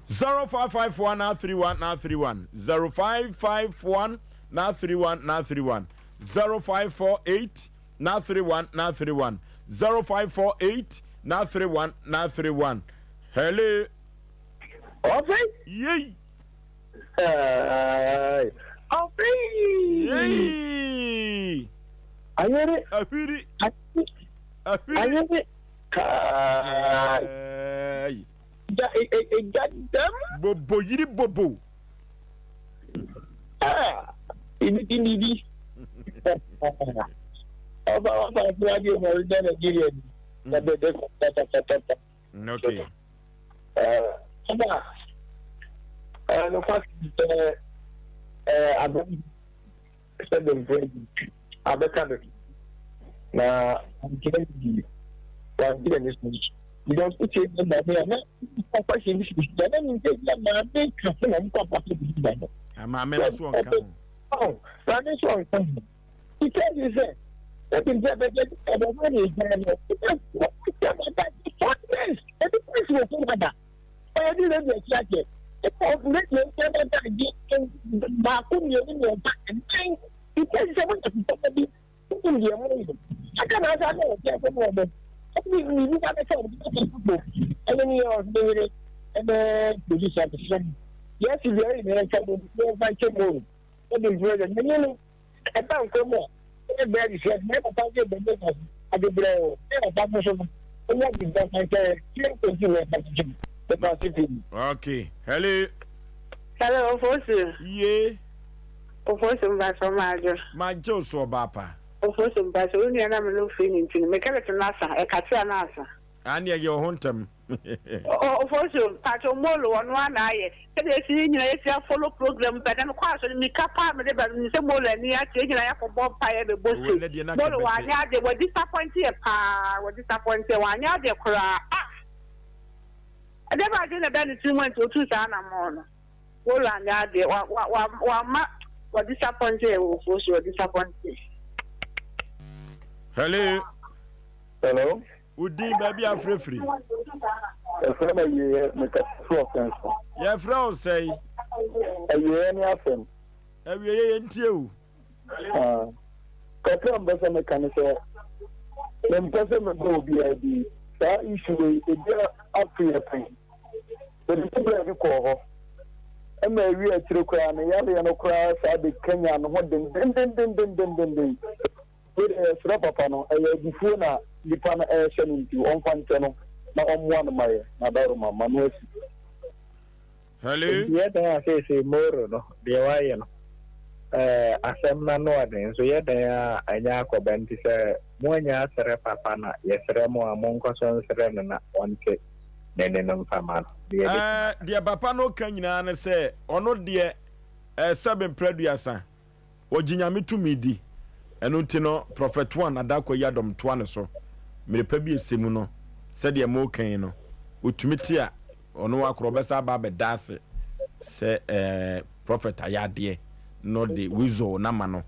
0551 931 931 0551 931 931 0548 931 931 0548 931 931 Hello.
Ɔfei.
Yei.
Ɔfei.
Yei.
Ayere.
Ahwiri. Ahwiri.
Ayere. Kai. Gya egya dɛm.
Bobo yiri bobo.
Ah, ibi ti bibi. Ọba wa fa fún adé ọmọ orílẹ̀ Nàìjíríà ni. Ẹgbẹ́ pátápátá.
Okay.
Ọba, nokwa sɛ abɛn sɛ dɛmfo abɛka do na ankyerɛ ne yie wankyerɛ ne so because wotie ne maame a na papa hyɛ ne sisi na ne nsɛ bi a maame ka ho na ɔmo papa bi ba no.
Maame no so ɔnka
ho. Maame nso ɔnka ho. He tells you sɛ ɛbi nsɛ bɛbɛ ɛbɛbɛ ne egya no because wɔn ti ama da four years ebi kɔ si wɔ fam ada ɔyɛ bi rɛ bi akyi akyɛ. Ɛkɔ radio nso ɛbɛda adi baako mmienu mmiɛnsa nnan nti sɛ mo yɛ papa bi wonim deɛ mo yɛ aka na asa na ɔte asɛm wɔ mo ɛbi biribi ba bɛsɛ ɔmo bɛsɛ foto ɛne ne yɛ ɔsɛ yere ɛne producer mesrɛ mo yɛsi deɛ ɛyɛ ne nfa mo yɛmfa nkyɛ mo ɛde mfrɛ dɛ n'ani no ɛba nkwa mu a ɛyɛ bɛrɛ de sɛ ne papa nso bɛ ne kasi ade brɛ o ne papa nso no ɛyɛ ade brɛ kan sɛ tiɛ nkosi ne papa nso ne papa nso pii.
Okay, hello.
Hello, Ofosu.
Ye.
Ofosu mpatsɔ madwo.
Magye wo so ɔbaa pa.
Ofosu mpatsɔ wo nua na me no firi ne nti no me kɛlɛt no asa ɛkate a na asa.
Aane yɛ wo ho ntɛm.
Ofosu mpatsɔ molo ɔno ara na ayɛ sɛdeɛ esi yɛn nyinaa yɛsi afolo program pɛ na mekɔ asɔre mirika paa mede ba no menim sɛ molo ani akye yɛn nyinaa yɛakɔ bɔ mpaeɛ bɛbɔ se molo wanyɛ adeɛ wa disappoint yɛ paa wa disappoint yɛ wanyɛ adeɛ koraa ah ɛdeɛ bɛ adwene na ɛbɛn ne tiri mu a nti otuu saa anamɔn no. Wolo anyɛ adeɛ wa wa wa wama wa disappoint yɛ wɔ fuo so wa disappoint yɛ.
Hello.
Hello.
Wo din baabi a frɛfiri.
Yɛfrɛ me Awieɛ, mekasa firi ɔsɛn so.
Yɛfrɛ wo sɛe?
Awieɛ ne asɛm.
Awieɛ yɛntie o.
Ah, kakra a mepɛ sɛ meka ne sɛ, mempɛ sɛ mebɔ obiara din. Saa issue wei, ebi ato yɛ pɛn. Mede me bra bi kɔɔ hɔ. Ɛma ewie akyire koraa, ne yareɛ no koraa saa bɛkanyan ne ho dendendendendendenden. Wei deɛ yɛsrɛ papa no, ɛyɛ abufuo na nipa no ɛrehyɛ no nti ɔmfa nkyɛ no na ɔmmoa no ma yɛ n'adaroma ma no asi.
Hello.
Nti yɛ dɛn a seesei Moro no deɛ wayɛ no ɛɛ asɛm no ano ɔden nso yɛ dɛn a ɛnyɛ akɔba nti sɛ mo anya asrɛ papa na yɛsrɛ mo a monkɔ so nsrɛ no na ɔnte n'ani no mfa ma no deɛ ɛbɛtumi
Ɛɛ
aka.
deɛ papa no ka nyinaa ne sɛ ɔno deɛ ɛɛ sɛbe mprɛ aduasa Ɔgye Nyame tumi di. Ɛno nti no Prophet One Adakwa Yiadom toa ne so. Mmere pa bi ɛsɛ mu no, sɛdeɛ moreka yi no, ɔtumi te a, ɔno akora ɔbɛsan aba abɛda ase sɛ eh, Prophet ayɛ adeɛ na ɔde wisdom no ama no.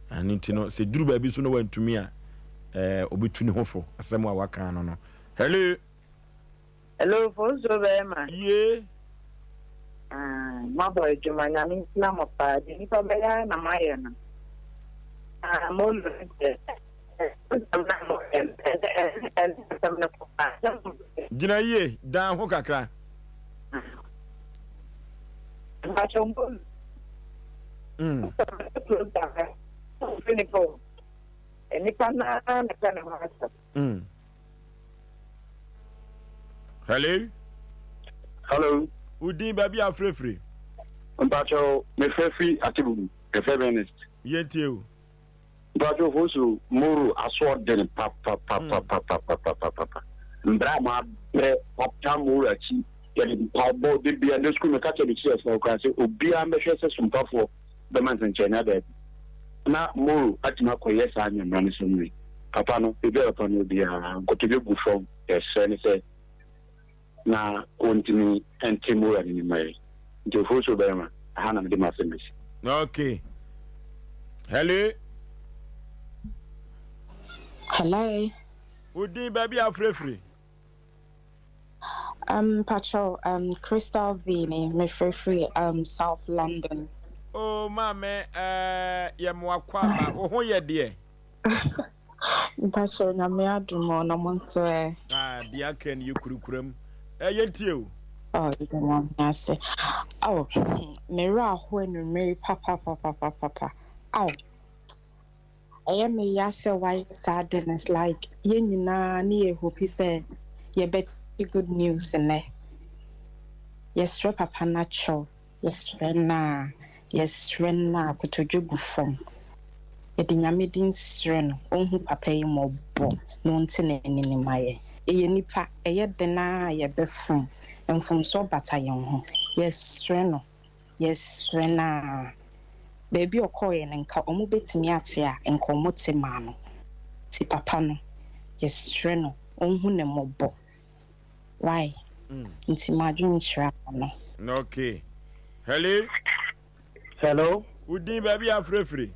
Ɛno nti no, sɛ duru baabi so na wantumi a, eh, ɔbɛtu ne ho fo asɛm a waka no no. Hello.
Hello Fonsuo bɛɛma.
Yee.
Ah, moabɔ adwuma, Nyame nhyira mo paa, deɛ nipa bɛyɛ ara na moayɛ no. Ah, mo no deɛ, program na moyɛ no, ɛnɛ ɛne ɛne asɛm no kɔ paa.
Gyina yie, dan ho kakra.
Mpakyɛ mo no. Mm. Program no, ɔmfiri nipa o. Nipa naa na ɛpɛ ne ho asɛm.
Mm. Hello.
Hello.
Wo din baabi a frɛfiri?
Mpakyɛw, mefrɛ firi Atebubu, yɛfrɛ me Ernest.
Yɛntie o.
Mpakyɛw Fosu Moro asoɔden papapapapapapapapa. Mbrɛ a mabrɛ papa Moro akyi yɛde mpaebɔ da bia ndɛ sukuu meka kyerɛ me kyerɛkyerɛfoɔ koraa sɛ obiara mbɛhwɛ sɛ sumpafoɔ bɛma nsɛnkyerɛnne aba adi na Moro atumi akɔyɛ saa nneɛma no sɛm wei. Papa no, baabi a papa no wɔ biara, nkotodwe gu fam, yɛsrɛ no sɛ na ɔntumi nte Moro anim mma yɛn. Nti Ofosuo barima, ɛha na mede m'asɛm bɛsi.
Okay. Hello.
Hello.
Wo din baabi a wofrɛfiri?
Um, mpakyɛw, um, Crystal V ni, mefrɛfiri um, South London.
Oh, maame, eh, yɛ mo akwaaba, wo ho yɛ deɛ?
Mpakyɛw, Nyame adom o, na mo nso ɛ?
Ah, deɛ aka ni yɛ kurukura mu. Eh, yɛntie o.
Oh, yɛda Nyame ase. Oh, hmm, me werɛ aho anwummere yi papapapapapa. Aw. Ɛyɛ me ya sɛ wayɛ saa de no like yɛn nyinaa ne yɛ hope sɛ yɛbɛte good news nnɛ. Yɛsrɛ papa no akyɛw, yɛsrɛ no a, yɛsrɛ no a kotodwe gu fam. Yɛde Nyame din srɛ no ɔnhu papa yi mmɔbɔ na ɔnte n'ani mma yɛn. Yɛyɛ nnipa, ɛyɛ den ara a yɛbɛfom, mfomsoɔ bata yɛn ho. Yɛsrɛ no. Yɛsrɛ no a, baabi a ɔkɔeɛ no nka ɔmo bɛtumi ate a, nka ɔmo te maa no. Nti papa no, yɛsrɛ no ɔnhu ne mmɔbɔ. Wai? Nti m'adwene kyerɛ ama
no. Okay. Hello.
Hello.
Wo din baabi a afrɛ firi?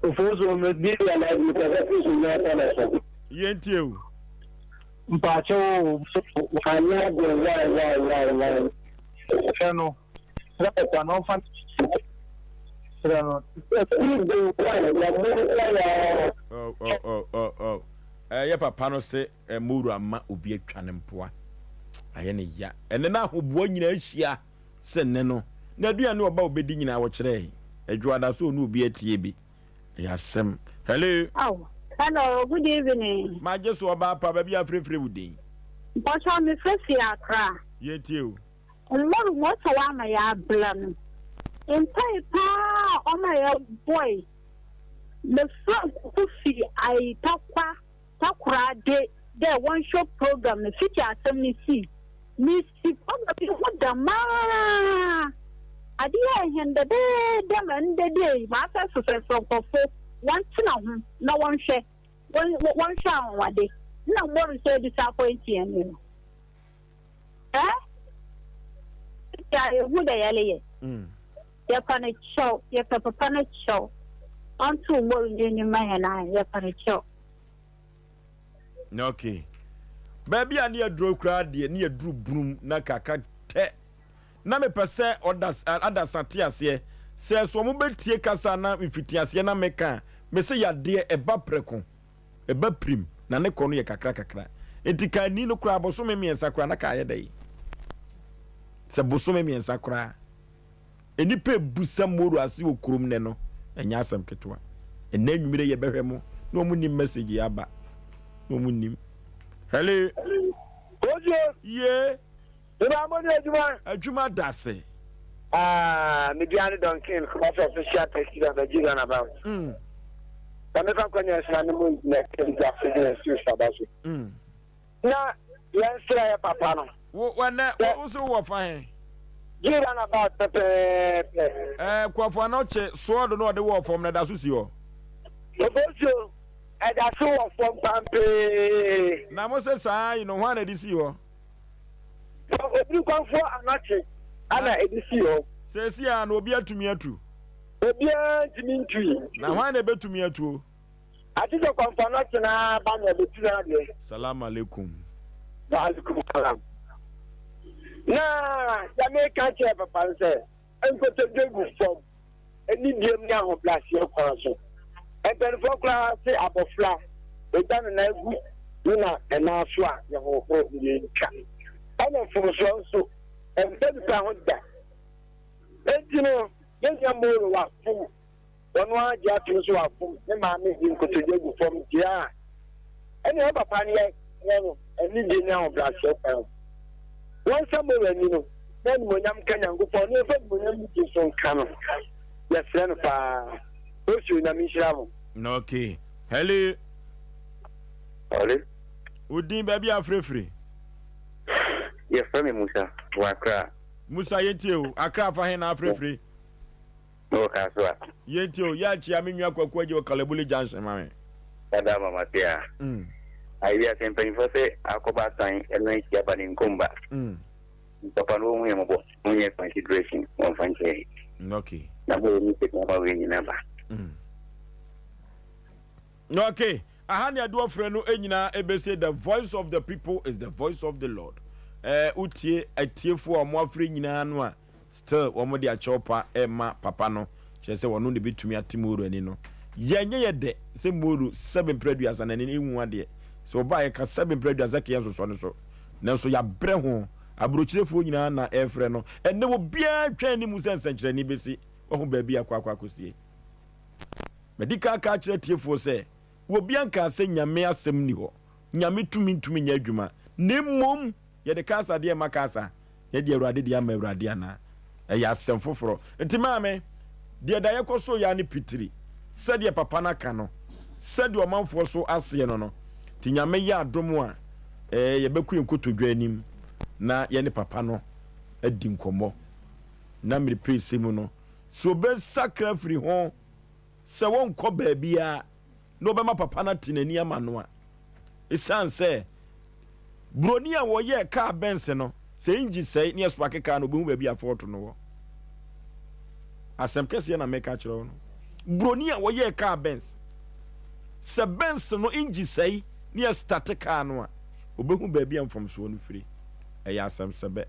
Ofosu me din de Alhaji mekasa firi Sunyani na so.
Yɛntie o.
Mpaakyɛw o, wanyɛ adeɛ wai wai wai wai.
Srɛ no, srɛ papa no ɔmfa srɛ no.
Oh, oh, oh, oh, oh. Ɛyɛ papa no se Moro ama obi atwa ne mpoa. Ayɛ ne ya. Ɛnɛ na ahoboa nyinaa ahyia sɛ nnɛ no, n'aduane ɔba obedi nyinaa wɔkyerɛe. Adwoada so ɔne obi atie bi. Ɛyɛ asɛm. Hello.
Oh, hello, good evening.
Magye so ɔbaa pa, baabi a frɛfrɛ wo din.
Mpɔkyɛw me frɛ fi Accra.
Yɛtie o.
Mmɔru mu ɔsɛ wama yɛ abla no. Mpae paa ɔma yɛ bɔe. Me frɛ nkurɔfo fi ayi takwa takoradi dɛ wɔnhwɛ program no fiti asɛm no sii. Misi program yi ho dɛmaa. Ade yɛɛ hɛn dɛdɛɛdɛ ma ndɛ da yi maafɛfofɛfrɛ nkorɔfo wɔntsena ho na wɔnhwɛ, wɔnhwɛ anwanwade. Nna morosɛ disappoint hɛn no. Eh? Sisi a yehu dɛ yɛreyɛ. Yɛpa no kyɛw, yɛpɛ papa no kyɛw. Ɔntow Moro n'enyim ma hɛn ahe, yɛpa no kyɛw.
Okay. Baabi a ne yɛduro koraa deɛ ne yɛduru bunum na kaka tɛ. Na mepɛ sɛ ɔdas adasa te aseɛ sɛ so wɔn bɛtie kasa na mfitiaseɛ na meka a, mese yadeɛ ɛba prɛko. Ɛba pirim na ne kɔ no yɛ kakra kakra. Nti ka ani no koraa bosome mmiɛnsa koraa na ka ayɛ dɛn? Sɛ bosome mmiɛnsa koraa. Nnipa ebu sɛ moro ase wɔ kurom nɛ no, ɛnyɛ asɛm ketewa. Ɛnɛ anwummere yɛbɛhwɛ mo na wɔn nim message yi aba. Na wɔn nim. Hello.
Ojo.
Ye.
Meba mo ne adwuma.
Adwuma da ase.
Ah, me dia ne Duncan, Kumasi official taxi driver, G roundabout.
Mm.
Na mefa kwanya so na ne mo na ɛdi ase de nsu saba so.
Mm.
Na yɛn srɛ yɛ papa no.
Wo wɛnɛ wo so wɔ fa he?
G roundabout pɛpɛɛpɛ.
Eh, Kwafo Anɔkye soɔdo na ɔde wɔ fam na ɛda so si hɔ.
Obosuo, ɛda so wɔ fam pampee.
Na mo se saa yi no hwan na ɛde sii hɔ?
Sɛ obirikwanfoɔ anɔkye ana ɛde sii hɔ.
Seesei ara no obi atumi atu.
Obiara ntumi ntui.
Na hwan na ɛbɛtumi atuo?
Agye sɛ kwanfoɔ anɔkye no ara ba na ɔbɛtu no adeɛ.
Salaam alaikum.
Wa alaikum salam. Na deɛ meka kyerɛ papa no sɛ, nkotodwe gu fam. anidie ne ahobrɛaseɛ kwan so. Mpanimfoɔ koraa se abɔfra ɛgya ne nan gu ne na nan so a, yɛhohoro na yɛntwa. Ɛna mfomsoɔ nso, ɛmfa nipa ho da. Enti no, yɛn nua Moro wafom. Ɔno ara gye atom sɛ wafom. Ne maame de nkotodwe agu fam deɛ a, ɛnneɛ wo papa no yɛsrɛ no anidie ne ahobrɛaseɛ kwan so. Wɔnsa Moro ani no, na animuonyam nka Nyankopɔn, na yɛmfa animuonyam ne din so nka no. Yɛsrɛ no paa. Osio, Nyame nhyira mo.
Okay. Hello.
Hello.
Wo din baabi a frɛfiri?
Yɛfrɛ me Musa wɔ Accra.
Musa yɛntie o. Accra fa he na afrɛfiri?
Mewɔ Kasoa.
Yɛntie o. Yɛ akyia me nua Kwaku Agye wɔ Kalabule Junction ma me.
Dada mama se a.
Mm.
Ayi wiase mpanyinfoɔ sɛ akɔba asan ɛno ahyia ba ne nkomba.
Mm.
Papa no wɔn hu yɛn mɔbɔ wɔn nyɛ consideration wɔn fa nkyɛn.
Mm, okay.
Na mo yɛ mistake na ma wei nyina ba.
Mm. Okay. Aha ne ɛde ɔfrɛ no nyinaa ɛbɛsie the voice of the people is the voice of the Lord. Eh, wotie atiefoɔ a wɔn afrɛ nyinaa no a Still wɔn de akyɛw pa rema papa no kyerɛ sɛ ɔno na ebetumi ate Moro ani no. Yɛ nyɛ yɛ dɛ sɛ Moro sɛbe mpere aduasa n'ani no nhu adeɛ. Sɛ ɔba a yɛka sɛbe mpere aduasa kea nsosɔ no so. Nanso yɛabrɛ ho. Aburokyirefoɔ nyinaa na ɛrefrɛ no. Ɛnnɛ obiara retwɛn anim sɛ nsɛnkyerɛnne bɛsi. Wahu baabi a akɔ akɔ akɔsie. Madi kan aka akyerɛ atiefoɔ sɛ obiara nkaa sɛ Nyame asɛm nni hɔ. Nyame tumi ntumi nyɛ adwuma. Na mmom. Yɛde kasa deɛ ma kasa, yɛde Awurade deɛ ama Awurade anaa? Ɛyɛ asɛm foforɔ. Nti maame, deɛ da yɛkɔ so yɛ ara ne pitiri, sɛdeɛ papa no aka no, sɛdeɛ ɔmanfoɔ so aseɛ no no. Nti Nyame yɛ adom a, ɛɛ yɛbɛkɔ yɛn nkotodwe anim na yɛne papa no adi nkɔmmɔ. Na mmerɛ pɛsɛ mu no, sɛ ɔbɛsakra afiri ho sɛ wɔnkɔ baabiara, na ɔbɛma papa no ate n'ani ama no a, esiane sɛ buroni a wɔyɛɛ kaa Benz no, sɛ engine sɛe ne ɛsopake kaa no, obehu baabi a fɔɔto no wɔ. Asɛm kɛseɛ na meka kyerɛ wo no. Buroni a wɔyɛɛ kaa Benz, sɛ Benz no engine sɛe ne ɛstate kaa no a, obehu baabi a mfomsoɔ no firi. Ɛyɛ asɛm sɛbɛ.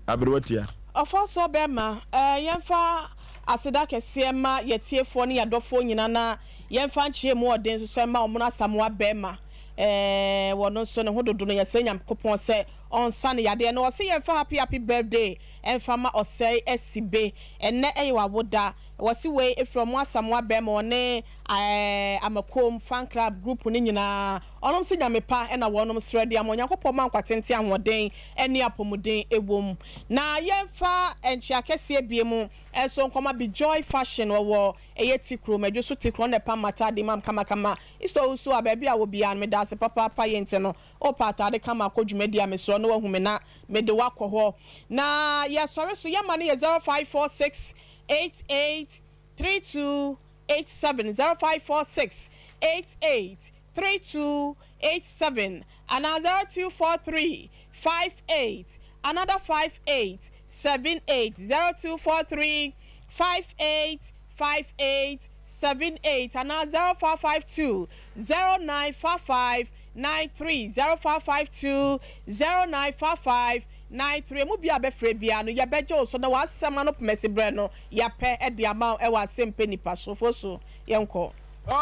Aberewa tia.
Ɔfɔsɔ bɛma, eh, yɛmfa aseda kɛseɛ mma yɛtiefoɔ ne yɛadɔfoɔ nyina na yɛmfa nkyea mu ɔden nso so mma Ɔmono Asamoah bɛma, eh, wɔno nso ne ho dodo no yɛsrɛ Nyankopɔn sɛ ɔnsa no yadeɛ na ɔse yɛmfa happy happy birthday ɛmfa ma Ɔsɛe Asibe ɛnnɛ ɛyɛ wawoda wɔse wei ɛfiri Ɔmo Asamoah bɛma ɔne eh, Amakom fan club group no nyinaa ɔnom se Nyame pa na wɔnom srɛ de ama Onyankopɔn ma nkwa tenten ahoɔden ne apɔmuden wom. Na yɛmfa nkyea kɛseɛ biom nso nkɔma Bejoy Fashion wɔwɔ ɛyɛ Tikrom, Adwo so Tikrom, ɔno na ɛpam m'ataade mam kamakama. Easter Owusu a baabi a wɔ biara no meda ase papaapa yei nti no wopɛ ataade kama akɔ dwumadi a mesrɛ wo na wahu me na mede wo akɔ hɔ. Na yɛsɔre so yɛma no yɛ 0546 88 32 87, 0546 88 3287 anaa 0243 58 another 58 78 0243 58 58 78 anaa 0552 0955 93 0552 0955 93. Emu biara a bɛfrɛ biara no yɛbɛgye wo so na w'asɛm ano pomasi berɛ no yɛapɛ de ama wo ɛwɔ Asɛmpɛ Nipa so. Fosu, yɛnkɔ.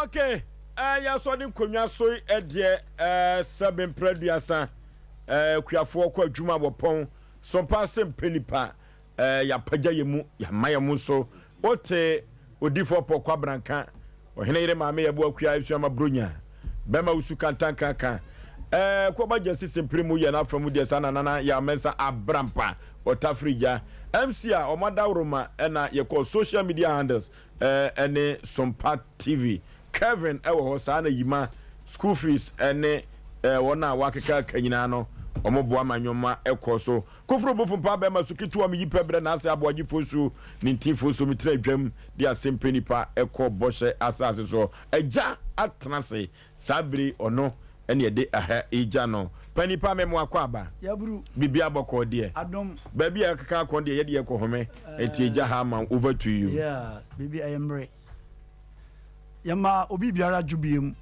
Okay. Eh, yɛsɔ ne nkonnwa so deɛ eh, sɛbe mprɛ aduasa eh, akuafoɔ kɔ adwuma wɔpɔn so mpa sɛ mpɛ nipa eh, yɛapagya yɛ mu yɛama yɛ mo so wote odifoɔ pɔ kwabranka ɔhene yere maame yɛbo akua esuama bronya bɛma wusu kantankanka eh, kɔba gya sisi mpere mu yɛ n'afa mu deɛ saa na nana yɛ amɛnsa abrampa ɔtafiri gya MC a ɔmo adaworoma ɛna yɛkɔ social media handles ɛne Sompa TV. Kevin wɔ hɔ saa na Yima, school fees ne wɔn a wɔakeka aka nyinaa no wɔn boa ma nneɛma kɔ so. Koforo bofo mpaa bɛrima so ketewa meyi pɛ brɛ n'ase aboagye fosu ne ntin fosu metena dwam de asɛm pɛ nipa kɔ bɔhyɛ asase so. Agya atena ase Saa bere yi ɔno na yɛde aha yi gya no. Panin pa me mo akwaaba.
Yaburu.
Biribiara bɔkɔɔ deɛ.
Adom.
Baabi a yɛkeka akɔ deɛ yɛde yɛkɔ home. Nti agya ha ama wo over to you.
Yeah, biribi ɛyɛ mmere. Yɛma obi biara dwo biem.